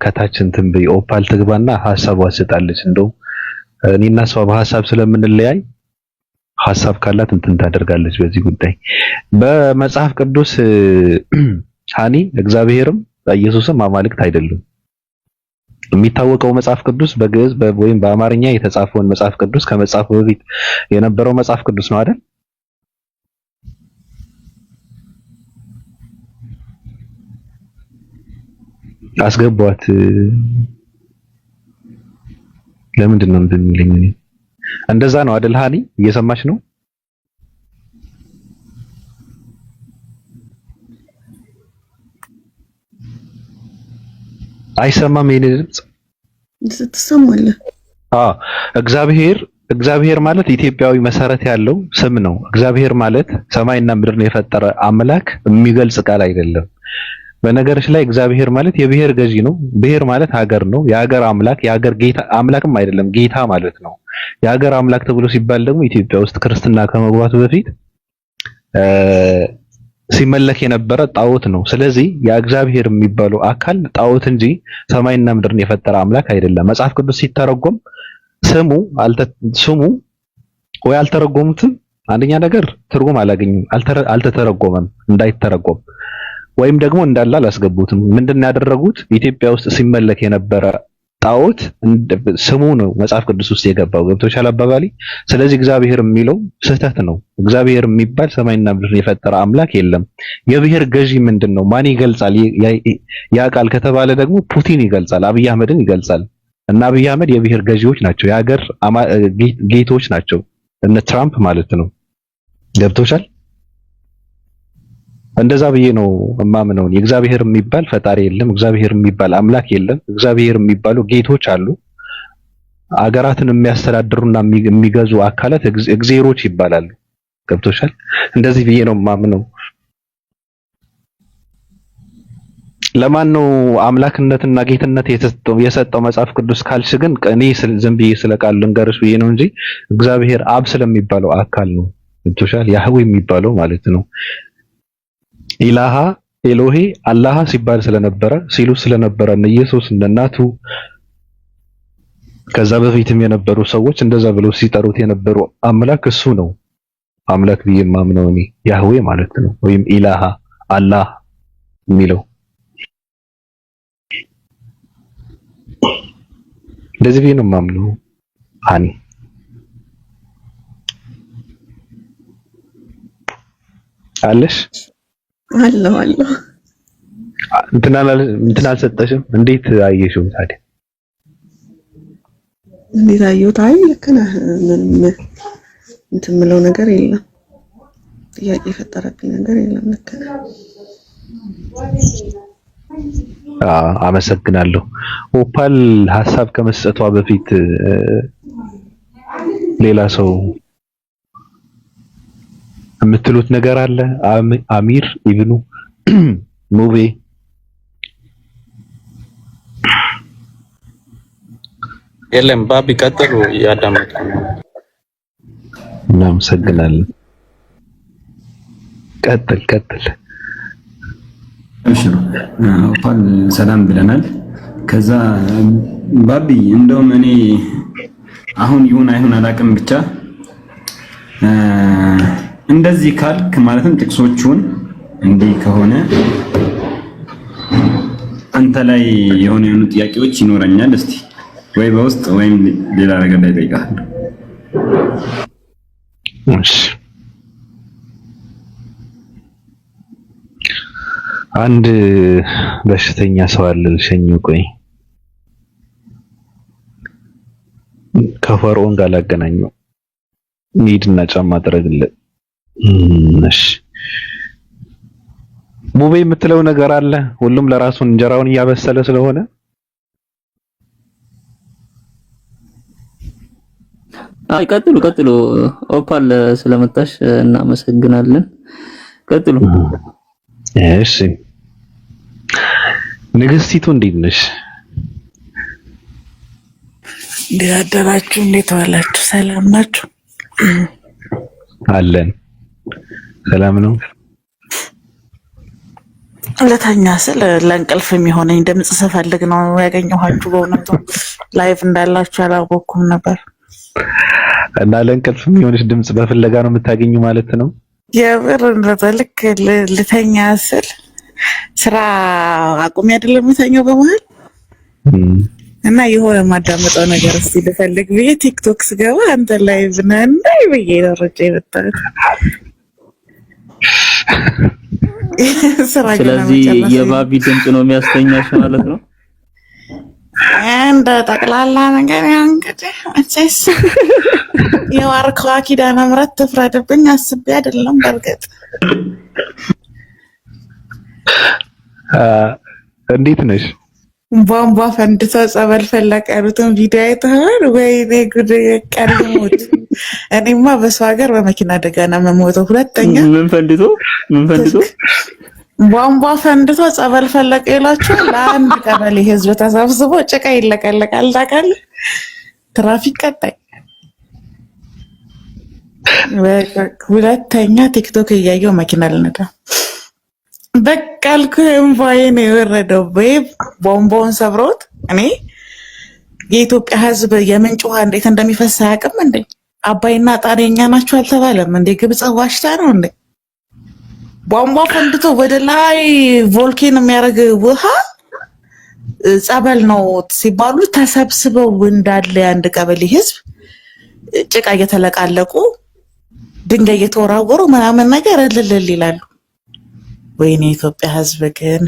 ከታች እንትን በይ ኦፓል ትግባና ሐሳቧ ትሰጣለች። እንደው እኔና እሷ በሐሳብ ስለምንለያይ ሐሳብ ካላት እንትን ታደርጋለች በዚህ ጉዳይ። በመጽሐፍ ቅዱስ ሃኒ እግዚአብሔርም ኢየሱስም አማልክት አይደሉም። የሚታወቀው መጽሐፍ ቅዱስ በግዕዝ ወይም በአማርኛ የተጻፈውን መጽሐፍ ቅዱስ ከመጻፉ በፊት የነበረው መጽሐፍ ቅዱስ ነው አይደል? አስገቧት። ለምንድን ነው እንትን የሚለኝ? እኔ እንደዛ ነው አይደል? ሃኒ እየሰማች ነው? አይሰማም የኔ ድምጽ? ትሰማለህ? አዎ። እግዚአብሔር ማለት ኢትዮጵያዊ መሰረት ያለው ስም ነው። እግዚአብሔር ማለት ሰማይና ምድርን የፈጠረ አምላክ የሚገልጽ ቃል አይደለም። በነገርሽ ላይ እግዚአብሔር ማለት የብሔር ገዢ ነው። ብሔር ማለት ሀገር ነው። የሀገር አምላክ የሀገር ጌታ አምላክም አይደለም ጌታ ማለት ነው። የሀገር አምላክ ተብሎ ሲባል ደግሞ ኢትዮጵያ ውስጥ ክርስትና ከመግባቱ በፊት ሲመለክ የነበረ ጣዖት ነው። ስለዚህ የእግዚአብሔር የሚባለው አካል ጣዖት እንጂ ሰማይና ምድርን የፈጠረ አምላክ አይደለም። መጽሐፍ ቅዱስ ሲተረጎም ስሙ ስሙ ወይ አልተረጎሙትም። አንደኛ ነገር ትርጉም አላገኙም፣ አልተተረጎመም፣ እንዳይተረጎም ወይም ደግሞ እንዳለ አላስገቡትም። ምንድን ያደረጉት ኢትዮጵያ ውስጥ ሲመለክ የነበረ ጣዖት ስሙ ነው መጽሐፍ ቅዱስ ውስጥ የገባው። ገብቶሻል አባባሊ? ስለዚህ እግዚአብሔር የሚለው ስህተት ነው። እግዚአብሔር የሚባል ሰማይና ምድርን የፈጠረ አምላክ የለም። የብሔር ገዢ ምንድን ነው? ማን ይገልጻል? ያ ቃል ከተባለ ደግሞ ፑቲን ይገልጻል፣ አብይ አህመድን ይገልጻል። እና አብይ አህመድ የብሔር ገዢዎች ናቸው፣ የሀገር ጌቶች ናቸው፣ እነ ትራምፕ ማለት ነው። ገብቶሻል? እንደዛ ብዬ ነው እማምነው። እግዚአብሔር የሚባል ፈጣሪ የለም። እግዚአብሔር የሚባል አምላክ የለም። እግዚአብሔር የሚባሉ ጌቶች አሉ። አገራትን የሚያስተዳድሩና የሚገዙ አካላት እግዜሮች ይባላሉ። ገብቶሻል? እንደዚህ ብዬ ነው የማምነው። ለማን ነው አምላክነትና ጌትነት የሰጠው መጽሐፍ ቅዱስ ካልሽ ግን እኔ ዝም ብዬ ስለ ቃሉ ልንገርሽ ብዬ ነው እንጂ እግዚአብሔር አብ ስለሚባለው አካል ነው። ገብቶሻል? ያህዌ የሚባለው ማለት ነው። ኢላሃ ኤሎሄ አላህ ሲባል ስለነበረ ሲሉ ስለነበረ እነ ኢየሱስ እነ እናቱ ከዛ በፊትም የነበሩ ሰዎች እንደዛ ብለው ሲጠሩት የነበሩ አምላክ እሱ ነው። አምላክ ብዬ የማምነው እኔ ያህዌ ማለት ነው፣ ወይም ኢላሃ አላህ የሚለው እንደዚህ ብዬ ነው የማምነው። ሃኒ አለሽ? አለሁ አለሁ። እንትን አልሰጠሽም? እንዴት አየሽው ታዲያ? እንዴት አየሁት? አይ ልክ ነህ። ምንም እንትን የምለው ነገር የለም። ጥያቄ የፈጠረብኝ ነገር የለም። ልክ ነህ። አመሰግናለሁ። ኦፓል ሀሳብ ከመስጠቷ በፊት ሌላ ሰው የምትሉት ነገር አለ? አሚር ኢብኑ ሙቤ የለም ባቢ ቀጥሉ፣ እያዳመጥኩ ነው። እናመሰግናለን። ቀጥል ቀጥል። እሺ እንኳን ሰላም ብለናል። ከዛ ባቢ እንደውም እኔ አሁን ይሁን አይሁን አላውቅም፣ ብቻ እንደዚህ ካልክ ማለትም ጥቅሶቹን እንዲህ ከሆነ አንተ ላይ የሆነ የሆኑ ጥያቄዎች ይኖረኛል። እስቲ ወይ በውስጥ ወይም ሌላ ነገር ላይ እጠይቅሃለሁ። እሺ አንድ በሽተኛ ሰው አለ ልሸኘው። ቆይ ከፈርዖን ጋር ላገናኘው። ሂድና ጫማ ጥረግለት። እሺ ሙቤ የምትለው ነገር አለ። ሁሉም ለራሱ እንጀራውን እያበሰለ ስለሆነ አይ ቀጥሉ ቀጥሉ። ኦፓል ስለመጣሽ እናመሰግናለን። ቀጥሉ። እሺ ንግስቲቱ እንዴት ነሽ? እንዴት አደራችሁ? እንዴት ዋላችሁ? ሰላም ናችሁ? አለን። ሰላም ነው። ለተኛ ስል ለእንቅልፍ የሚሆነኝ ድምፅ ስፈልግ ነው ያገኘኋችሁ። በእውነቱ live እንዳላችሁ አላወኩም ነበር። እና ለእንቅልፍ የሚሆንሽ ድምፅ በፍለጋ ነው የምታገኙ ማለት ነው። የምር እንደዛ ልክ ልተኛ ስል ስራ አቁሜ አይደለም የምተኛው በመሀል እና የሆነ የማዳምጠው ነገር እስቲ ልፈልግ ብዬ ቲክቶክ ስገባ አንተ live ነህ እንዴ ብዬ ነው ሮጬ የመጣሁት። ስራ ገና ስለዚህ መጨረሴ ነው። የባቢ ድምፅ ነው የሚያስተኛሽ ማለት ነው። እንደ ጠቅላላ ነገር ያው እንግዲህ መቼስ የዋርካዋ ኪዳነ ምሕረት ትፍረድብኝ አስቤ አይደለም። በእርግጥ አ፣ እንዴት ነሽ? ቧንቧ ፈንድቶ ጸበል ፈለቀ ያሉትን ቪዲዮ አይተኸዋል? ወይኔ ጉድ! ቀልሞት። እኔማ በሰው ሀገር በመኪና አደጋ ነው የምሞተው። ሁለተኛ ምን ፈንድቶ ምን ፈንድቶ? ስልክ ቧንቧ ፈንድቶ ጸበል ፈለቀ ይላችኋል። ለአንድ ቀበሌ ህዝብ ተሰብስቦ ጭቃ ይለቀለቃል። ታውቃለህ? ትራፊክ ቀጣይ። በቃ ሁለተኛ ቲክቶክ እያየው መኪና ልነዳ በቃ አልኩህ። እንባዬ ነው የወረደው። babe ቧንቧውን ሰብረውት። እኔ የኢትዮጵያ ህዝብ የምንጭ ውሃ እንዴት እንደሚፈስ አያውቅም እንዴ? አባይና ጣና የኛ ናቸው አልተባለም እንዴ? ግብፅ ዋሽታ ነው እንዴ? ቧንቧ ፈንድቶ ወደ ላይ volcano የሚያደርግ ውሃ ጸበል ነው ሲባሉ ተሰብስበው እንዳለ የአንድ ቀበሌ ህዝብ ጭቃ እየተለቃለቁ ድንጋይ እየተወራወሩ ምናምን ነገር እልልል ይላሉ። ወይኔ የኢትዮጵያ ህዝብ ግን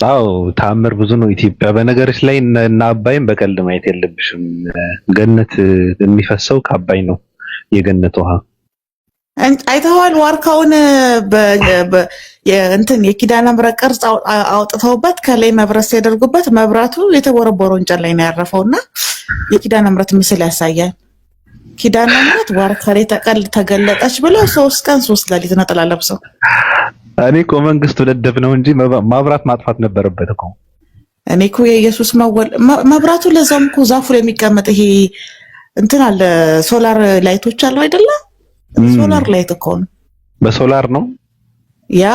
አዎ ተአምር ብዙ ነው ኢትዮጵያ። በነገርሽ ላይ እነ አባይን በቀልድ ማየት የለብሽም። ገነት የሚፈሰው ከአባይ ነው፣ የገነት ውሃ። አይተኸዋል? ዋርካውን እንትን የኪዳነ ምሕረት ቅርጽ አውጥተውበት ከላይ መብራት ሲያደርጉበት መብራቱ የተቦረቦረው እንጨት ላይ ነው ያረፈው እና የኪዳነ ምሕረት ምስል ያሳያል። ኪዳነ ምሕረት ዋርካ ላይ ተገለጠች ብለው 3 ቀን 3 ሌሊት ነጠላ ለብሰው። እኔ እኮ መንግስቱ ደደብ ነው እንጂ ማብራት ማጥፋት ነበረበት እኮ። እኔ እኮ የኢየሱስ መብራቱ ለዛውም እኮ ዛፉ ላይ የሚቀመጥ ይሄ እንትን አለ፣ solar light ኦች አሉ አይደለ? Solar light እኮ ነው። በሶላር ነው። ያ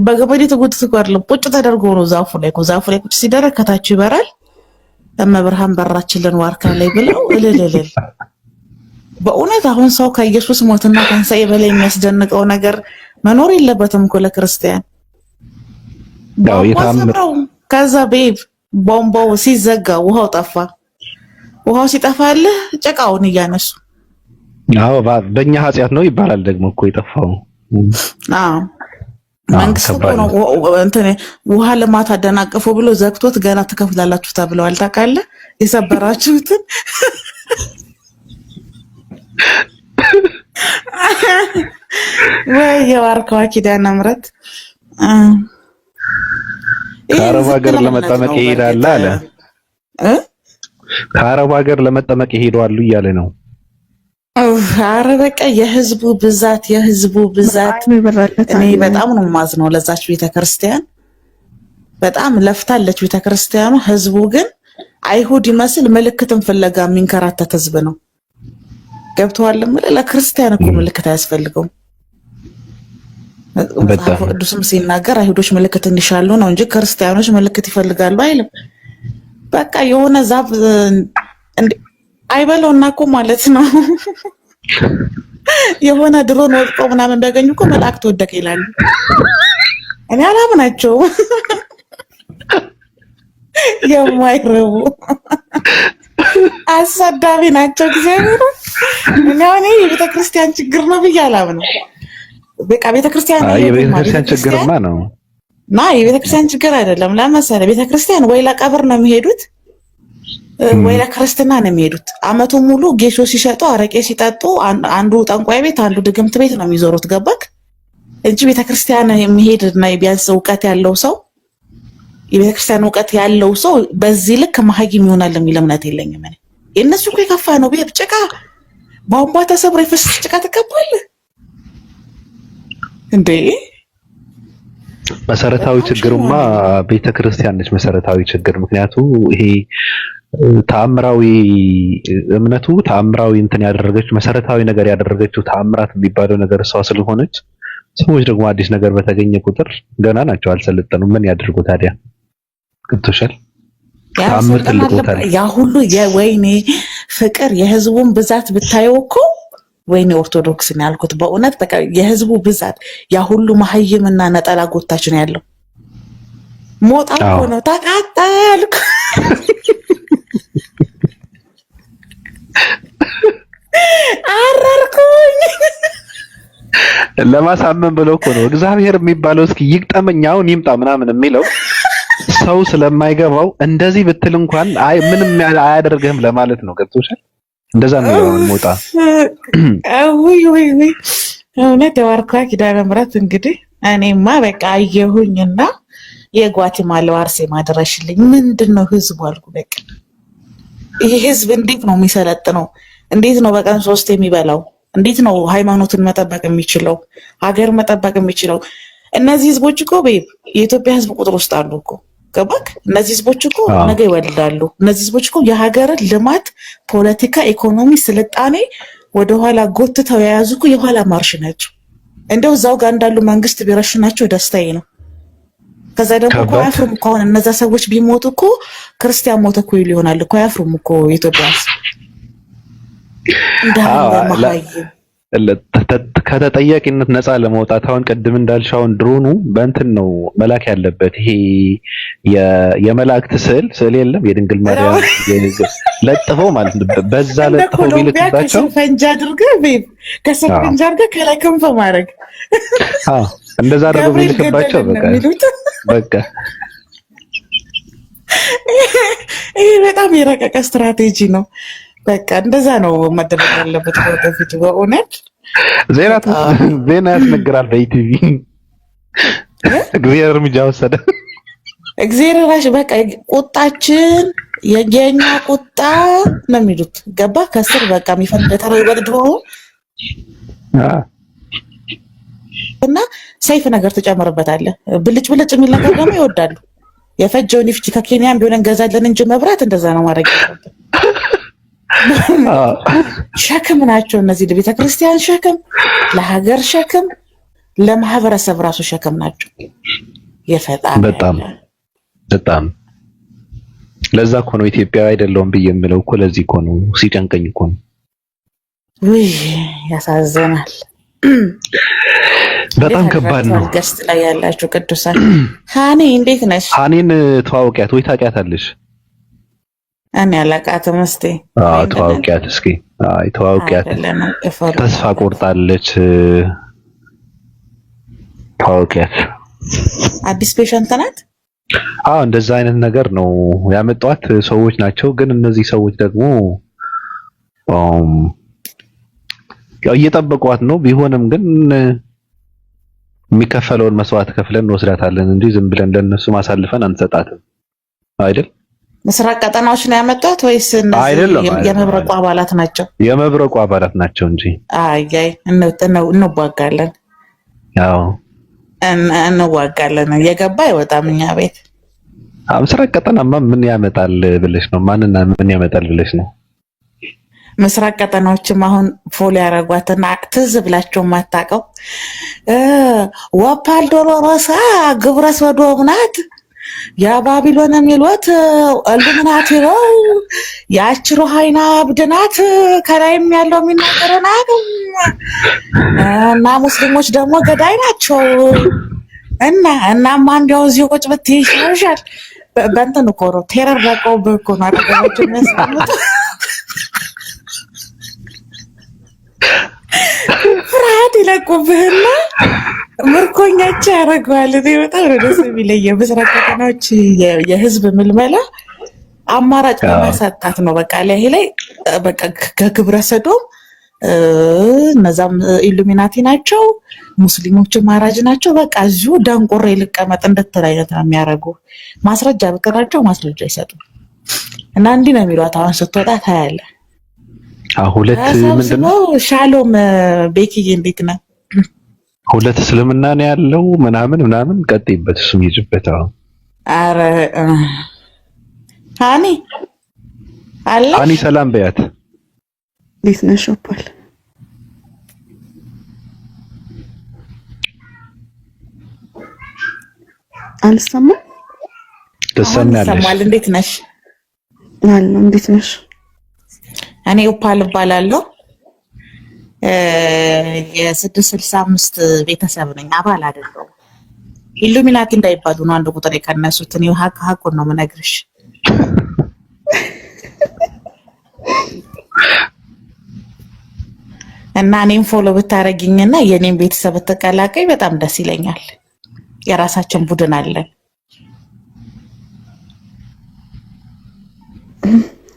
በገመድ የተጎተተ እኮ አይደለም፣ ቁጭ ተደርጎ ነው ዛፉ ላይ እኮ። ዛፉ ላይ ቁጭ ሲደረግ ከታች ይበራል። እመብርሃን በራችልን ዋርካ ላይ ብለው እልልልል። በእውነት አሁን ሰው ከኢየሱስ ሞትና ትንሣኤ በላይ የሚያስደንቀው ነገር መኖር የለበትም እኮ ለክርስቲያን። ያው ቧንቧ የተአምር ሰብረው ከዛ babe ቧንቧው ሲዘጋ ውሃው ጠፋ። ውሃው ሲጠፋልህ ጭቃውን እያነሱ አዎ በእኛ ኃጢአት ነው ይባላል ደግሞ እኮ የጠፋው። አዎ አዎ መንግስት እኮ ከባድ ነው ነው። እንትን ውሃ ልማት አደናቀፉ ብሎ ዘግቶት ገና ትከፍላላችሁ ተብለዋል። ታውቃለህ? የሰበራችሁትን። ወይ የዋርካዋ ኪዳነ ምሕረት እ ይሄ ከአረብ ዝም ሀገር ብለህ እምነት ለመጠመቅ ነው ይሄዳል በእርግጥ አለ። እ ከአረብ ሀገር ለመጠመቅ ይሄዳሉ እያለ ነው። ኧረ በቃ የህዝቡ ብዛት የህዝቡ ብዛት በጣም ይበራለት እኔ አለ። በጣም ነው የማዝነው ለዛች ቤተክርስቲያን። በጣም ለፍታለች ቤተክርስቲያኑ። ህዝቡ ግን አይሁድ ይመስል ምልክትን ፍለጋ የሚንከራተት ህዝብ ነው። ገብተዋል። ለክርስቲያን እኮ ምልክት አያስፈልገውም። መጽሐፍ ቅዱስም ሲናገር አይሁዶች ምልክት እንዲሻሉ ነው እንጂ ክርስቲያኖች ምልክት ይፈልጋሉ አይልም። በቃ የሆነ ዛፍ አይበለውና እኮ ማለት ነው የሆነ ድሮን ወድቆ ምናምን ቢያገኙ እኮ መላእክት ወደቀ ይላሉ። እኔ አላምናቸውም። የማይረቡ አሳዳቢ ናቸው። እግዚአብሔር እኔ አሁን የቤተክርስቲያን ችግር ነው ብዬ አላምንም። በቃ ቤተክርስቲያን የቤተክርስቲያን ችግርማ ነው ና የቤተክርስቲያን ችግር አይደለም። ለመሰለ ቤተክርስቲያን ወይ ለቀብር ነው የሚሄዱት ወይ ለክርስትና ነው የሚሄዱት። አመቱ ሙሉ ጌሾ ሲሸጡ፣ አረቄ ሲጠጡ፣ አንዱ ጠንቋይ ቤት፣ አንዱ ድግምት ቤት ነው የሚዞሩት። ገባክ እንጂ ቤተክርስቲያን የሚሄድ እና ቢያንስ እውቀት ያለው ሰው የቤተክርስቲያን እውቀት ያለው ሰው በዚህ ልክ መሀይም ይሆናል የሚል እምነት የለኝም። እኔ የእነሱ እኮ የከፋ ነው። ቤት ጭቃ ቧንቧ ተሰብሮ የፈሰሰ ጭቃ ትቀባለህ እንዴ? መሰረታዊ ችግሩማ ቤተክርስቲያን ነች። መሰረታዊ ችግር ምክንያቱ ይሄ ተአምራዊ እምነቱ ተአምራዊ እንትን ያደረገች መሰረታዊ ነገር ያደረገችው ተአምራት የሚባለው ነገር እሷ ስለሆነች ሰዎች ደግሞ አዲስ ነገር በተገኘ ቁጥር ገና ናቸው፣ አልሰለጠኑም። ምን ያድርጉ ታዲያ? ገብቶሻል? ተአምር ትልቅ ቦታ ያ ሁሉ የወይኔ ፍቅር የህዝቡን ብዛት ብታየው እኮ ወይኔ ኦርቶዶክስ ነው ያልኩት በእውነት በቃ የህዝቡ ብዛት ያ ሁሉ መሀይምና ነጠላ ጎታች ነው ያለው። ሞጣ እኮ ነው ተቃጠልኩ። አረርኩኝ። ለማሳመን ብለው እኮ ነው እግዚአብሔር የሚባለው እስኪ ይግጠመኝ አሁን ይምጣ ምናምን የሚለው ሰው ስለማይገባው እንደዚህ ብትል እንኳን አይ ምንም አያደርግህም ለማለት ነው። ገብቶሻል? እንደዛ ነው ያለው ሞጣ። ውይ ውይ ውይ እውነት የዋርካ ኪዳነ ምሕረት እንግዲህ እኔማ በቃ አየሁኝና የጓቲማላው አርሴማ ድረሽልኝ። ምንድን ነው ህዝቡ አልኩ። በቃ ይሄ ህዝብ እንዴት ነው የሚሰለጥነው? እንዴት ነው በቀን ሶስት የሚበላው? እንዴት ነው ሃይማኖትን መጠበቅ የሚችለው? ሀገር መጠበቅ የሚችለው? እነዚህ ህዝቦች እኮ babe የኢትዮጵያ ህዝብ ቁጥር ውስጥ አሉ እኮ ገባክ? እነዚህ ህዝቦች እኮ ነገ ይወልዳሉ። እነዚህ ህዝቦች እኮ የሀገርን ልማት፣ ፖለቲካ፣ ኢኮኖሚ፣ ስልጣኔ ወደኋላ ጎትተው የያዙ እኮ የኋላ ማርሽ ናቸው። እንደው እዛው ጋር እንዳሉ መንግስት ቢረሽናቸው ደስታዬ ነው። ከዛ ደግሞ እኮ አያፍሩም እኮ አሁን እነዛ ሰዎች ቢሞቱ እኮ ክርስቲያን ሞተ እኮ ይሉ ይሆናል እኮ አያፍሩም እኮ የኢትዮጵያ ህዝብ እንዳለ መሀይም ከተጠያቂነት ነፃ ለመውጣት አሁን ቅድም እንዳልሽው አሁን ድሮኑ በእንትን ነው መላክ ያለበት። ይሄ የመላእክት ስዕል ስዕል የለም የድንግል ማርያም ለጥፈው ማለት ነው። በዛ ለጥፈው ቢልክባቸው ፈንጅ አድርገህ babe ከስር ፈንጅ አድርገህ ከላይ ክንፍ ማድረግ አዎ፣ እንደዛ አድርገው ቢልክባቸው በቃ በቃ ይሄ በጣም የረቀቀ ስትራቴጂ ነው። በቃ እንደዛ ነው መደረግ ያለበት ወደፊት። በእውነት ዜና ያስነግራል። በኢቲቪ እግዚአብሔር እርምጃ ወሰደ። እግዚአብሔር ራሽ በቃ ቁጣችን የኛ ቁጣ ነው የሚሉት ገባ ከስር በቃ የሚፈነዳ ወድሮ እና ሰይፍ ነገር ትጨምርበታለህ። ብልጭ ብልጭ የሚል ነገር ደግሞ ይወዳሉ። የፈጀውን ይፍጭ። ከኬንያም ቢሆን እንገዛለን እንጂ መብራት እንደዛ ነው ማድረግ ያለብን። ሸክም ናቸው እነዚህ ለቤተ ክርስቲያን ሸክም፣ ለሀገር ሸክም፣ ለማህበረሰብ ራሱ ሸክም ናቸው። የፈጣሪ በጣም በጣም ለዛ እኮ ነው ኢትዮጵያዊ አይደለሁም ብዬ የምለው እኮ ለዚህ እኮ ነው፣ ሲጨንቀኝ እኮ ነው። ውይ ያሳዝናል። በጣም ከባድ ነው። guest ላይ ያላችሁ ቅዱሳን ሃኒ እንዴት ነሽ? ሃኒን ተዋውቂያት ወይ ታውቂያታለሽ? እኔ አላውቃትም። እስኪ አዎ ተዋውቂያት እስኪ። አይ ተዋውቂያት፣ ተስፋ ቆርጣለች። ተዋውቂያት። አዲስ patient ናት። አዎ እንደዛ አይነት ነገር ነው ያመጧት ሰዎች ናቸው። ግን እነዚህ ሰዎች ደግሞ ያው እየጠበቋት ነው። ቢሆንም ግን የሚከፈለውን መስዋዕት ከፍለን እንወስዳታለን እንጂ ዝም ብለን ለነሱ ማሳልፈን አንሰጣትም። አይደል? ምስራቅ ቀጠናዎች ነው ያመጧት ወይስ እነዚህ የመብረቁ አባላት ናቸው? የመብረቁ አባላት ናቸው እንጂ። አይ አይ እንዋጋለን። አዎ እንዋጋለን። እየገባ አይወጣም እኛ ቤት። ምስራቅ ቀጠናማ ምን ያመጣል ብለሽ ነው? ማንና ምን ያመጣል ብለሽ ነው? ምስራቅ ቀጠናዎችም አሁን follow ያደረጓትና ትዝ ብላቸው የማታውቀው ወፓል ዶሎሮሳ ግብረ ሰዶም ናት፣ የባቢሎን የሚሉት ኢሉሚናቲ ነው፣ ያች ሩሃይና እብድ ናት፣ ከላይም ያለው የሚናገረው ናት እና ሙስሊሞች ደግሞ ገዳይ ናቸው እና እናማ እንዲያው እዚሁ ቁጭ ብትይ ይሻልሻል። በእንትን እኮ ነው terror ለቀውብህ እኮ ነው አጠገባቸው የሚያስቀምጡ ፍርሃት ይለቁብህና ምርኮኛቸው ያደርገዋል። እኔ በጣም ነው ደስ የሚለኝ የምስራቅ ቀጠናዎች የህዝብ ምልመላ አማራጭ በማሳጣት ነው። በቃ ላይ ላይ በቃ ከግብረ ሰዶም እነዛም ኢሉሚናቲ ናቸው፣ ሙስሊሞችም አራጅ ናቸው። በቃ እዚሁ ደንቆሬ ልቀመጥ እንድትል አይነት ነው የሚያደርጉ። ማስረጃ ብትላቸው ማስረጃ ይሰጡ እና እንዲህ ነው የሚሏት። አሁን ስትወጣ ታያለህ። ሁለት ምንድን ነው? ሻሎም ቤኪዬ እንዴት ነህ? ሁለት እስልምና ነው ያለው ምናምን ምናምን። ቀጥይበት፣ እሱም ይጅበት። አሁን ኧረ ሃኒ አለ ሃኒ ሰላም በያት። እንዴት ነሽ ኦፓል? አልሰማም። ትሰሚያለሽ? ይሰማል። እንዴት ነሽ? አለሁ። እንዴት ነሽ? እኔ ኦፓል እባላለሁ። የ665 ቤተሰብ ነኝ። አባል አይደለሁም። ኢሉሚናቲ እንዳይባሉ ነው አንድ ቁጥር የቀነሱት። እኔ ሀቅ ሀቁን ነው የምነግርሽ። እና እኔም follow ብታረጊኝና የኔም ቤተሰብ ብትቀላቀይ በጣም ደስ ይለኛል። የራሳችን ቡድን አለን።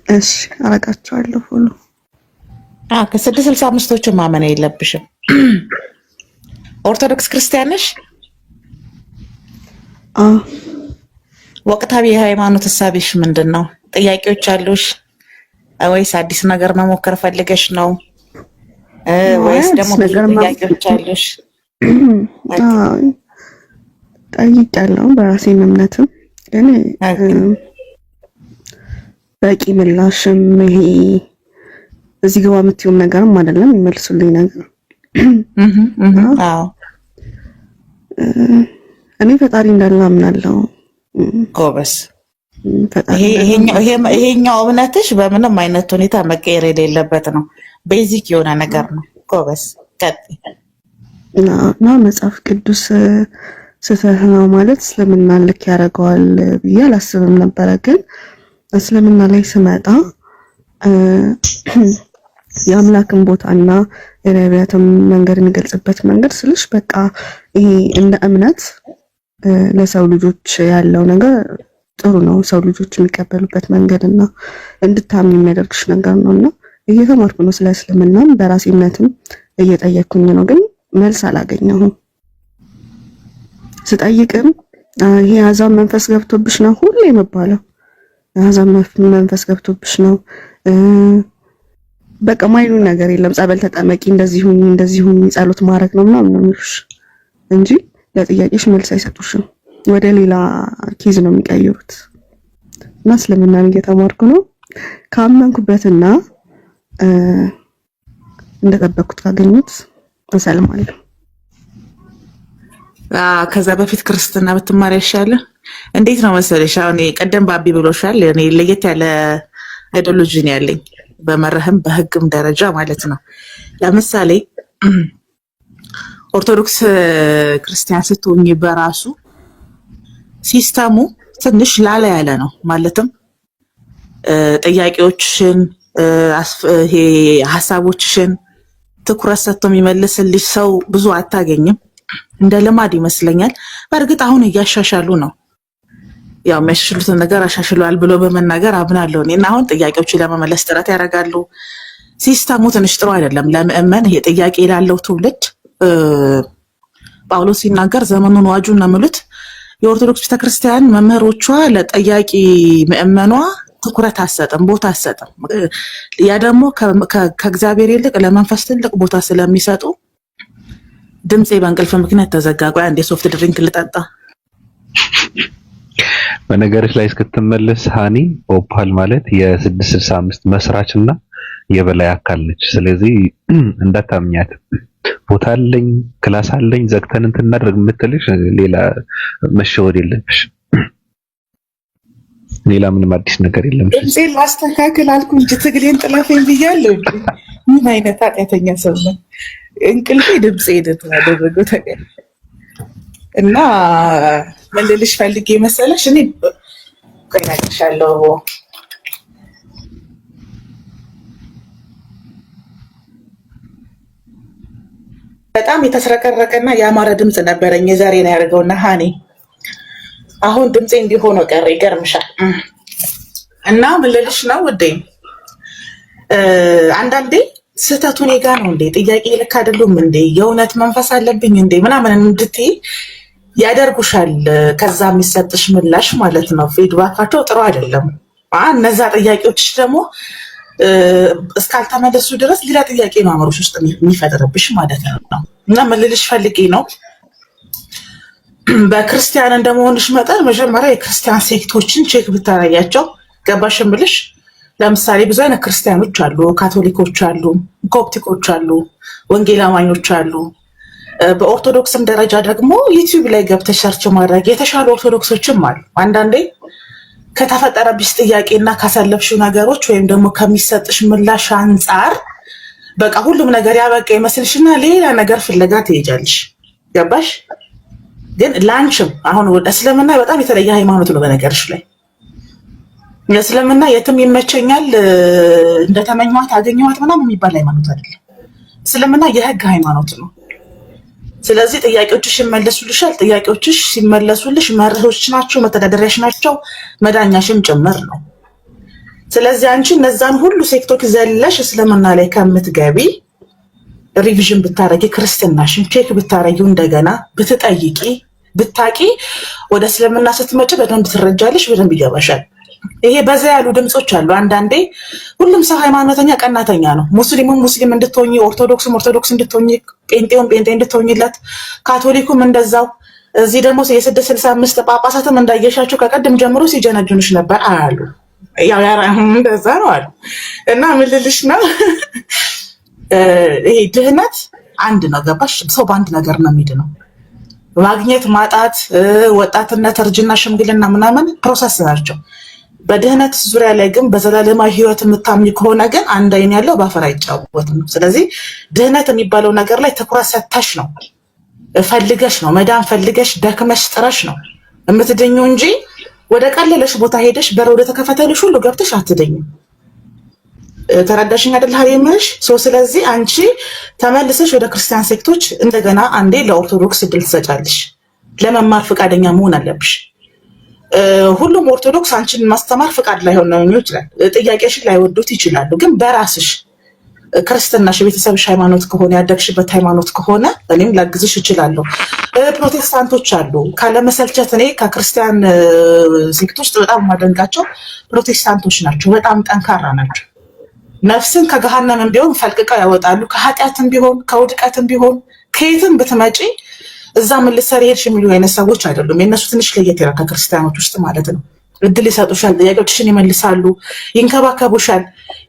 እሺ አረጋቸዋለሁ follow። ከ665ቶቹን ማመን የለብሽም። ኦርቶዶክስ ክርስቲያን ነሽ? ወቅታዊ የሃይማኖት እሳቤሽ ምንድን ነው? ጥያቄዎች አሉሽ ወይስ አዲስ ነገር መሞከር ፈልገሽ ነው ወይስ ደግሞ ብዙ ጥያቄዎች አሉሽ? ጠይቄያለሁ በራሴ እምነትም ግን በቂ ምላሽም ይሄ እዚህ ግባ የምትይውም ነገርም አይደለም የሚመልሱልኝ ነገር። እኔ ፈጣሪ እንዳለ አምናለሁ። ጎበዝ። ይሄኛው እምነትሽ በምንም አይነት ሁኔታ መቀየር የሌለበት ነው። basic የሆነ ነገር ነው። ጎበዝ ቀጥይ። እና መጽሐፍ ቅዱስ ስህተት ነው ማለት እስልምና ልክ ያደርገዋል ብዬ አላስብም ነበረ። ግን እስልምና ላይ ስመጣ የአምላክን ቦታና የነቢያትን መንገድ የሚገልጽበት መንገድ ስልሽ በቃ ይሄ እንደ እምነት ለሰው ልጆች ያለው ነገር ጥሩ ነው። ሰው ልጆች የሚቀበሉበት መንገድ እና እንድታምን የሚያደርግሽ ነገር ነው እና እየተማርኩ ነው ስለ እስልምናም በራሴ እምነትም እየጠየኩኝ ነው፣ ግን መልስ አላገኘሁም። ስጠይቅም ይሄ የአሕዛብ መንፈስ ገብቶብሽ ነው ሁሌ የምባለው፣ የአሕዛብ መንፈስ ገብቶብሽ ነው፣ በቃ ማይሉ ነገር የለም። ጸበል ተጠመቂ፣ እንደዚህ ሁኚ፣ እንደዚህ ሁኚ፣ ጸሎት ማድረግ ነው ምናምን ነው የሚሉሽ እንጂ ለጥያቄሽ መልስ አይሰጡሽም። ወደ ሌላ case ነው የሚቀይሩት። እና እስልምናን እየተማርኩ ነው። ካመንኩበትና እንደጠበቅኩት ካገኙት እሰልማለሁ። ከዛ በፊት ክርስትና ብትማር ያሻለ። እንዴት ነው መሰለሽ፣ አሁን ቀደም ባቢ ብሎሻል። እኔ ለየት ያለ ideology ነው ያለኝ በመርህም በህግም ደረጃ ማለት ነው። ለምሳሌ ኦርቶዶክስ ክርስቲያን ስትሆኝ በራሱ system ኡ ትንሽ ላላ ያለ ነው። ማለትም ጥያቄዎችሽን ይሄ ሀሳቦችሽን ትኩረት ሰጥቶ የሚመልስልሽ ሰው ብዙ አታገኝም። እንደ ልማድ ይመስለኛል። በእርግጥ አሁን እያሻሻሉ ነው። ያው የሚያሻሽሉትን ነገር አሻሽለዋል ብሎ በመናገር አምናለሁ እኔ እና አሁን ጥያቄዎችን ለመመለስ ጥረት ያደርጋሉ። system ኡ ትንሽ ጥሩ አይደለም ለምእመን፣ ይሄ ጥያቄ ላለው ትውልድ። ጳውሎስ ሲናገር ዘመኑን ዋጁ ነው የሚሉት። የኦርቶዶክስ ቤተክርስቲያን መምህሮቿ ለጠያቂ ምእመኗ ትኩረት አትሰጥም፣ ቦታ አትሰጥም። ያ ደግሞ ከእግዚአብሔር ይልቅ ለመንፈስ ትልቅ ቦታ ስለሚሰጡ ድምፄ በእንቅልፍ ምክንያት ተዘጋ። ቆይ አንዴ soft drink ልጠጣ። በነገርሽ ላይ እስክትመለስ ሃኒ ኦፓል ማለት የ665 መስራች እና የበላይ አካል ነች። ስለዚህ እንዳታምኛት። ቦታ አለኝ class አለኝ ዘግተን እንትን እናድርግ የምትልሽ ሌላ መሸወድ የለብሽ። ሌላ ምንም አዲስ ነገር የለም። ድምፄን ላስተካክል አልኩ እንጂ ትግሌን ጥለፈኝ ብያለሁ። ምን አይነት ኃጢአተኛ ሰው ነው? እንቅልፌ ድምፄን እንትን አደረገው ታውቂያለሽ። እና ምን ልልሽ ፈልጌ መሰለሽ፣ እኔ ቆይ እነግርሻለሁ። በጣም የተስረቀረቀና የአማረ ድምፅ ነበረኝ። የዛሬ ነው ያደርገውና ሀኔ አሁን ድምፄ እንዲሆነ ቀረ። ይገርምሻል። እና ምን ልልሽ ነው ውዴ፣ አንዳንዴ ስህተቱ እኔ ጋ ነው እንዴ፣ ጥያቄ ልክ አይደሉም እንዴ፣ የእውነት መንፈስ አለብኝ እንዴ ምናምን እንድትይ ያደርጉሻል። ከዛ የሚሰጥሽ ምላሽ ማለት ነው feedback ኣቸው ጥሩ አይደለም። እነዛ ጥያቄዎች ደግሞ እስካልተመለሱ ድረስ ሌላ ጥያቄ ነው አእምሮሽ ውስጥ የሚፈጥርብሽ ማለት ነው። እና ምን ልልሽ ፈልጌ ነው፣ በክርስቲያን እንደመሆንሽ መጠን መጀመሪያ የክርስቲያን sect ኦችን check ብታረጊያቸው፣ ገባሽ እምልሽ። ለምሳሌ ብዙ አይነት ክርስቲያኖች አሉ። ካቶሊኮች አሉ፣ ኮፕቲኮች አሉ፣ ወንጌል አማኞች አሉ። በኦርቶዶክስም ደረጃ ደግሞ ዩቲዩብ ላይ ገብተሽ search ማድረግ የተሻሉ ኦርቶዶክሶችም አሉ። አንዳንዴ ከተፈጠረብሽ ጥያቄ እና ካሳለፍሽው ነገሮች ወይም ደግሞ ከሚሰጥሽ ምላሽ አንጻር በቃ ሁሉም ነገር ያበቃ ይመስልሽና ሌላ ነገር ፍለጋ ትሄጃለሽ። ገባሽ? ግን ላንቺም አሁን እስልምና በጣም የተለየ ሃይማኖት ነው። በነገርሽ ላይ እስልምና የትም ይመቸኛል እንደተመኘኋት አገኘኋት ምናምን የሚባል ሃይማኖት አይደለም። እስልምና የህግ ሃይማኖት ነው። ስለዚህ ጥያቄዎችሽ ይመለሱልሻል። ጥያቄዎችሽ ሲመለሱልሽ መርሆች ናቸው፣ መተዳደሪያሽ ናቸው፣ መዳኛሽም ጭምር ነው። ስለዚህ አንቺ እነዛን ሁሉ sect ኦች ዘለሽ እስልምና ላይ ከምትገቢ revision ብታረጊ፣ ክርስትናሽን check ብታረጊው፣ እንደገና ብትጠይቂ፣ ብታቂ፣ ወደ እስልምና ስትመጪ በደንብ ትረጃለሽ፣ በደንብ ይገባሻል። ይሄ በዛ ያሉ ድምፆች አሉ። አንዳንዴ ሁሉም ሰው ሃይማኖተኛ ቀናተኛ ነው። ሙስሊሙም ሙስሊም እንድትሆኚ፣ ኦርቶዶክስም ኦርቶዶክስ እንድትሆኚ፣ ጴንጤውም ጴንጤ እንድትሆኝለት፣ ካቶሊኩም እንደዛው። እዚህ ደግሞ የ665 ጳጳሳትም እንዳየሻቸው ከቀድም ጀምሮ ሲጀነጅኑሽ ነበር አሉ። ያው እንደዛ ነው አሉ። እና ምን ልልሽ ነው፣ ይሄ ድህነት አንድ ነው። ገባሽ? ሰው በአንድ ነገር ነው የሚድነው። ማግኘት፣ ማጣት፣ ወጣትነት፣ እርጅና፣ ሽምግልና ምናምን process ናቸው። በድህነት ዙሪያ ላይ ግን በዘላለማዊ ሕይወት የምታምኝ ከሆነ ግን አንድ አይን ያለው በአፈር አይጫወትም። ስለዚህ ድህነት የሚባለው ነገር ላይ ትኩረት ሰተሽ ነው፣ ፈልገሽ ነው፣ መዳን ፈልገሽ ደክመሽ ጥረሽ ነው የምትድኙ እንጂ ወደ ቀለለሽ ቦታ ሄደሽ በር ወደ ተከፈተልሽ ሁሉ ገብተሽ አትድኝም። ተረዳሽኝ አይደል የምልሽ? ስለዚህ አንቺ ተመልሰሽ ወደ ክርስቲያን sect ኦች እንደገና አንዴ ለኦርቶዶክስ እድል ትሰጫለሽ። ለመማር ፈቃደኛ መሆን አለብሽ። ሁሉም ኦርቶዶክስ አንቺን ማስተማር ፍቃድ ላይሆን ነው ይችላል። ጥያቄሽን ላይወዱት ይችላሉ። ግን በራስሽ ክርስትናሽ የቤተሰብሽ ሃይማኖት ከሆነ፣ ያደግሽበት ሃይማኖት ከሆነ እኔም ላግዝሽ እችላለሁ። ፕሮቴስታንቶች አሉ። ካለመሰልቸት እኔ ከክርስቲያን sect ውስጥ በጣም የማደንቃቸው ፕሮቴስታንቶች ናቸው። በጣም ጠንካራ ናቸው። ነፍስን ከገሃነምም ቢሆን ፈልቅቀው ያወጣሉ። ከኃጢአትም ቢሆን ከውድቀትም ቢሆን ከየትም ብትመጪ እዛ ምን ልትሰሪ ሄድሽ የሚሉ አይነት ሰዎች አይደሉም። የእነሱ ትንሽ ለየት ይላል ከክርስቲያኖች ውስጥ ማለት ነው። እድል ይሰጡሻል፣ ጥያቄዎችሽን ይመልሳሉ፣ ይንከባከቡሻል።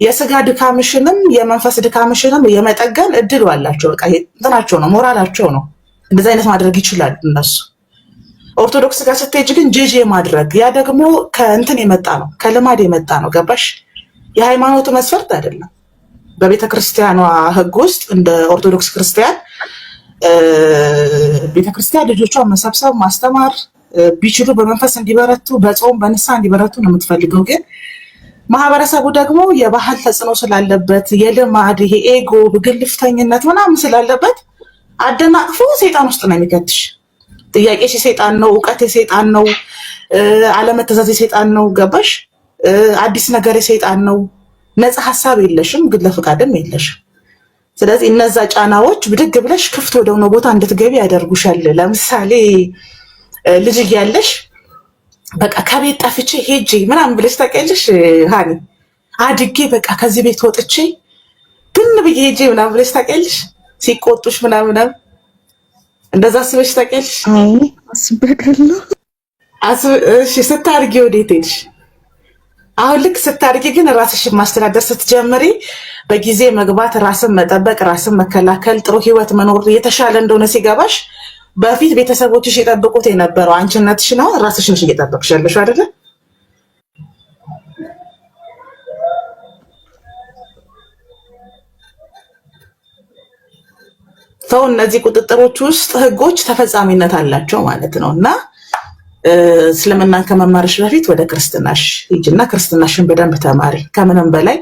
የስጋ ድካምሽንም የመንፈስ ድካምሽንም የመጠገን እድሉ አላቸው። በቃ እንትናቸው ነው፣ ሞራላቸው ነው። እንደዚህ አይነት ማድረግ ይችላሉ እነሱ። ኦርቶዶክስ ጋር ስትሄጂ ግን ጄጄ ማድረግ ያ ደግሞ ከእንትን የመጣ ነው፣ ከልማድ የመጣ ነው። ገባሽ? የሃይማኖቱ መስፈርት አይደለም። በቤተ ክርስቲያኗ ሕግ ውስጥ እንደ ኦርቶዶክስ ክርስቲያን ቤተክርስቲያን ልጆቿን መሰብሰብ፣ ማስተማር፣ ቢችሉ በመንፈስ እንዲበረቱ፣ በጾም በንስሐ እንዲበረቱ ነው የምትፈልገው። ግን ማህበረሰቡ ደግሞ የባህል ተጽዕኖ ስላለበት፣ የልማድ ይሄ ego፣ ግልፍተኝነት ምናምን ስላለበት አደናቅፎ ሰይጣን ውስጥ ነው የሚከትሽ። ጥያቄሽ የሰይጣን ነው፣ እውቀት የሰይጣን ነው፣ አለመተዛዝ የሰይጣን ነው። ገባሽ? አዲስ ነገር የሰይጣን ነው። ነፃ ሀሳብ የለሽም፣ ግለ ፈቃድም የለሽም። ስለዚህ እነዛ ጫናዎች ብድግ ብለሽ ክፍት ወደሆነ ቦታ እንድትገቢ ያደርጉሻል። ለምሳሌ ልጅ እያለሽ በቃ ከቤት ጠፍቼ ሄጄ ምናምን ብለሽ ታውቂያለሽ? ሃኒ አድጌ በቃ ከዚህ ቤት ወጥቼ ብን ብዬ ሄጄ ምናምን ብለሽ ታውቂያለሽ? ሲቆጡሽ ምናምን ምናምን እንደዛ አስበሽ ታውቂያለሽ? አዎ አስቤ አውቃለሁ። እሺ ስታድጊ ወዴት ሄድሽ? አሁን ልክ ስታድጊ ግን ራስሽን ማስተዳደር ስትጀምሪ በጊዜ መግባት፣ ራስን መጠበቅ፣ ራስን መከላከል፣ ጥሩ ህይወት መኖር የተሻለ እንደሆነ ሲገባሽ በፊት ቤተሰቦችሽ የጠብቁት የነበረው አንቺነትሽን አሁን ራስሽ ነሽ እየጠበቅሽ ያለሽው አይደለ? ሰው እነዚህ ቁጥጥሮች ውስጥ ህጎች ተፈጻሚነት አላቸው ማለት ነው። እና እስልምናን ከመማርሽ በፊት ወደ ክርስትናሽ ሂጂና ክርስትናሽን በደንብ ተማሪ። ከምንም በላይ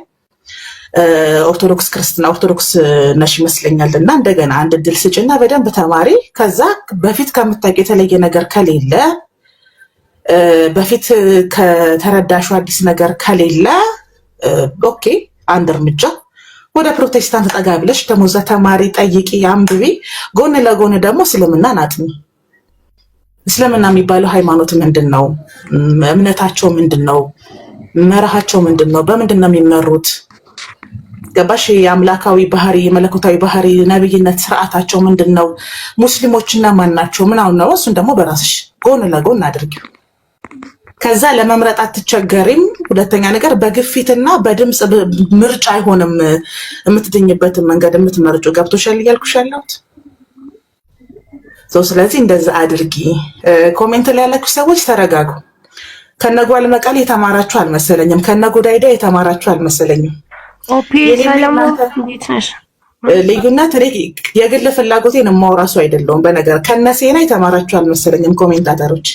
ኦርቶዶክስ ክርስትና ኦርቶዶክስ ነሽ ይመስለኛል። እና እንደገና አንድ እድል ስጭና በደንብ ተማሪ። ከዛ በፊት ከምታውቂ የተለየ ነገር ከሌለ፣ በፊት ከተረዳሹ አዲስ ነገር ከሌለ፣ okay አንድ እርምጃ ወደ ፕሮቴስታንት ጠጋ ብለሽ ደግሞ እዛ ተማሪ፣ ጠይቂ፣ አንብቢ። ጎን ለጎን ደግሞ እስልምናን አጥኚ። እስልምና የሚባለው ሃይማኖት ምንድን ነው? እምነታቸው ምንድን ነው? መርሃቸው ምንድን ነው? በምንድን ነው የሚመሩት? ገባሽ? የአምላካዊ ባህሪ፣ የመለኮታዊ ባህሪ፣ ነብይነት ስርዓታቸው ምንድን ነው? ሙስሊሞች እነማን ናቸው? ምናምን ነው። እሱን ደግሞ በራስሽ ጎን ለጎን አድርጊው። ከዛ ለመምረጥ አትቸገሪም። ሁለተኛ ነገር በግፊትና በድምፅ ምርጫ አይሆንም የምትድኝበትን መንገድ የምትመርጩ። ገብቶሻል እያልኩሽ ያለሁት ሰው። ስለዚህ እንደዛ አድርጊ። Comment ላይ ያላችሁ ሰዎች ተረጋጉ። ከነጓል መቀሌ የተማራችሁ አልመሰለኝም። ከነጎዳይዳ የተማራችሁ አልመሰለኝም። ኦፒ ሰላም፣ እንዴት ነሽ? ልዩነት እኔ የግል ፍላጎቴን የማወራ ሰው አይደለሁም። በነገር ከነሴና የተማራችሁ አልመሰለኝም። Commentator ኦች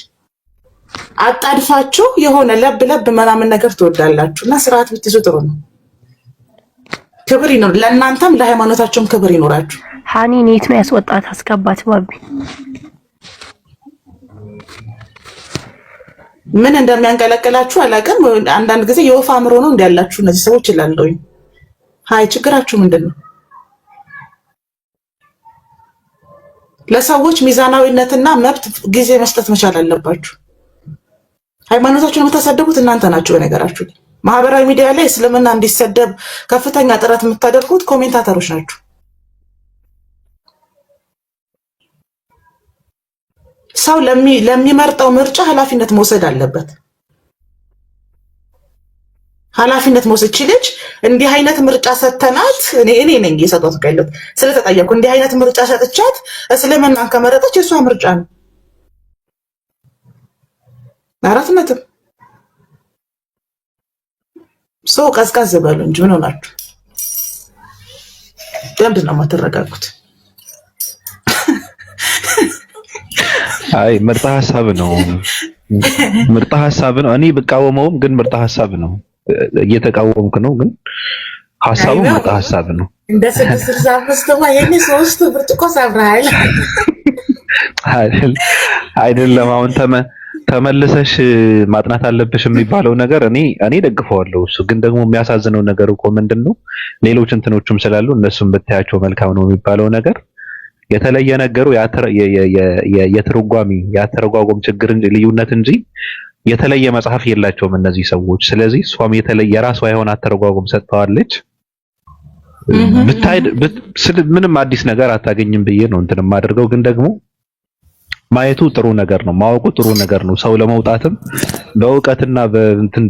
አጣድፋችሁ የሆነ ለብ ለብ ምናምን ነገር ትወዳላችሁ እና ስርዓት ብትይዙ ጥሩ ነው። ክብር ይኖር ለእናንተም ለሃይማኖታቸውም ክብር ይኖራችሁ። ሀኒ ኔት ነው ያስወጣት፣ አስገባት። ባቢ ምን እንደሚያንቀለቅላችሁ አላውቅም። አንዳንድ ጊዜ የወፍ አእምሮ ነው እንዲያላችሁ እነዚህ ሰዎች ይላለሁኝ። ሀይ ችግራችሁ ምንድን ነው? ለሰዎች ሚዛናዊነትና መብት ጊዜ መስጠት መቻል አለባችሁ። ሃይማኖታችሁን የምታሰደቡት እናንተ ናችሁ። በነገራችሁ ማህበራዊ ሚዲያ ላይ እስልምና እንዲሰደብ ከፍተኛ ጥረት የምታደርጉት commentator ኦች ናችሁ። ሰው ለሚመርጠው ምርጫ ኃላፊነት መውሰድ አለበት። ኃላፊነት መውሰድ ችልች እንዲህ አይነት ምርጫ ሰተናት፣ እኔ እኔ ነኝ የሰጠሁት ያለሁት ስለተጠየቅኩ፣ እንዲህ አይነት ምርጫ ሰጥቻት እስልምናን ከመረጠች የእሷ ምርጫ ነው። 4 ነጥብ። ሰው ቀዝቀዝ በሉ እንጂ ምን ሆናችሁ? ለምንድን ነው የማትረጋጉት? አይ ምርጥ ሀሳብ ነው፣ ምርጥ ሀሳብ ነው። እኔ ብቃወመውም ግን ምርጥ ሀሳብ ነው። እየተቃወምክ ነው፣ ግን ሀሳቡ ምርጥ ሀሳብ ነው። እንደ 665 የኔ 3 ብርጭቆ ሰብረሃል። አይደለም አሁን ተመልሰሽ ማጥናት አለብሽ የሚባለው ነገር እኔ ደግፈዋለሁ። እሱ ግን ደግሞ የሚያሳዝነው ነገር እኮ ምንድን ነው፣ ሌሎች እንትኖችም ስላሉ እነሱም ብታያቸው መልካም ነው የሚባለው ነገር የተለየ ነገሩ የትርጓሚ የአተረጓጎም ችግር እንጂ ልዩነት እንጂ የተለየ መጽሐፍ የላቸውም እነዚህ ሰዎች። ስለዚህ እሷም የተለየ የራሷ የሆነ አተረጓጎም ሰጥተዋለች። ብታይ ምንም አዲስ ነገር አታገኝም ብዬ ነው እንትን የማደርገው። ግን ደግሞ ማየቱ ጥሩ ነገር ነው፣ ማወቁ ጥሩ ነገር ነው። ሰው ለመውጣትም በእውቀትና በእንትን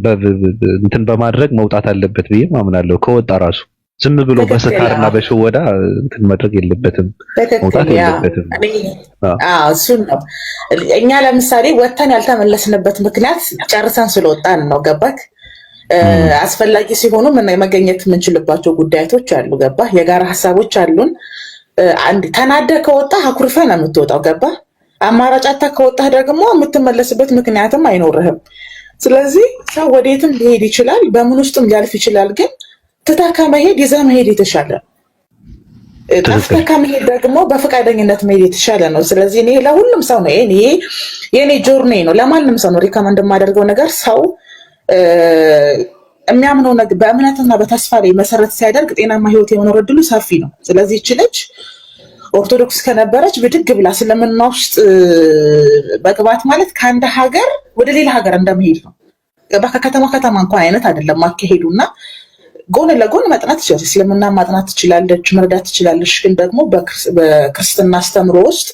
በማድረግ መውጣት አለበት ብዬ አምናለሁ። ከወጣ ራሱ ዝም ብሎ በስካርና በሽወዳ እንትን ማድረግ የለበትም፣ መውጣት የለበትም። እሱን ነው እኛ ለምሳሌ ወጥተን ያልተመለስንበት ምክንያት ጨርሰን ስለወጣን ነው። ገባክ? አስፈላጊ ሲሆኑ መገኘት የምንችልባቸው ጉዳዮች አሉ። ገባ? የጋራ ሀሳቦች አሉን። አንድ ተናደህ ከወጣህ አኩርፈህ ነው የምትወጣው። ገባ? አማራጭ አጥተህ ከወጣህ ደግሞ የምትመለስበት ምክንያትም አይኖርህም። ስለዚህ ሰው ወዴትም ሊሄድ ይችላል፣ በምን ውስጥም ሊያልፍ ይችላል። ግን ትተህ ከመሄድ ይዘህ መሄድ የተሻለ ነው። ጠፍተህ ከመሄድ ደግሞ በፈቃደኝነት መሄድ የተሻለ ነው። ስለዚህ እኔ ለሁሉም ሰው ነው ይሄ የኔ journey ነው። ለማንም ሰው ነው recommend የማደርገው ነገር፣ ሰው የሚያምነው ነገር በእምነትና በተስፋ ላይ መሰረት ሲያደርግ ጤናማ ህይወት የመኖር እድሉ ሰፊ ነው። ስለዚህ ይህች ልጅ ኦርቶዶክስ ከነበረች ብድግ ብላ እስልምና ውስጥ መግባት ማለት ከአንድ ሀገር ወደ ሌላ ሀገር እንደመሄድ ነው። ከከተማ ከተማ እንኳን አይነት አይደለም አካሄዱና ጎን ለጎን መጥናት ትችላለች። እስልምና ማጥናት ትችላለች፣ መረዳት ትችላለች። ግን ደግሞ በክርስትና አስተምሮ ውስጥ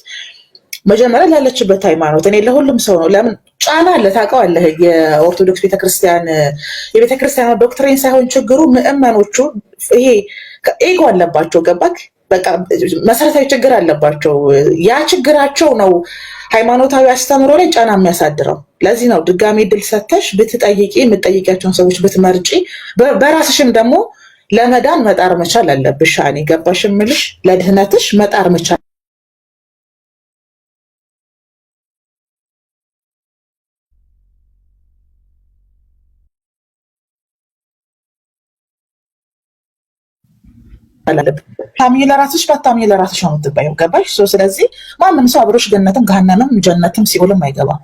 መጀመሪያ ላለችበት ሃይማኖት፣ እኔ ለሁሉም ሰው ነው። ለምን ጫና አለ፣ ታውቀዋለህ። የኦርቶዶክስ ቤተክርስቲያን የቤተክርስቲያኗ doctrine ሳይሆን ችግሩ ምዕመኖቹ ይሄ ego አለባቸው። ገባክ? በቃ መሰረታዊ ችግር አለባቸው። ያ ችግራቸው ነው ሃይማኖታዊ አስተምህሮ ላይ ጫና የሚያሳድረው። ለዚህ ነው ድጋሚ እድል ሰተሽ ብትጠይቂ፣ የምትጠይቂያቸውን ሰዎች ብትመርጪ፣ በራስሽም ደግሞ ለመዳን መጣር መቻል አለብሽ። እኔ ገባሽ የምልሽ ለድህነትሽ መጣር መቻል አለብሽ። ታምኚ ለራስሽ ባታምኚ ለራስሽ ነው የምትባየው። ገባሽ? ስለዚህ ማንም ሰው አብሮሽ ገነትም ገሃነምም ጀነትም ሲኦልም አይገባም።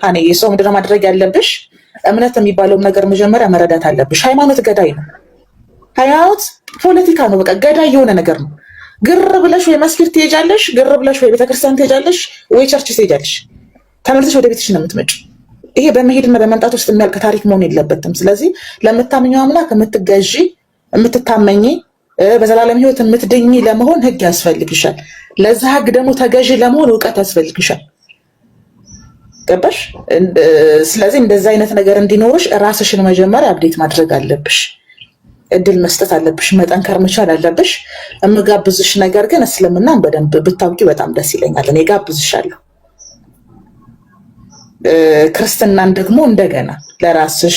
ሀኔ ሰው ምንድነው ማድረግ ያለብሽ? እምነት የሚባለውን ነገር መጀመሪያ መረዳት አለብሽ። ሃይማኖት ገዳይ ነው። ሃይማኖት ፖለቲካ ነው። በቃ ገዳይ የሆነ ነገር ነው። ግር ብለሽ ወይ መስጊድ ትሄጃለሽ፣ ግር ብለሽ ወይ ቤተክርስቲያን ትሄጃለሽ፣ ወይ church ትሄጃለሽ። ተመልሰሽ ወደ ቤትሽ ነው የምትመጪው። ይሄ በመሄድና በመምጣት ውስጥ የሚያልቅ ታሪክ መሆን የለበትም። ስለዚህ ለምታምኘው አምላክ የምትገዢ የምትታመኚ በዘላለም ሕይወት የምትድኚ ለመሆን ህግ ያስፈልግሻል። ለዛ ህግ ደግሞ ተገዢ ለመሆን እውቀት ያስፈልግሻል። ገባሽ? ስለዚህ እንደዛ አይነት ነገር እንዲኖርሽ ራስሽን መጀመሪያ update ማድረግ አለብሽ። እድል መስጠት አለብሽ። መጠንከር መቻል አለብሽ። የምጋብዝሽ ነገር ግን እስልምናን በደንብ ብታውቂ በጣም ደስ ይለኛል። እኔ ጋብዝሻለሁ። ክርስትናን ደግሞ እንደገና ለራስሽ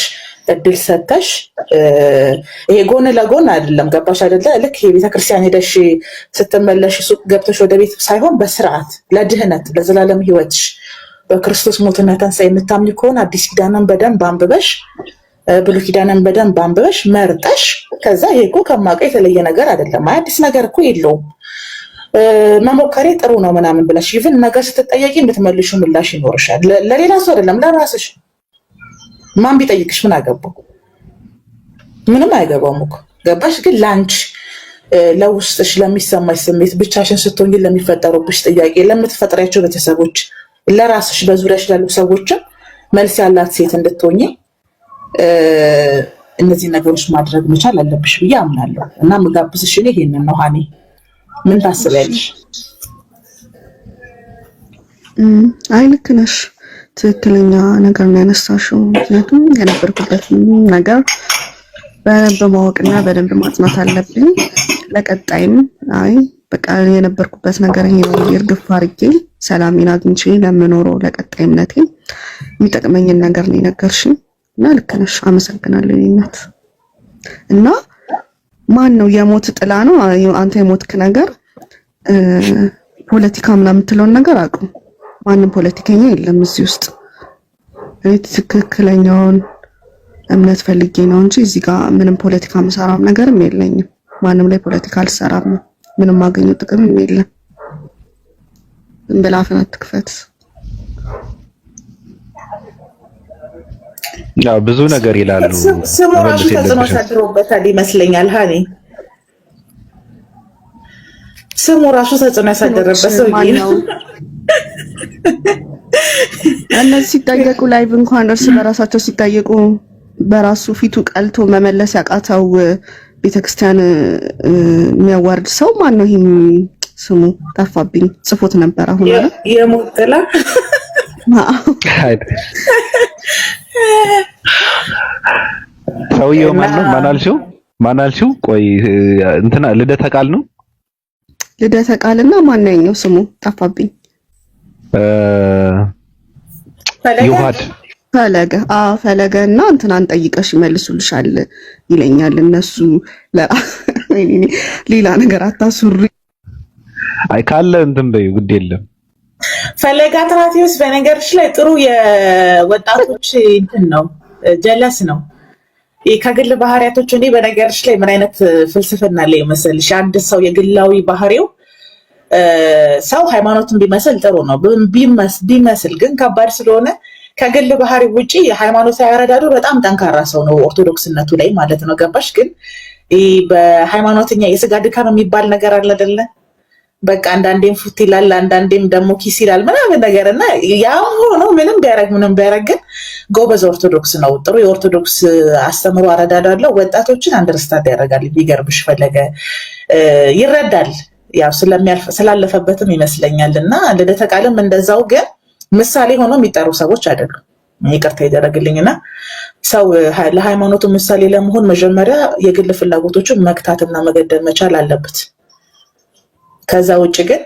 እድል ሰተሽ ይሄ ጎን ለጎን አይደለም። ገባሽ አይደለ? ልክ የቤተክርስቲያን ሄደሽ ስትመለሽ ሱቅ ገብተሽ ወደ ቤት ሳይሆን በስርዓት ለድህነት ለዘላለም ሕይወትሽ በክርስቶስ ሞትና ትንሣኤ የምታምኝ ከሆነ አዲስ ኪዳንን በደንብ አንብበሽ ብሉይ ኪዳንን በደንብ አንብበሽ መርጠሽ፣ ከዛ ይሄ እኮ ከማውቀው የተለየ ነገር አይደለም፣ አይ አዲስ ነገር እኮ የለውም፣ መሞከሬ ጥሩ ነው ምናምን ብለሽ even ነገር ስትጠየቂ የምትመልሹ ምላሽ ይኖርሻል። ለሌላ ሰው አይደለም ለራስሽ። ማን ቢጠይቅሽ ምን አገባው? ምንም አይገባውም እኮ ገባሽ? ግን ለአንቺ ለውስጥሽ ለሚሰማሽ ስሜት፣ ብቻሽን ስትሆኝ ለሚፈጠሩብሽ ጥያቄ፣ ለምትፈጥሪያቸው ቤተሰቦች፣ ለራስሽ በዙሪያሽ ላሉ ሰዎችም መልስ ያላት ሴት እንድትሆኝ እነዚህ ነገሮች ማድረግ መቻል አለብሽ ብዬ አምናለሁ። እና ምጋብዝሽ እኔ ይሄንን ነው። ሀኔ ምን ታስቢያለሽ? አይ ልክ ነሽ። ትክክለኛ ነገር ነው ያነሳሽው። ምክንያቱም የነበርኩበት ነገር በደንብ ማወቅና በደንብ ማጽናት አለብኝ። ለቀጣይም አይ በቃ የነበርኩበት ነገር ይሄ ነው እርግፍ አድርጌ ሰላሜን አግኝቼ ለምኖረው ለቀጣይ እምነቴ የሚጠቅመኝን ነገር ነው የነገርሽኝ እና ልክ ነሽ። አመሰግናለሁ የእኔ እናት። እና ማን ነው የሞት ጥላ ነው አንተ የሞትክ ነገር ፖለቲካ ምናምን የምትለውን ነገር አቁም። ማንም ፖለቲከኛ የለም እዚህ ውስጥ። እኔ ትክክለኛውን እምነት ፈልጌ ነው እንጂ እዚህ ጋር ምንም ፖለቲካ የምሰራም ነገርም የለኝም። ማንም ላይ ፖለቲካ አልሰራም። ምንም ማገኘው ጥቅምም የለም። ዝም ብለህ አፍህን አትክፈት። ያው ብዙ ነገር ይላሉ። ስሙ ራሱ መመለስ ተጽዕኖ የለብሽም። አሳድሮበታል ይመስለኛል። ሀኒ ስሙ ራሱ ተጽዕኖ ያሳደረበት ሰውዬ ማን ነው። ነው እነዚህ ሲጠየቁ live እንኳን እርስ በራሳቸው ሲጠየቁ በራሱ ፊቱ ቀልቶ መመለስ ያቃተው ቤተክርስቲያን የሚያዋርድ ሰው ማን ነው? ይሄም ስሙ ጠፋብኝ። ጽፎት ነበር አሁን አለ የሞት ጥላ ሰውየው እና ማን ነው? ማን አልሽው? ማን አልሽው? ቆይ እንትና ልደተ ቃል ነው። ልደተ ቃልና ማንኛው ስሙ ጠፋብኝ። እ፣ ፈለገ ዮሐድ ፈለገ ፈለገ እና እንትናን ጠይቀሽ ይመልሱልሻል ይለኛል። እነሱ ሌላ ነገር አታሱሪ። አይ ካለ እንትን በይው ግድ የለም። ፈለገ አትናቴዎስ በነገርሽ ላይ ጥሩ የወጣቶች እንትን ነው፣ ጀለስ ነው። ይህ ከግል ባህሪያቶች እኔ በነገርሽ ላይ ምን አይነት ፍልስፍና ላይ መሰልሽ፣ አንድ ሰው የግላዊ ባህሪው ሰው ሃይማኖትን ቢመስል ጥሩ ነው። ቢመስል ግን ከባድ ስለሆነ ከግል ባህሪ ውጪ የሃይማኖታዊ አረዳዱ በጣም ጠንካራ ሰው ነው፣ ኦርቶዶክስነቱ ላይ ማለት ነው። ገባሽ? ግን ይህ በሃይማኖተኛ የስጋ ድካም የሚባል ነገር አለ አይደለ? በቃ አንዳንዴም ፉት ይላል፣ አንዳንዴም ደግሞ ኪስ ይላል ምናምን ነገር እና ያም ሆኖ ምንም ቢያደርግ ምንም ቢያደርግ ግን ጎበዝ ኦርቶዶክስ ነው። ጥሩ የኦርቶዶክስ አስተምሮ አረዳድ አለው። ወጣቶችን understand ያደርጋል። ቢገርምሽ ፈለገ ይረዳል። ያው ስላለፈበትም ይመስለኛል እና ልደተ ቃልም እንደዛው። ግን ምሳሌ ሆነው የሚጠሩ ሰዎች አይደሉም። ይቅርታ ይደረግልኝና ሰው ለሃይማኖቱ ምሳሌ ለመሆን መጀመሪያ የግል ፍላጎቶችን መግታትና መገደብ መቻል አለበት። ከዛ ውጭ ግን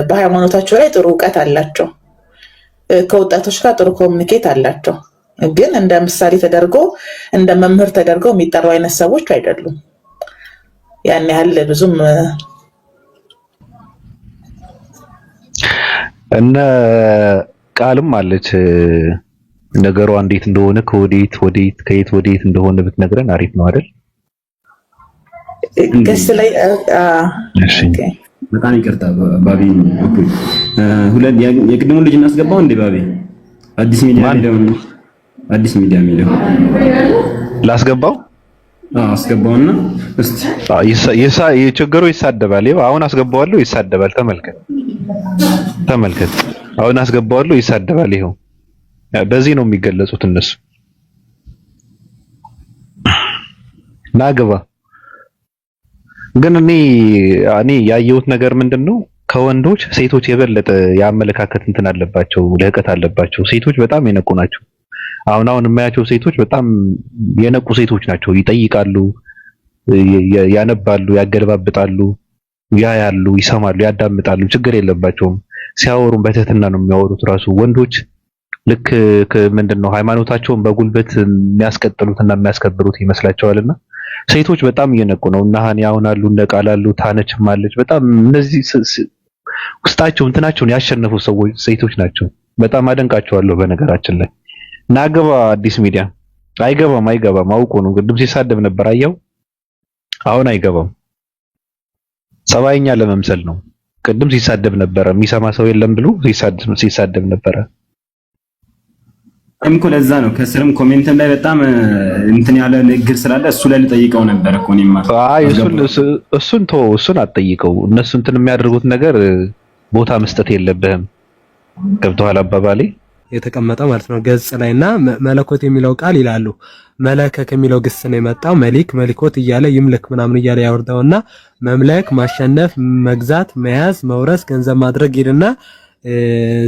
በሃይማኖታቸው ላይ ጥሩ እውቀት አላቸው። ከወጣቶች ጋር ጥሩ communicate አላቸው። ግን እንደ ምሳሌ ተደርጎ እንደ መምህር ተደርገው የሚጠሩ አይነት ሰዎች አይደሉም። ያን ያህል ብዙም እነ ቃልም አለች ነገሯ እንዴት እንደሆነ ከወዴት ወዴት ከየት ወዴት እንደሆነ ብትነግረን አሪፍ ነው አይደል? ገስ ላይ እሺ በጣም ይቅርታ ባቢ። ሁለት የቅድሙን ልጅ እናስገባው እንዴ ባቢ? አዲስ ሚዲያ የሚለው አዲስ ሚዲያ የሚለው ላስገባው? አዎ አስገባውና እስቲ የችግሩ ይሳደባል። ይኸው አሁን አስገባዋለሁ፣ ይሳደባል። ተመልከት ተመልከት። አሁን አስገባዋለሁ፣ ይሳደባል። ይኸው በዚህ ነው የሚገለጹት እነሱ። ናግባ ግን እኔ ያየሁት ነገር ምንድነው ከወንዶች ሴቶች የበለጠ የአመለካከት እንትን አለባቸው፣ ልህቀት አለባቸው። ሴቶች በጣም የነቁ ናቸው። አሁን አሁን የማያቸው ሴቶች በጣም የነቁ ሴቶች ናቸው። ይጠይቃሉ፣ ያነባሉ፣ ያገለባብጣሉ፣ ያያሉ፣ ይሰማሉ፣ ያዳምጣሉ። ችግር የለባቸውም። ሲያወሩም በትህትና ነው የሚያወሩት። ራሱ ወንዶች ልክ ምንድነው ሃይማኖታቸውን በጉልበት የሚያስቀጥሉትና የሚያስከብሩት ይመስላቸዋልና ሴቶች በጣም እየነቁ ነው። እና ሀኒ አሁን አሉ፣ እነ ቃል አሉ፣ ታነችም አለች። በጣም እነዚህ ውስጣቸው እንትናቸውን ያሸነፉ ሰዎች ሴቶች ናቸው። በጣም አደንቃቸዋለሁ። በነገራችን ላይ ናገባ አዲስ ሚዲያ አይገባም፣ አይገባም። አውቆ ነው። ቅድም ሲሳደብ ነበር አየው። አሁን አይገባም። ጸባይኛ ለመምሰል ነው። ቅድም ሲሳደብ ነበረ። የሚሰማ ሰው የለም ብሎ ሲሳደብ ነበረ። እኔም እኮ ለዛ ነው ከስርም comment ም ላይ በጣም እንትን ያለ ንግግር ስላለ እሱ ላይ ልጠይቀው ነበር እኮ እኔማ። አይ እሱን ተወው፣ እሱን አትጠይቀው። እነሱ እንትን የሚያደርጉት ነገር ቦታ መስጠት የለብህም። ገብቶሃል አባባሌ? የተቀመጠ ማለት ነው ገጽ ላይና መለኮት የሚለው ቃል ይላሉ መለከ ከሚለው ግስ ነው የመጣው። መሊክ መሊኮት እያለ ይምልክ ምናምን እያለ ያወርደውና መምለክ፣ ማሸነፍ፣ መግዛት፣ መያዝ፣ መውረስ፣ ገንዘብ ማድረግ ይልና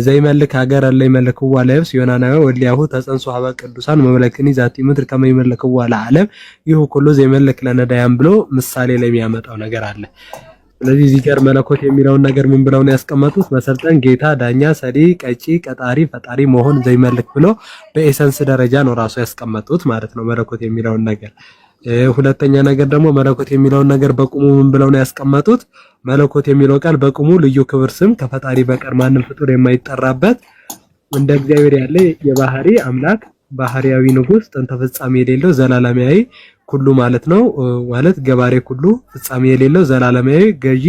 ዘይመልክ ሀገር አለ ይመልክዋ ለየብስ ዮናናዊ ወሊያሁ ተጸንሶ ሀበ ቅዱሳን መምለክኒ ዛቲ ምድር ከመ ይመልክዋ ለዓለም ይሁ ኩሉ ዘይመልክ ለነዳያን ብሎ ምሳሌ ላይ የሚያመጣው ነገር አለ። ስለዚህ እዚህ ጋር መለኮት የሚለውን ነገር ምን ብለው ነው ያስቀመጡት? መሰልጠን፣ ጌታ፣ ዳኛ፣ ሰሪ፣ ቀጪ፣ ቀጣሪ፣ ፈጣሪ መሆን ዘይመልክ ብሎ በ essence ደረጃ ነው ራሱ ያስቀመጡት ማለት ነው መለኮት የሚለውን ነገር። ሁለተኛ ነገር ደግሞ መለኮት የሚለውን ነገር በቁሙ ምን ብለው ነው ያስቀመጡት? መለኮት የሚለው ቃል በቁሙ ልዩ ክብር ስም ከፈጣሪ በቀር ማንም ፍጡር የማይጠራበት እንደ እግዚአብሔር ያለ የባህሪ አምላክ ባህሪያዊ ንጉስ ጥንተ ፍጻሜ የሌለው ዘላለማዊ ኩሉ ማለት ነው። ማለት ገባሬ ኩሉ ፍጻሜ የሌለው ዘላለማዊ ገዢ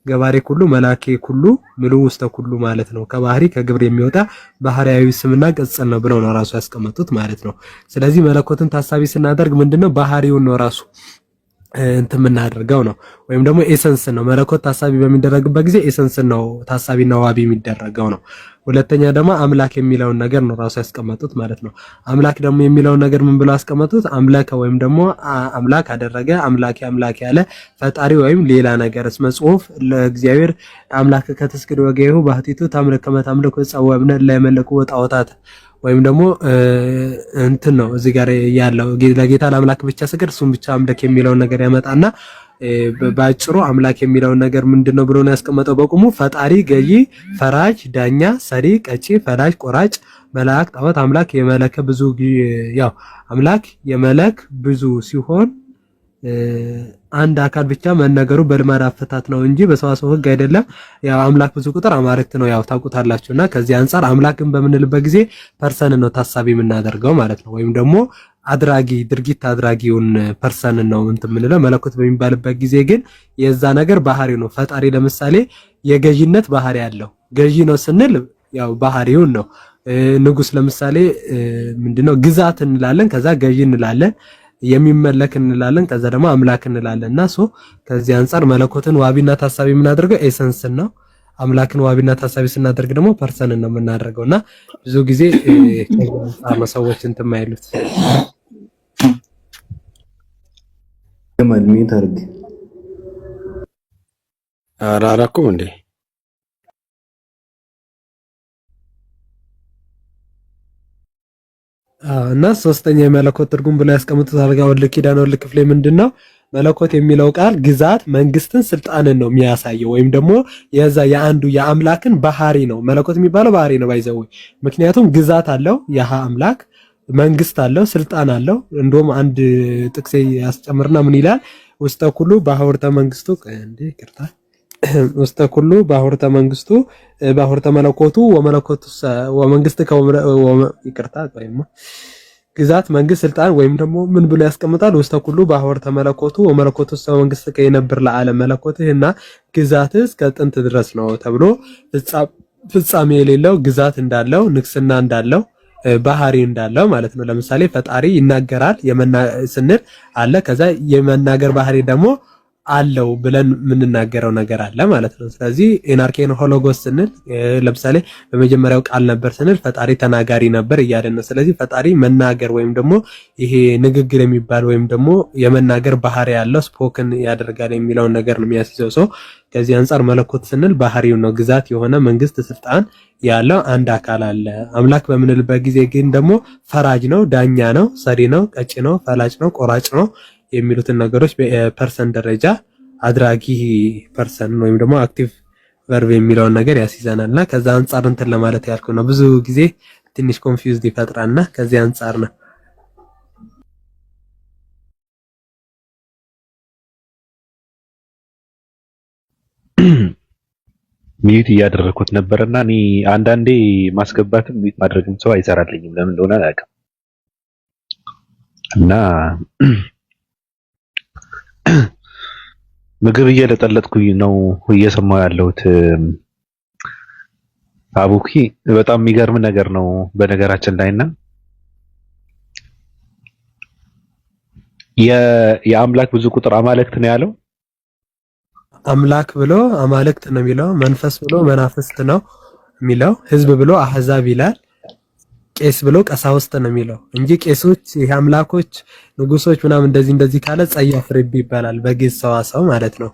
ገባሬ ኩሉ መላኬ ኩሉ ምሉ ውስተ ኩሉ ማለት ነው። ከባህሪ ከግብር የሚወጣ ባህሪያዊ ስምና ቅጽል ነው ብለው ነው ራሱ ያስቀመጡት ማለት ነው። ስለዚህ መለኮትን ታሳቢ ስናደርግ ምንድነው ባህሪውን ነው ራሱ እንትን የምናደርገው ነው፣ ወይም ደግሞ essence ነው። መለኮት ታሳቢ በሚደረግበት ጊዜ essence ነው ታሳቢና ዋቢ የሚደረገው ነው። ሁለተኛ ደግሞ አምላክ የሚለውን ነገር ነው ራሱ ያስቀመጡት ማለት ነው። አምላክ ደግሞ የሚለውን ነገር ምን ብለው ያስቀመጡት? አምላከ ወይም ደግሞ አምላክ አደረገ፣ አምላኬ አምላክ ያለ ፈጣሪ ወይም ሌላ ነገር እስመ ጽሑፍ ለእግዚአብሔር አምላክ ከተስግድ ወገይሁ ባህቲቱ ታምልክ ከመ ታምልኩ ጸወምነ ለመለኩ ጣዖታት ወይም ደግሞ እንትን ነው እዚህ ጋር ያለው ለጌታ ለአምላክ ብቻ ስገድ እሱን ብቻ አምልክ የሚለውን ነገር ያመጣና በአጭሩ አምላክ የሚለውን ነገር ምንድነው ብሎ ነው ያስቀመጠው? በቁሙ ፈጣሪ፣ ገዢ፣ ፈራጅ፣ ዳኛ፣ ሰሪ፣ ቀጪ፣ ፈላጅ፣ ቆራጭ፣ መልአክ፣ ጣዖት፣ አምላክ የመለከ ብዙ ያው አምላክ የመለክ ብዙ ሲሆን አንድ አካል ብቻ መነገሩ በልማድ አፈታት ነው እንጂ በሰዋሰው ሕግ አይደለም። ያው አምላክ ብዙ ቁጥር አማልክት ነው ያው ታውቁታላችሁና ከዚህ አንጻር አምላክን በምንልበት ጊዜ person ነው ታሳቢ የምናደርገው ማለት ነው። ወይም ደግሞ አድራጊ ድርጊት አድራጊውን person ነው እንትን የምንለው። መለኮት በሚባልበት ጊዜ ግን የዛ ነገር ባህሪ ነው። ፈጣሪ ለምሳሌ የገዢነት ባህሪ አለው። ገዢ ነው ስንል ያው ባህሪውን ነው። ንጉስ ለምሳሌ ምንድነው ግዛት እንላለን፣ ከዛ ገዢ እንላለን፣ የሚመለክ እንላለን፣ ከዛ ደግሞ አምላክ እንላለን። እና so ከዚህ አንጻር መለኮትን ዋቢና ታሳቢ የምናደርገው essence ን ነው። አምላክን ዋቢና ታሳቢ ስናደርግ ደግሞ person ን ነው የምናደርገው። እና ብዙ ጊዜ ከዚህ አንጻር ነው ሰዎች እንትን የማይሉት። ጀማል mute አድርግ። ኧረ አላኩም እንዴ? አዎ፣ እና ሶስተኛ የመለኮት ትርጉም ብለው ያስቀምጡት አልጋ ወልድ ኪዳነ ወልድ ክፍሌ ምንድን ነው? መለኮት የሚለው ቃል ግዛት፣ መንግስትን፣ ስልጣንን ነው የሚያሳየው ወይም ደግሞ የዛ የአንዱ የአምላክን ባህሪ ነው። መለኮት የሚባለው ባህሪ ነው by the way። ምክንያቱም ግዛት አለው ያህ አምላክ፣ መንግስት አለው፣ ስልጣን አለው። እንደውም አንድ ጥቅሴ ያስጨምርና ምን ይላል? ውስተ ኩሉ በሐውርተ መንግስቱ፣ እንዴ ይቅርታ፣ ውስተ ኩሉ በሐውርተ መንግስቱ በሐውርተ መለኮቱ ወመለኮቱ ወመንግስት፣ ይቅርታ ቆይማ፣ ግዛት፣ መንግስት፣ ስልጣን ወይም ደግሞ ምን ብሎ ያስቀምጣል? ውስተ ኩሉ በሐውርተ መለኮቱ ወመለኮቱ መንግስት ከይነብር ለዓለም፣ መለኮትህና ግዛትህ እስከ ጥንት ድረስ ነው ተብሎ ፍጻሜ የሌለው ግዛት እንዳለው፣ ንግስና እንዳለው፣ ባህሪ እንዳለው ማለት ነው። ለምሳሌ ፈጣሪ ይናገራል ስንል አለ። ከዛ የመናገር ባህሪ ደግሞ አለው ብለን የምንናገረው ነገር አለ ማለት ነው። ስለዚህ ἐν ἀρχῇ ἦν ὁ λόγος ስንል፣ ለምሳሌ በመጀመሪያው ቃል ነበር ስንል ፈጣሪ ተናጋሪ ነበር እያለን ነው። ስለዚህ ፈጣሪ መናገር ወይም ደግሞ ይሄ ንግግር የሚባል ወይም ደግሞ የመናገር ባህሪ ያለው፣ spoken ያደርጋል የሚለውን ነገር ነው የሚያስይዘው። ሰው ከዚህ አንጻር መለኮት ስንል ባህሪው ነው። ግዛት የሆነ፣ መንግስት፣ ስልጣን ያለው አንድ አካል አለ። አምላክ በምንልበት ጊዜ ግን ደግሞ ፈራጅ ነው፣ ዳኛ ነው፣ ሰሪ ነው፣ ቀጪ ነው፣ ፈላጭ ነው፣ ቆራጭ ነው የሚሉትን ነገሮች በ person ደረጃ አድራጊ person ወይም ደግሞ active verb የሚለውን ነገር ያስይዘናል እና ከዛ አንጻር እንትን ለማለት ያልኩ ነው። ብዙ ጊዜ ትንሽ confused ይፈጥራልና ከዚህ አንጻር ነው። Mute እያደረኩት ነበርና እኔ አንዳንዴ ማስገባትም mute ማድረግም ሰው አይሰራልኝም፣ ለምን እንደሆነ አላውቅም። እና ምግብ እየለጠለጥኩኝ ነው እየሰማሁ ያለሁት። አቡኪ በጣም የሚገርም ነገር ነው በነገራችን ላይና የአምላክ ብዙ ቁጥር አማልክት ነው ያለው። አምላክ ብሎ አማልክት ነው የሚለው፣ መንፈስ ብሎ መናፍስት ነው የሚለው፣ ህዝብ ብሎ አህዛብ ይላል፣ ቄስ ብሎ ቀሳውስት ነው የሚለው እንጂ ቄሶች፣ ይሄ አምላኮች፣ ንጉሶች ምናምን እንደዚህ እንደዚህ ካለ ጸያፍ ርቢ ይባላል በግዕዝ ሰዋሰው ማለት ነው።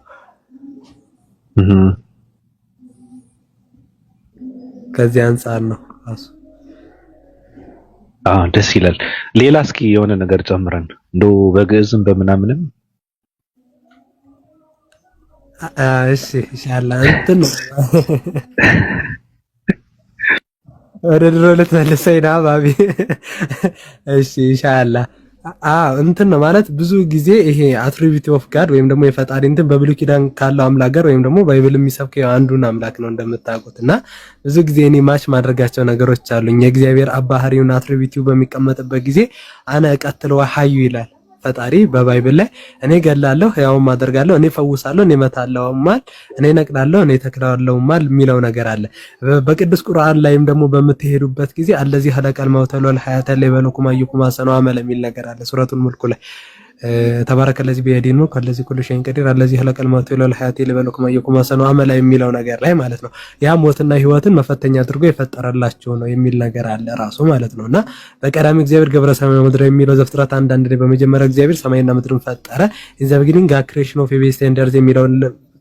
ከዚህ አንጻር ነው ራሱ። አዎ፣ ደስ ይላል። ሌላ እስኪ የሆነ ነገር ጨምረን እንደው በግዕዝም በምናምንም። እሺ ኢንሻአላህ፣ እንትን ነው፣ ወደ ድሮ ልትመልሰኝ ነው ባቢ። እሺ ኢንሻአላህ። አዎ፣ እንትን ነው ማለት ብዙ ጊዜ ይሄ attribute of God ወይም ደግሞ የፈጣሪ እንትን በብሉይ ኪዳን ካለው አምላክ ጋር ወይም ደግሞ Bible የሚሰብከው አንዱን አምላክ ነው እንደምታውቁት። እና ብዙ ጊዜ እኔ match ማድረጋቸው ነገሮች አሉኝ። የእግዚአብሔር አብ ባህሪውን attribute በሚቀመጥበት ጊዜ አነ እቀትል ወአሐዩ ይላል ፈጣሪ በ Bible ላይ። እኔ ገላለሁ ሕያውም አደርጋለሁ፣ እኔ ፈውሳለሁ፣ እኔ እመታለሁማል፣ እኔ ነቅላለሁ፣ እኔ ተክላለሁማል የሚለው ነገር አለ። በቅዱስ ቁርአን ላይም ደግሞ በምትሄዱበት ጊዜ الذي خلق الموت والحياة ليبلوكم أيكم أحسن عملا የሚል ነገር አለ። ሱረቱል ሙልኩ ላይ تبارك الذي بيده الملك على كل شيء قدير الذي خلق الموت والحياة ليبلوكم أيكم أحسن عملا የሚለው ነገር ላይ ማለት ነው። ያ ሞትና ህይወትን መፈተኛ አድርጎ የፈጠረላችሁ ነው የሚል ነገር አለ ራሱ ማለት ነው። እና በቀዳሚ እግዚአብሔር ገብረ ሰማይ ወምድር የሚለው ዘፍጥረት 1:1 ላይ በመጀመሪያ እግዚአብሔር ሰማይና ምድርን ፈጠረ፣ in the beginning creation of heavens and earth የሚለውን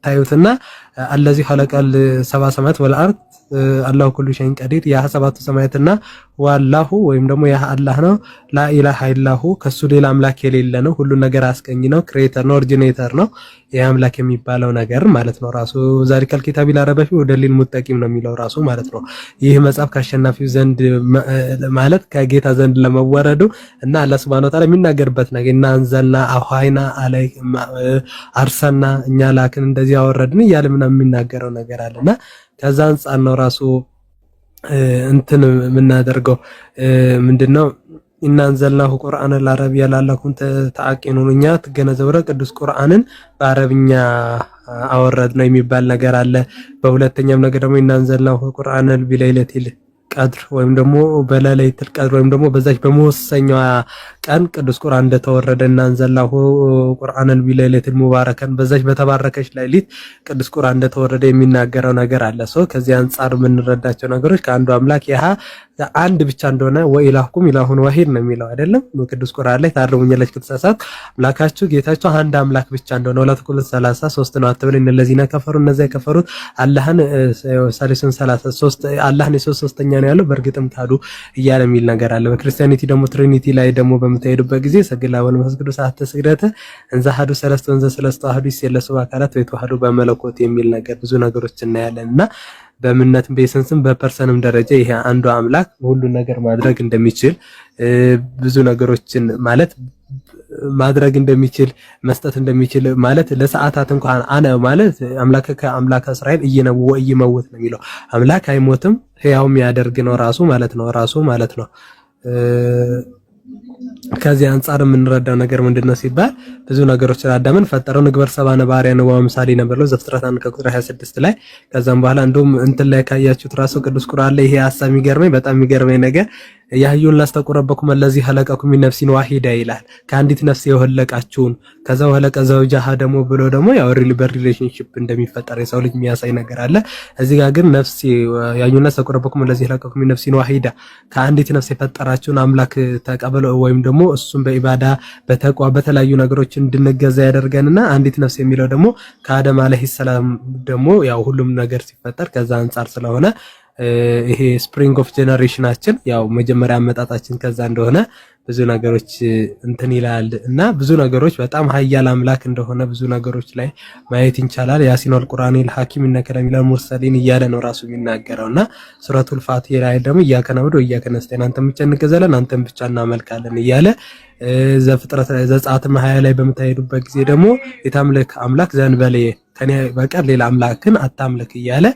ታዩትና الذي خلق سبع سماوات والأرض الله كل شيء قدير፣ ያ ሰባቱ ሰማያትና ዋላሁ ወይም ደግሞ ያ አላህ ነው። لا إله إلا هو፣ ከሱ ሌላ አምላክ የሌለ ነው። ሁሉን ነገር አስገኝ ነው። Creator ነው፣ originator ነው። ያ አምላክ የሚባለው ነገር ማለት ነው ራሱ። ذلك الكتاب لا ريب فيه هدى للمتقين ነው የሚለው ራሱ ማለት ነው። ይህ መጽሐፍ ከአሸናፊው ዘንድ ማለት ከጌታ ዘንድ ለመወረዱ እና አላህ سبحانه وتعالى የሚናገርበት ነገር إنا أنزلنا أوحينا علي أرسلنا፣ እኛ ላክን፣ እንደዚህ አወረድን እያለ ምናምን የሚናገረው ነገር አለና ከዛ አንጻር ነው ራሱ እንትን የምናደርገው። ምንድነው? إنا أنزلناه قرآنا عربيا لعلكم تعقلون፣ እኛ ትገነዘቡ ቅዱስ ቁርአንን በአረብኛ አወረድ ነው የሚባል ነገር አለ። በሁለተኛም ነገር ደግሞ إنا أنزلناه قرآنا بليلة القدر ወይም ደግሞ በ ليلة القدر ወይም ደግሞ በዛች በመወሰኛዋ ቀን ቅዱስ ቁርአን እንደተወረደ፣ إنا أنزلناه قرآنا بليلة المباركة፣ በዛች በተባረከች ሌሊት ቅዱስ ቁርአን እንደተወረደ የሚናገረው ነገር አለ። So ከዚህ አንጻር የምንረዳቸው ነገሮች ከአንዱ አምላክ ያህ አንድ ብቻ እንደሆነ፣ وإلهكم إله واحد ነው የሚለው አይደለም። ቅዱስ ቁርአን ላይ ታርሙኛለች ከተሳሳት፣ አምላካችሁ ጌታችሁ አንድ አምላክ ብቻ እንደሆነ፣ ولا تقولوا ثلاثة፣ ሶስት ነው አትበሉ፣ إن الذين كفروا፣ እነዚያ የከፈሩት አላህን ثالث ثلاثة፣ ሶስት አላህን የሶስት ሶስተኛ ነው። ያለው፣ በእርግጥም ካዱ እያለ የሚል ነገር አለ። በ Christianity ደግሞ Trinity ላይ ደግሞ በምትሄዱበት ጊዜ ሰግድ ለአብ ወመንፈስ ቅዱስ አሐተ ስግደተ እንዘ አሐዱ ሰለስተ ወእንዘ ሰለስቱ አሐዱ ይሴለሱ በአካላት ወይተዋሐዱ በመለኮት የሚል ነገር ብዙ ነገሮች እናያለን። እና በእምነትም በ essence ም በ person ም ደረጃ ይሄ አንዱ አምላክ ሁሉን ነገር ማድረግ እንደሚችል፣ ብዙ ነገሮችን ማለት ማድረግ እንደሚችል፣ መስጠት እንደሚችል፣ ማለት ለሰዓታት እንኳን አነ ማለት አምላክከ አምላከ እስራኤል ኢይነውህ ወኢይመውት ነው የሚለው። አምላክ አይሞትም፣ ህያው የሚያደርግ ነው ራሱ ማለት ነው፣ ራሱ ማለት ነው። ከዚህ አንጻር የምንረዳው ነገር ምንድነው ሲባል ብዙ ነገሮችን አዳምን ፈጠረው፣ ንግበር ሰብአ በአርአያነ ወበአምሳሊነ ብሎ ዘፍጥረት 1 ከቁጥር 26 ላይ። ከዛም በኋላ እንደውም እንትን ላይ ካያችሁት ራሱ ቅዱስ ቁርአን ላይ ይሄ ሀሳብ የሚገርመኝ፣ በጣም የሚገርመኝ ነገር يا أيها الناس اتقوا ربكم الذي خلقكم من نفس واحدة ይላል። ከአንዲት ነፍስ የኸለቃችሁን፣ ከዛ وخلق زوجها ደግሞ ብሎ ደግሞ ያው በ relationship እንደሚፈጠር የሰው ልጅ የሚያሳይ ነገር አለ። እዚህ ጋር ግን ነፍስ يا أيها الناس اتقوا ربكم الذي خلقكم من نفس واحدة፣ ከአንዲት ነፍስ የፈጠራችሁን አምላክ ተቀበሉ ወይም ደግሞ እሱን በኢባዳ፣ በተቅዋ፣ በተለያዩ ነገሮች እንድንገዛ ያደርገንና አንዲት ነፍስ የሚለው ደግሞ ከአደም አለይሂ ሰላም ደግሞ ያው ሁሉም ነገር ሲፈጠር ከዛ አንጻር ስለሆነ ይሄ spring of generation ኣችን ያው መጀመሪያ አመጣጣችን ከዛ እንደሆነ ብዙ ነገሮች እንትን ይላል። እና ብዙ ነገሮች በጣም ሀያል አምላክ እንደሆነ ብዙ ነገሮች ላይ ማየት ይቻላል። يس والقرآن الحكيم إنك لمن المرسلين እያለ ነው ራሱ የሚናገረው። እና ሱረቱል ፋቲህ ላይ ደግሞ إياك نعبد وإياك نستعين፣ አንተን ብቻ እንገዛለን፣ አንተን ብቻ እናመልካለን እያለ፣ ዘፍጥረት ዘጸአት 20 ላይ በምታሄዱበት ጊዜ ደግሞ ኢታምልክ አምላክ ዘእንበሌየ፣ ከኔ በቀር ሌላ አምላክን አታምልክ እያለ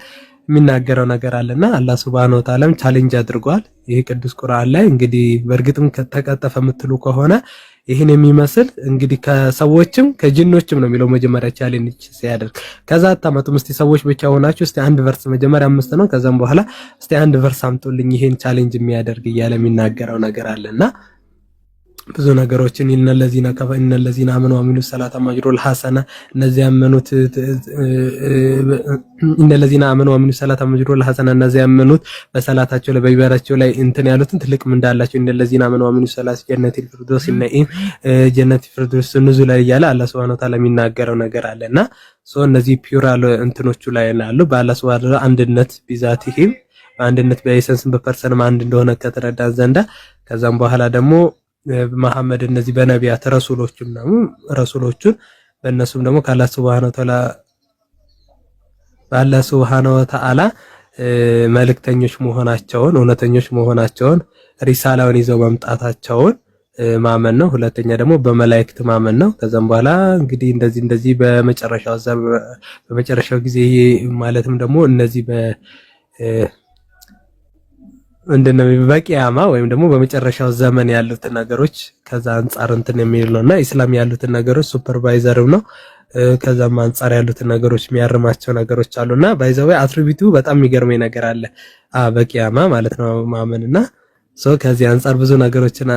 የሚናገረው ነገር አለና አላህ ሱብሃነሁ ወተዓላም challenge አድርጓል። ይሄ ቅዱስ ቁርአን ላይ እንግዲህ በእርግጥም ከተቀጠፈ የምትሉ ከሆነ ይህን የሚመስል እንግዲህ ከሰዎችም ከጅኖችም ነው የሚለው መጀመሪያ challenge ሲያደርግ። ከዛ አታመጡም። እስቲ ሰዎች ብቻ ሆናችሁ እስቲ አንድ verse፣ መጀመሪያ አምስት ነው። ከዛም በኋላ እስቲ አንድ verse አምጡልኝ ይሄን challenge የሚያደርግ እያለ የሚናገረው ነገር አለና ብዙ ነገሮችን إن الذين آمنوا وعملوا الصالحات أجرهم الحسنة እነዚህ ያመኑት፣ إن الذين آمنوا وعملوا الصالحات أجرهم الحسنة፣ እነዚህ ያመኑት በሰላታቸው ላይ በኢባዳቸው ላይ እንትን ያሉትን ትልቅ ምንዳ አላቸው። إن الذين آمنوا وعملوا الصالحات جنات الفردوس النعيم جنات الفردوس نزلا እያለ አላህ ሱብሃነሁ ወተዓላ የሚናገረው ነገር አለና so እነዚህ plural እንትኖቹ ላይ ያሉ በአላህ ሱብሃነሁ አንድነት ቢዛቲሂም በአንድነት በ essence ም በ person ም አንድ እንደሆነ ከተረዳን ዘንዳ፣ ከዛም በኋላ ደግሞ መሐመድ እነዚህ በነቢያት ረሱሎቹን ደግሞ ረሱሎቹን በእነሱም ደግሞ ከአላህ ሱብሃነሁ ወተዓላ በአላህ ሱብሃነሁ ወተዓላ መልእክተኞች መሆናቸውን፣ እውነተኞች መሆናቸውን፣ ሪሳላውን ይዘው መምጣታቸውን ማመን ነው። ሁለተኛ ደግሞ በመላእክት ማመን ነው። ከዛም በኋላ እንግዲህ እንደዚህ እንደዚህ በመጨረሻው ጊዜ ማለትም ደግሞ እነዚህ በ ምንድነው በቂያማ ወይም ደግሞ በመጨረሻው ዘመን ያሉትን ነገሮች ከዛ አንጻር እንትን የሚል ነውና ኢስላም ያሉትን ነገሮች supervisor ም ነው። ከዛም አንጻር ያሉትን ነገሮች የሚያርማቸው ነገሮች አሉና by the way attribute ኡ በጣም የሚገርመኝ ነገር አለ። በቂያማ ማለት ነው ማመንና so ከዚህ አንጻር ብዙ ነገሮችን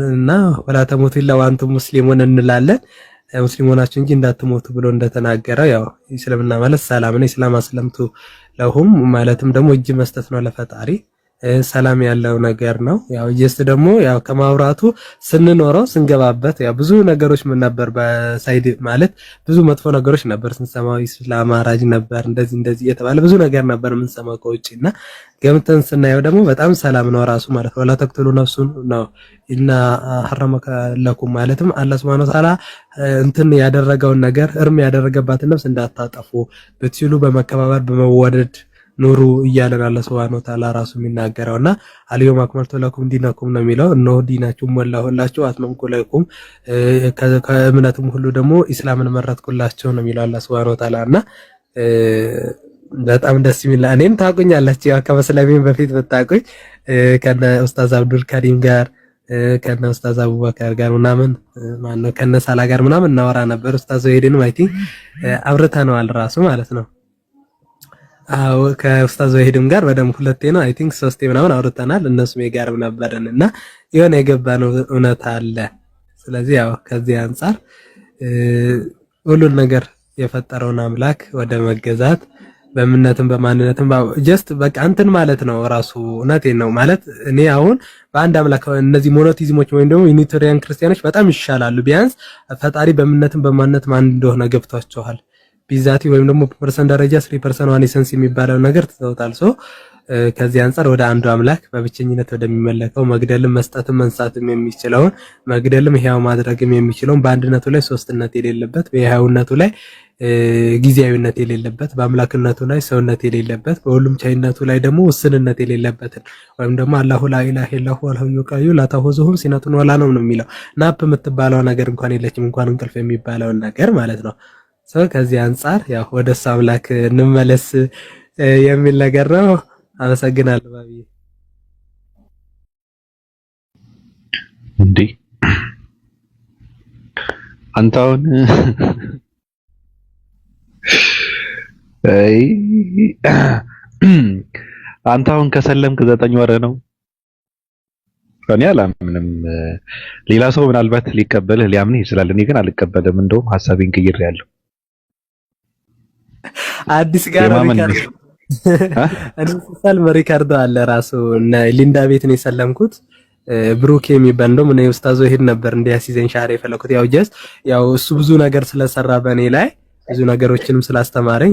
እና ولا تموتن إلا وأنتم مسلمون እንላለን። ሙስሊም ሆናችሁ እንጂ እንዳትሞቱ ብሎ እንደተናገረው ያው እስልምና ማለት ሰላም ነው። ኢስላም أسلمت لهم ማለትም ደግሞ እጅ መስጠት ነው ለፈጣሪ፣ ሰላም ያለው ነገር ነው። ያው just ደግሞ ያው ከማውራቱ ስንኖረው ስንገባበት ያው ብዙ ነገሮች ምን ነበር በ side ማለት ብዙ መጥፎ ነገሮች ነበር ስንሰማው፣ ኢስላም አራጅ ነበር፣ እንደዚህ እንደዚህ እየተባለ ብዙ ነገር ነበር የምንሰማው ከውጪ። እና ገብተን ስናየው ደግሞ በጣም ሰላም ነው ራሱ ማለት ነው። ولا تقتلوا نفسا ነው إلا حرم لكم ማለትም አላህ ሱብሃነሁ ወተዓላ እንትን ያደረገውን ነገር እርም ያደረገባትን ነፍስ እንዳታጠፉ፣ ብትችሉ በመከባበር በመዋደድ ኑሩ እያለን አላህ ሱብሃነሁ ወተዓላ ራሱ የሚናገረውና اليوم أكملت لكم دينكم ነው የሚለው። እነሆ ዲናችሁን ሞላሁላችሁ፣ وأتممت عليكم፣ ከእምነትም ሁሉ ደግሞ ኢስላምን መረጥኩላችሁ ነው የሚለው አላህ ሱብሃነሁ ወተዓላ። እና በጣም ደስ የሚል፣ እኔን ታውቁኛላችሁ። ያው ከመስለሜም በፊት ብታውቁኝ ከነ ኡስታዝ አብዱል ከሪም ጋር፣ ከነ ኡስታዝ አቡበከር ጋር ምናምን፣ ማነው ከነ ሳላ ጋር ምናምን እናወራ ነበር። ኡስታዝ ወሂድንም I think አብርተነዋል ራሱ ማለት ነው። አዎ፣ ከኡስታዝ ወሂድም ጋር በደንብ ሁለቴ ነው I think ሶስቴ ምናምን አውርተናል። እነሱም የጋርም ነበርን እና የሆነ የገባነው እውነት አለ። ስለዚህ ያው ከዚህ አንጻር ሁሉን ነገር የፈጠረውን አምላክ ወደ መገዛት በእምነትም በማንነትም just በቃ እንትን ማለት ነው ራሱ። እውነቴን ነው ማለት እኔ አሁን በአንድ አምላክ እነዚህ monotheism ኦች ወይም ደግሞ Unitarian ክርስቲያኖች በጣም ይሻላሉ። ቢያንስ ፈጣሪ በእምነትም በማንነትም አንድ እንደሆነ ገብቷቸዋል ብዬ ቢዛቲ ወይም ደግሞ በ person ደረጃ three person one essence የሚባለው ነገር ትተውታል። So ከዚህ አንጻር ወደ አንዱ አምላክ በብቸኝነት ወደሚመለከው፣ መግደልም መስጠትም መንሳትም የሚችለውን፣ መግደልም ሕያው ማድረግም የሚችለውን፣ በአንድነቱ ላይ ሶስትነት የሌለበት፣ በሕያውነቱ ላይ ጊዜያዊነት የሌለበት፣ በአምላክነቱ ላይ ሰውነት የሌለበት፣ በሁሉም ቻይነቱ ላይ ደግሞ ውስንነት የሌለበትን ወይም ደግሞ الله لا إله إلا هو الحي القيوم لا تأخذه سنة ولا نوم ነው የሚለው። Nap የምትባለው ነገር እንኳን የለችም፣ እንኳን እንቅልፍ የሚባለውን ነገር ማለት ነው። So ከዚህ አንጻር ያው ወደ እሱ አምላክ እንመለስ የሚል ነገር ነው። አመሰግናለሁ ባብዬ። እንዴ፣ አንተ አሁን አይ፣ አንተ አሁን ከሰለምክ 9 ወር ነው። እኔ አላምንም። ሌላ ሰው ምናልባት ሊቀበልህ ሊያምንህ ይችላል። እኔ ግን አልቀበልም። እንደውም ሀሳቤን ቀይሬያለሁ። አዲስ ጋር የማመን ሪካርዶ እኔ ስሰልም ሪካርዶ አለ ራሱ። እነ ሊንዳ ቤት ነው የሰለምኩት። ብሩክ የሚባል፣ እንደውም እኔ ኡስታዞ ሄድ ነበር እንዲያስይዘኝ ሻሃዳ የፈለኩት። ያው just ያው እሱ ብዙ ነገር ስለሰራ በእኔ ላይ፣ ብዙ ነገሮችንም ስላስተማረኝ፣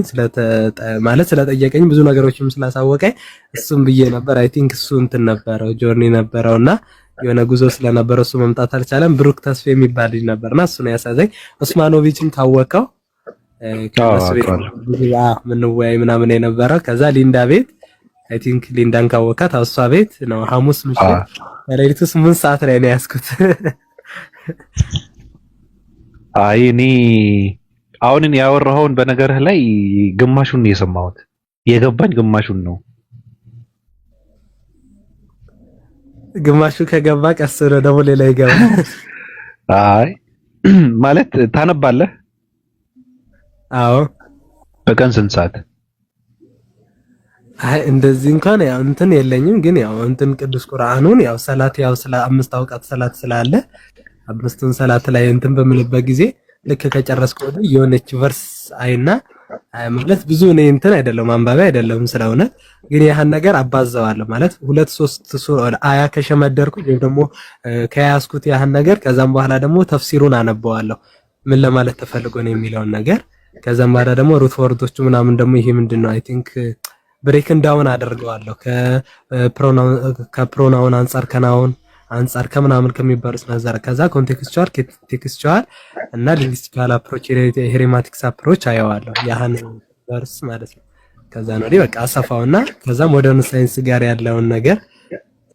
ማለት ስለጠየቀኝ፣ ብዙ ነገሮችንም ስላሳወቀኝ እሱም ብዬ ነበር። I think እሱ እንትን ነበረው፣ journey ነበረውና የሆነ ጉዞ ስለነበረው እሱ መምጣት አልቻለም። ብሩክ ተስፋ የሚባል ልጅ ነበርና እሱ ነው ያሳዘኝ። ኡስማኖቪችን ካወቀው ከነሱ ቤት ምንወያይ ምናምን የነበረው። ከዛ ሊንዳ ቤት፣ I think ሊንዳን ካወካት እሷ ቤት ነው፣ ሐሙስ ምሽት ከሌሊቱ 8 ሰዓት ላይ ነው ያዝኩት። አይ፣ እኔ አሁን ያወራኸውን በነገርህ ላይ ግማሹን ነው የሰማሁት። የገባኝ ግማሹን ነው። ግማሹ ከገባ ቀስ ብሎ ደግሞ ሌላ ይገባል። አይ፣ ማለት ታነባለህ? አዎ። በቀን ስንት ሰዓት? አይ፣ እንደዚህ እንኳን ያው እንትን የለኝም፣ ግን ያው እንትን ቅዱስ ቁርአኑን ያው ሰላት ያው ስለ አምስት አውቃት ሰላት ስላለ አምስቱን ሰላት ላይ እንትን በምልበት ጊዜ ልክ ከጨረስኩ ወዲህ የሆነች verse አይና፣ ማለት ብዙ እኔ እንትን አይደለም፣ አንባቢ አይደለም ስለ እውነት፣ ግን ያህን ነገር አባዘዋለሁ። ማለት ሁለት ሶስት አያ ከሸመደርኩኝ ወይም ደግሞ ከያዝኩት ያህን ነገር ከዛም በኋላ ደግሞ ተፍሲሩን አነበዋለሁ፣ ምን ለማለት ተፈልጎ ነው የሚለውን ነገር። ከዛም በኋላ ደግሞ root word ኦቹ ምናምን ደግሞ ይሄ ምንድን ነው፣ I think break down አደርገዋለሁ ከ pronoun አንጻር፣ ከ noun አንጻር፣ ከምናምን ከሚባሉት አንጻር። ከዛ contextual፣ textual እና linguistical approach፣ hermeneutics approach አየዋለሁ ያህን verse ማለት ነው። ከዛ ነው በቃ አሰፋውና ከዛ modern science ጋር ያለውን ነገር፣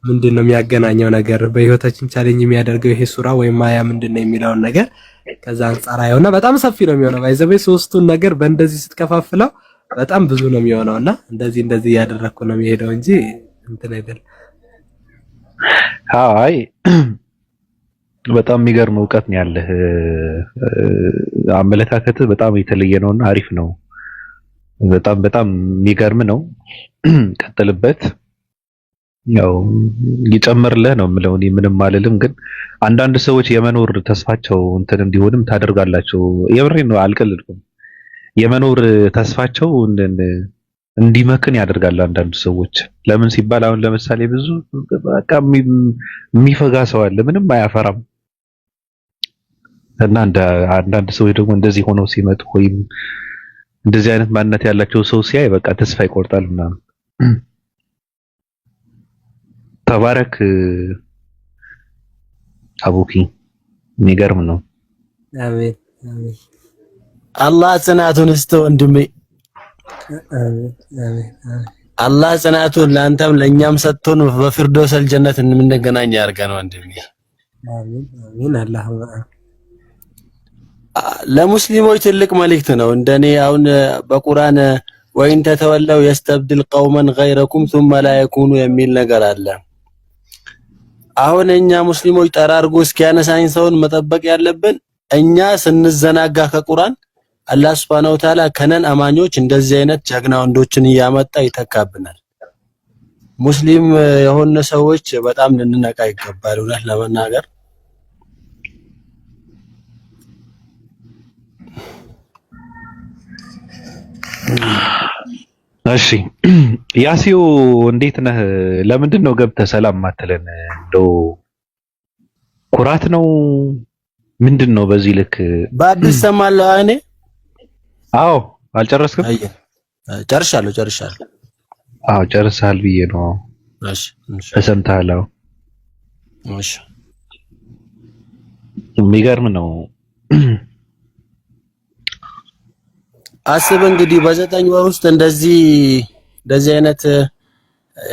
ምንድን ነው የሚያገናኘው ነገር፣ በህይወታችን challenge የሚያደርገው ይሄ ሱራ ወይም አያ ምንድን ነው የሚለውን ነገር ከዛ አንጻር አየውና በጣም ሰፊ ነው የሚሆነው። By the way ሶስቱን ነገር በእንደዚህ ስትከፋፍለው በጣም ብዙ ነው የሚሆነው እና እንደዚህ እንደዚህ እያደረግኩ ነው የሚሄደው እንጂ እንትን አይደለም። አይ፣ በጣም የሚገርም እውቀት ነው ያለህ። አመለካከትህ በጣም የተለየ ነውና አሪፍ ነው። በጣም በጣም የሚገርም ነው። ቀጥልበት። ያው ይጨምርልህ ነው የምለው። እኔ ምንም አልልም፣ ግን አንዳንድ ሰዎች የመኖር ተስፋቸው እንትን እንዲሆንም ታደርጋላችሁ። የምሬን ነው፣ አልቀልድኩም። የመኖር ተስፋቸው እንዲመክን ያደርጋል አንዳንድ ሰዎች። ለምን ሲባል አሁን ለምሳሌ ብዙ በቃ የሚፈጋ ሰው አለ፣ ምንም አያፈራም። እና እንደ አንዳንድ ሰዎች ደግሞ እንደዚህ ሆነው ሲመጡ ወይም እንደዚህ አይነት ማንነት ያላቸው ሰው ሲያይ በቃ ተስፋ ይቆርጣል ምናምን። ተባረክ አቡኪ፣ የሚገርም ነው። አሜን አሜን። አላህ ጽናቱን ይስጥ ወንድሜ። አሜን አሜን አሜን። አላህ ጽናቱን ለአንተም ለእኛም ሰጥቶን በፊርዶሰል ጀነት የምንገናኝ ያድርገን ወንድሜ። አሜን አሜን። አላህ ለሙስሊሞች ትልቅ መልእክት ነው። እንደኔ አሁን በቁርአን وإن تتولوا يستبدل قوما غيركم ثم لا يكونوا የሚል ነገር አለ። አሁን እኛ ሙስሊሞች ጠራርጎ እስኪያነሳኝ ሰውን መጠበቅ ያለብን እኛ ስንዘናጋ ከቁርአን አላህ ሱብሓነሁ ወተዓላ ከነን አማኞች እንደዚህ አይነት ጀግና ወንዶችን እያመጣ ይተካብናል። ሙስሊም የሆነ ሰዎች በጣም ልንነቃ ይገባል። እውነት ለመናገር። እሺ ያሲው፣ እንዴት ነህ? ለምንድን ነው ገብተህ ሰላም ማትለን? እንደው ኩራት ነው ምንድን ነው በዚህ ልክ? በአዲስ ሰማለሁ እኔ። አዎ። አልጨረስክም? አየ ጨርሻለሁ ጨርሻለሁ። አዎ ጨርሰሃል ብዬ ነው። እሺ እሺ ተሰምተሃል? አዎ። እሺ። የሚገርም ነው። አስብ እንግዲህ በ9 ወር ውስጥ እንደዚህ እንደዚህ አይነት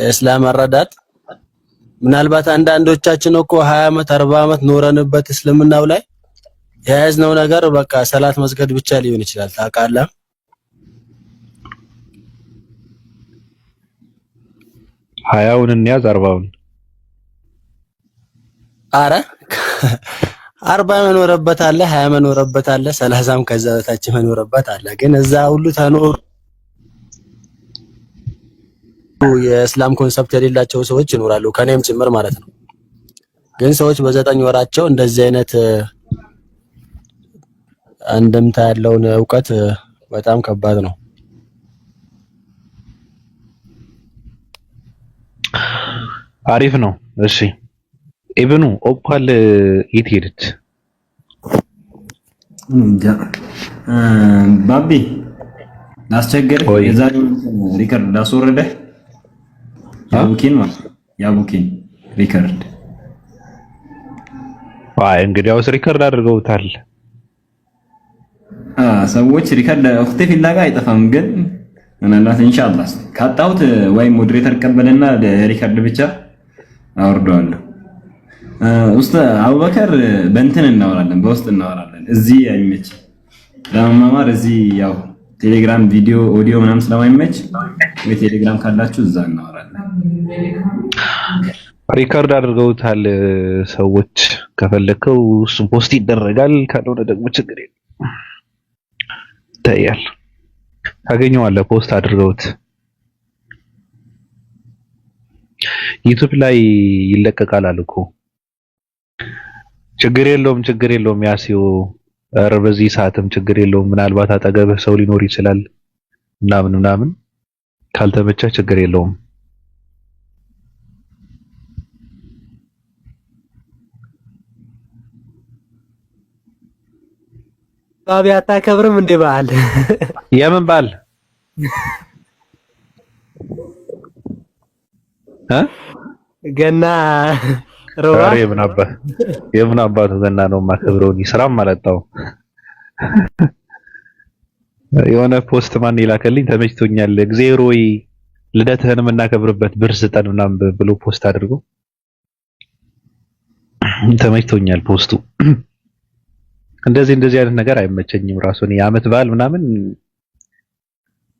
እስላም መረዳት፣ ምናልባት አንዳንዶቻችን እኮ 20 ዓመት 40 ዓመት ኖረንበት እስልምናው ላይ የያዝነው ነገር በቃ ሰላት መስገድ ብቻ ሊሆን ይችላል። ታውቃለህ? 20ውን እንያዝ 40ውን። አረ 40 መኖርበት አለ፣ 20 መኖርበት አለ፣ 30ም ከዛ በታች መኖርበት አለ። ግን እዛ ሁሉ ተኖሩ የእስላም concept የሌላቸው ሰዎች ይኖራሉ፣ ከኔም ጭምር ማለት ነው። ግን ሰዎች በ9 ወራቸው እንደዚህ አይነት አንድምታ ያለውን እውቀት በጣም ከባድ ነው። አሪፍ ነው። እሺ ኢብኑ ኦፓል የት ሄደች? እንጃ። ባቢ ላስቸግርህ፣ የዛሬውን record ላስወርደህ፣ ያቡኪን ማለት ያቡኪን record። አይ እንግዲያውስ record አድርገውታል። ሰዎች record እኽቴ ፍላጋ አይጠፋም፣ ግን ምናልባት ኢንሻአላህ ካጣሁት ወይም moderator ቀበልና record ብቻ አወርደዋለሁ። ውስጥ አቡበከር በእንትን እናወራለን፣ በውስጥ እናወራለን። እዚህ አይመች ለመማማር፣ እዚህ ያው ቴሌግራም ቪዲዮ ኦዲዮ ምናምን ስለማይመች ወይ ቴሌግራም ካላችሁ እዛ እናወራለን። record አድርገውታል ሰዎች። ከፈለከው እሱም post ይደረጋል፣ ካልሆነ ደግሞ ችግር የለም ይታያል። ታገኘዋለህ። post አድርገውት ዩቲዩብ ላይ ይለቀቃል አሉ እኮ። ችግር የለውም፣ ችግር የለውም። ያሲው ኧረ በዚህ ሰዓትም ችግር የለውም። ምናልባት አጠገብህ ሰው ሊኖር ይችላል ምናምን ምናምን፣ ካልተመቸህ ችግር የለውም። ባቢ አታከብርም እንዴ በዓል? የምን በዓል እ? ገና ሮባ። ኧረ የምን አባቱ ገና ነው የማከብረው? እኔ ስራም አላጣሁም። የሆነ post ማን ይላከልኝ ተመችቶኛል፣ እግዚአብሔር ወይ ልደትህን የምናከብርበት ብር ስጠን ምናምን ብሎ post አድርጎ ተመችቶኛል post ኡ። እንደዚህ እንደዚህ አይነት ነገር አይመቸኝም። ራሱ እኔ የዓመት በዓል ምናምን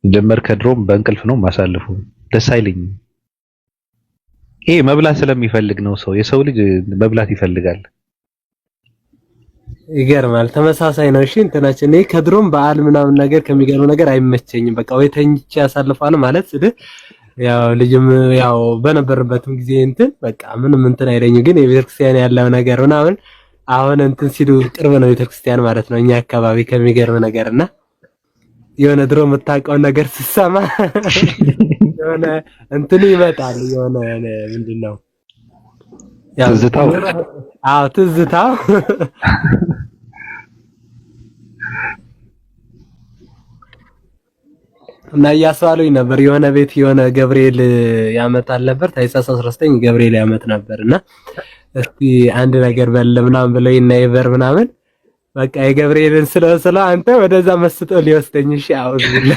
ጀመር ከድሮም በእንቅልፍ ነው የማሳልፈው። ደስ አይለኝም። ይሄ መብላት ስለሚፈልግ ነው ሰው፣ የሰው ልጅ መብላት ይፈልጋል። ይገርማል። ተመሳሳይ ነው። እሺ እንትናችን እኔ ከድሮም በዓል ምናምን ነገር ከሚገርም ነገር አይመቸኝም። በቃ ወይ ተኝቼ ያሳልፋል ማለት ስል ያው ልጅም ያው በነበርበትም ጊዜ እንትን በቃ ምንም እንትን አይለኝም። ግን የቤተክርስቲያን ያለው ነገር ምናምን አሁን እንትን ሲሉ ቅርብ ነው ቤተክርስቲያን ማለት ነው እኛ አካባቢ ከሚገርም ነገር እና የሆነ ድሮ የምታውቀውን ነገር ስትሰማ የሆነ እንትኑ ይመጣል። የሆነ ምንድን ነው ትዝታው? አዎ ትዝታው። እና እያስባሉኝ ነበር። የሆነ ቤት የሆነ ገብርኤል ያመጣል ነበር፣ ታኅሳስ 19 ገብርኤል ያመጥ ነበር እና እስቲ አንድ ነገር በል ምናምን ብለው እና ይበር ምናምን በቃ የገብርኤልን ስለ ስለ አንተ ወደዛ መስጦ ሊወስደኝ እሺ አውዝ ቢላ።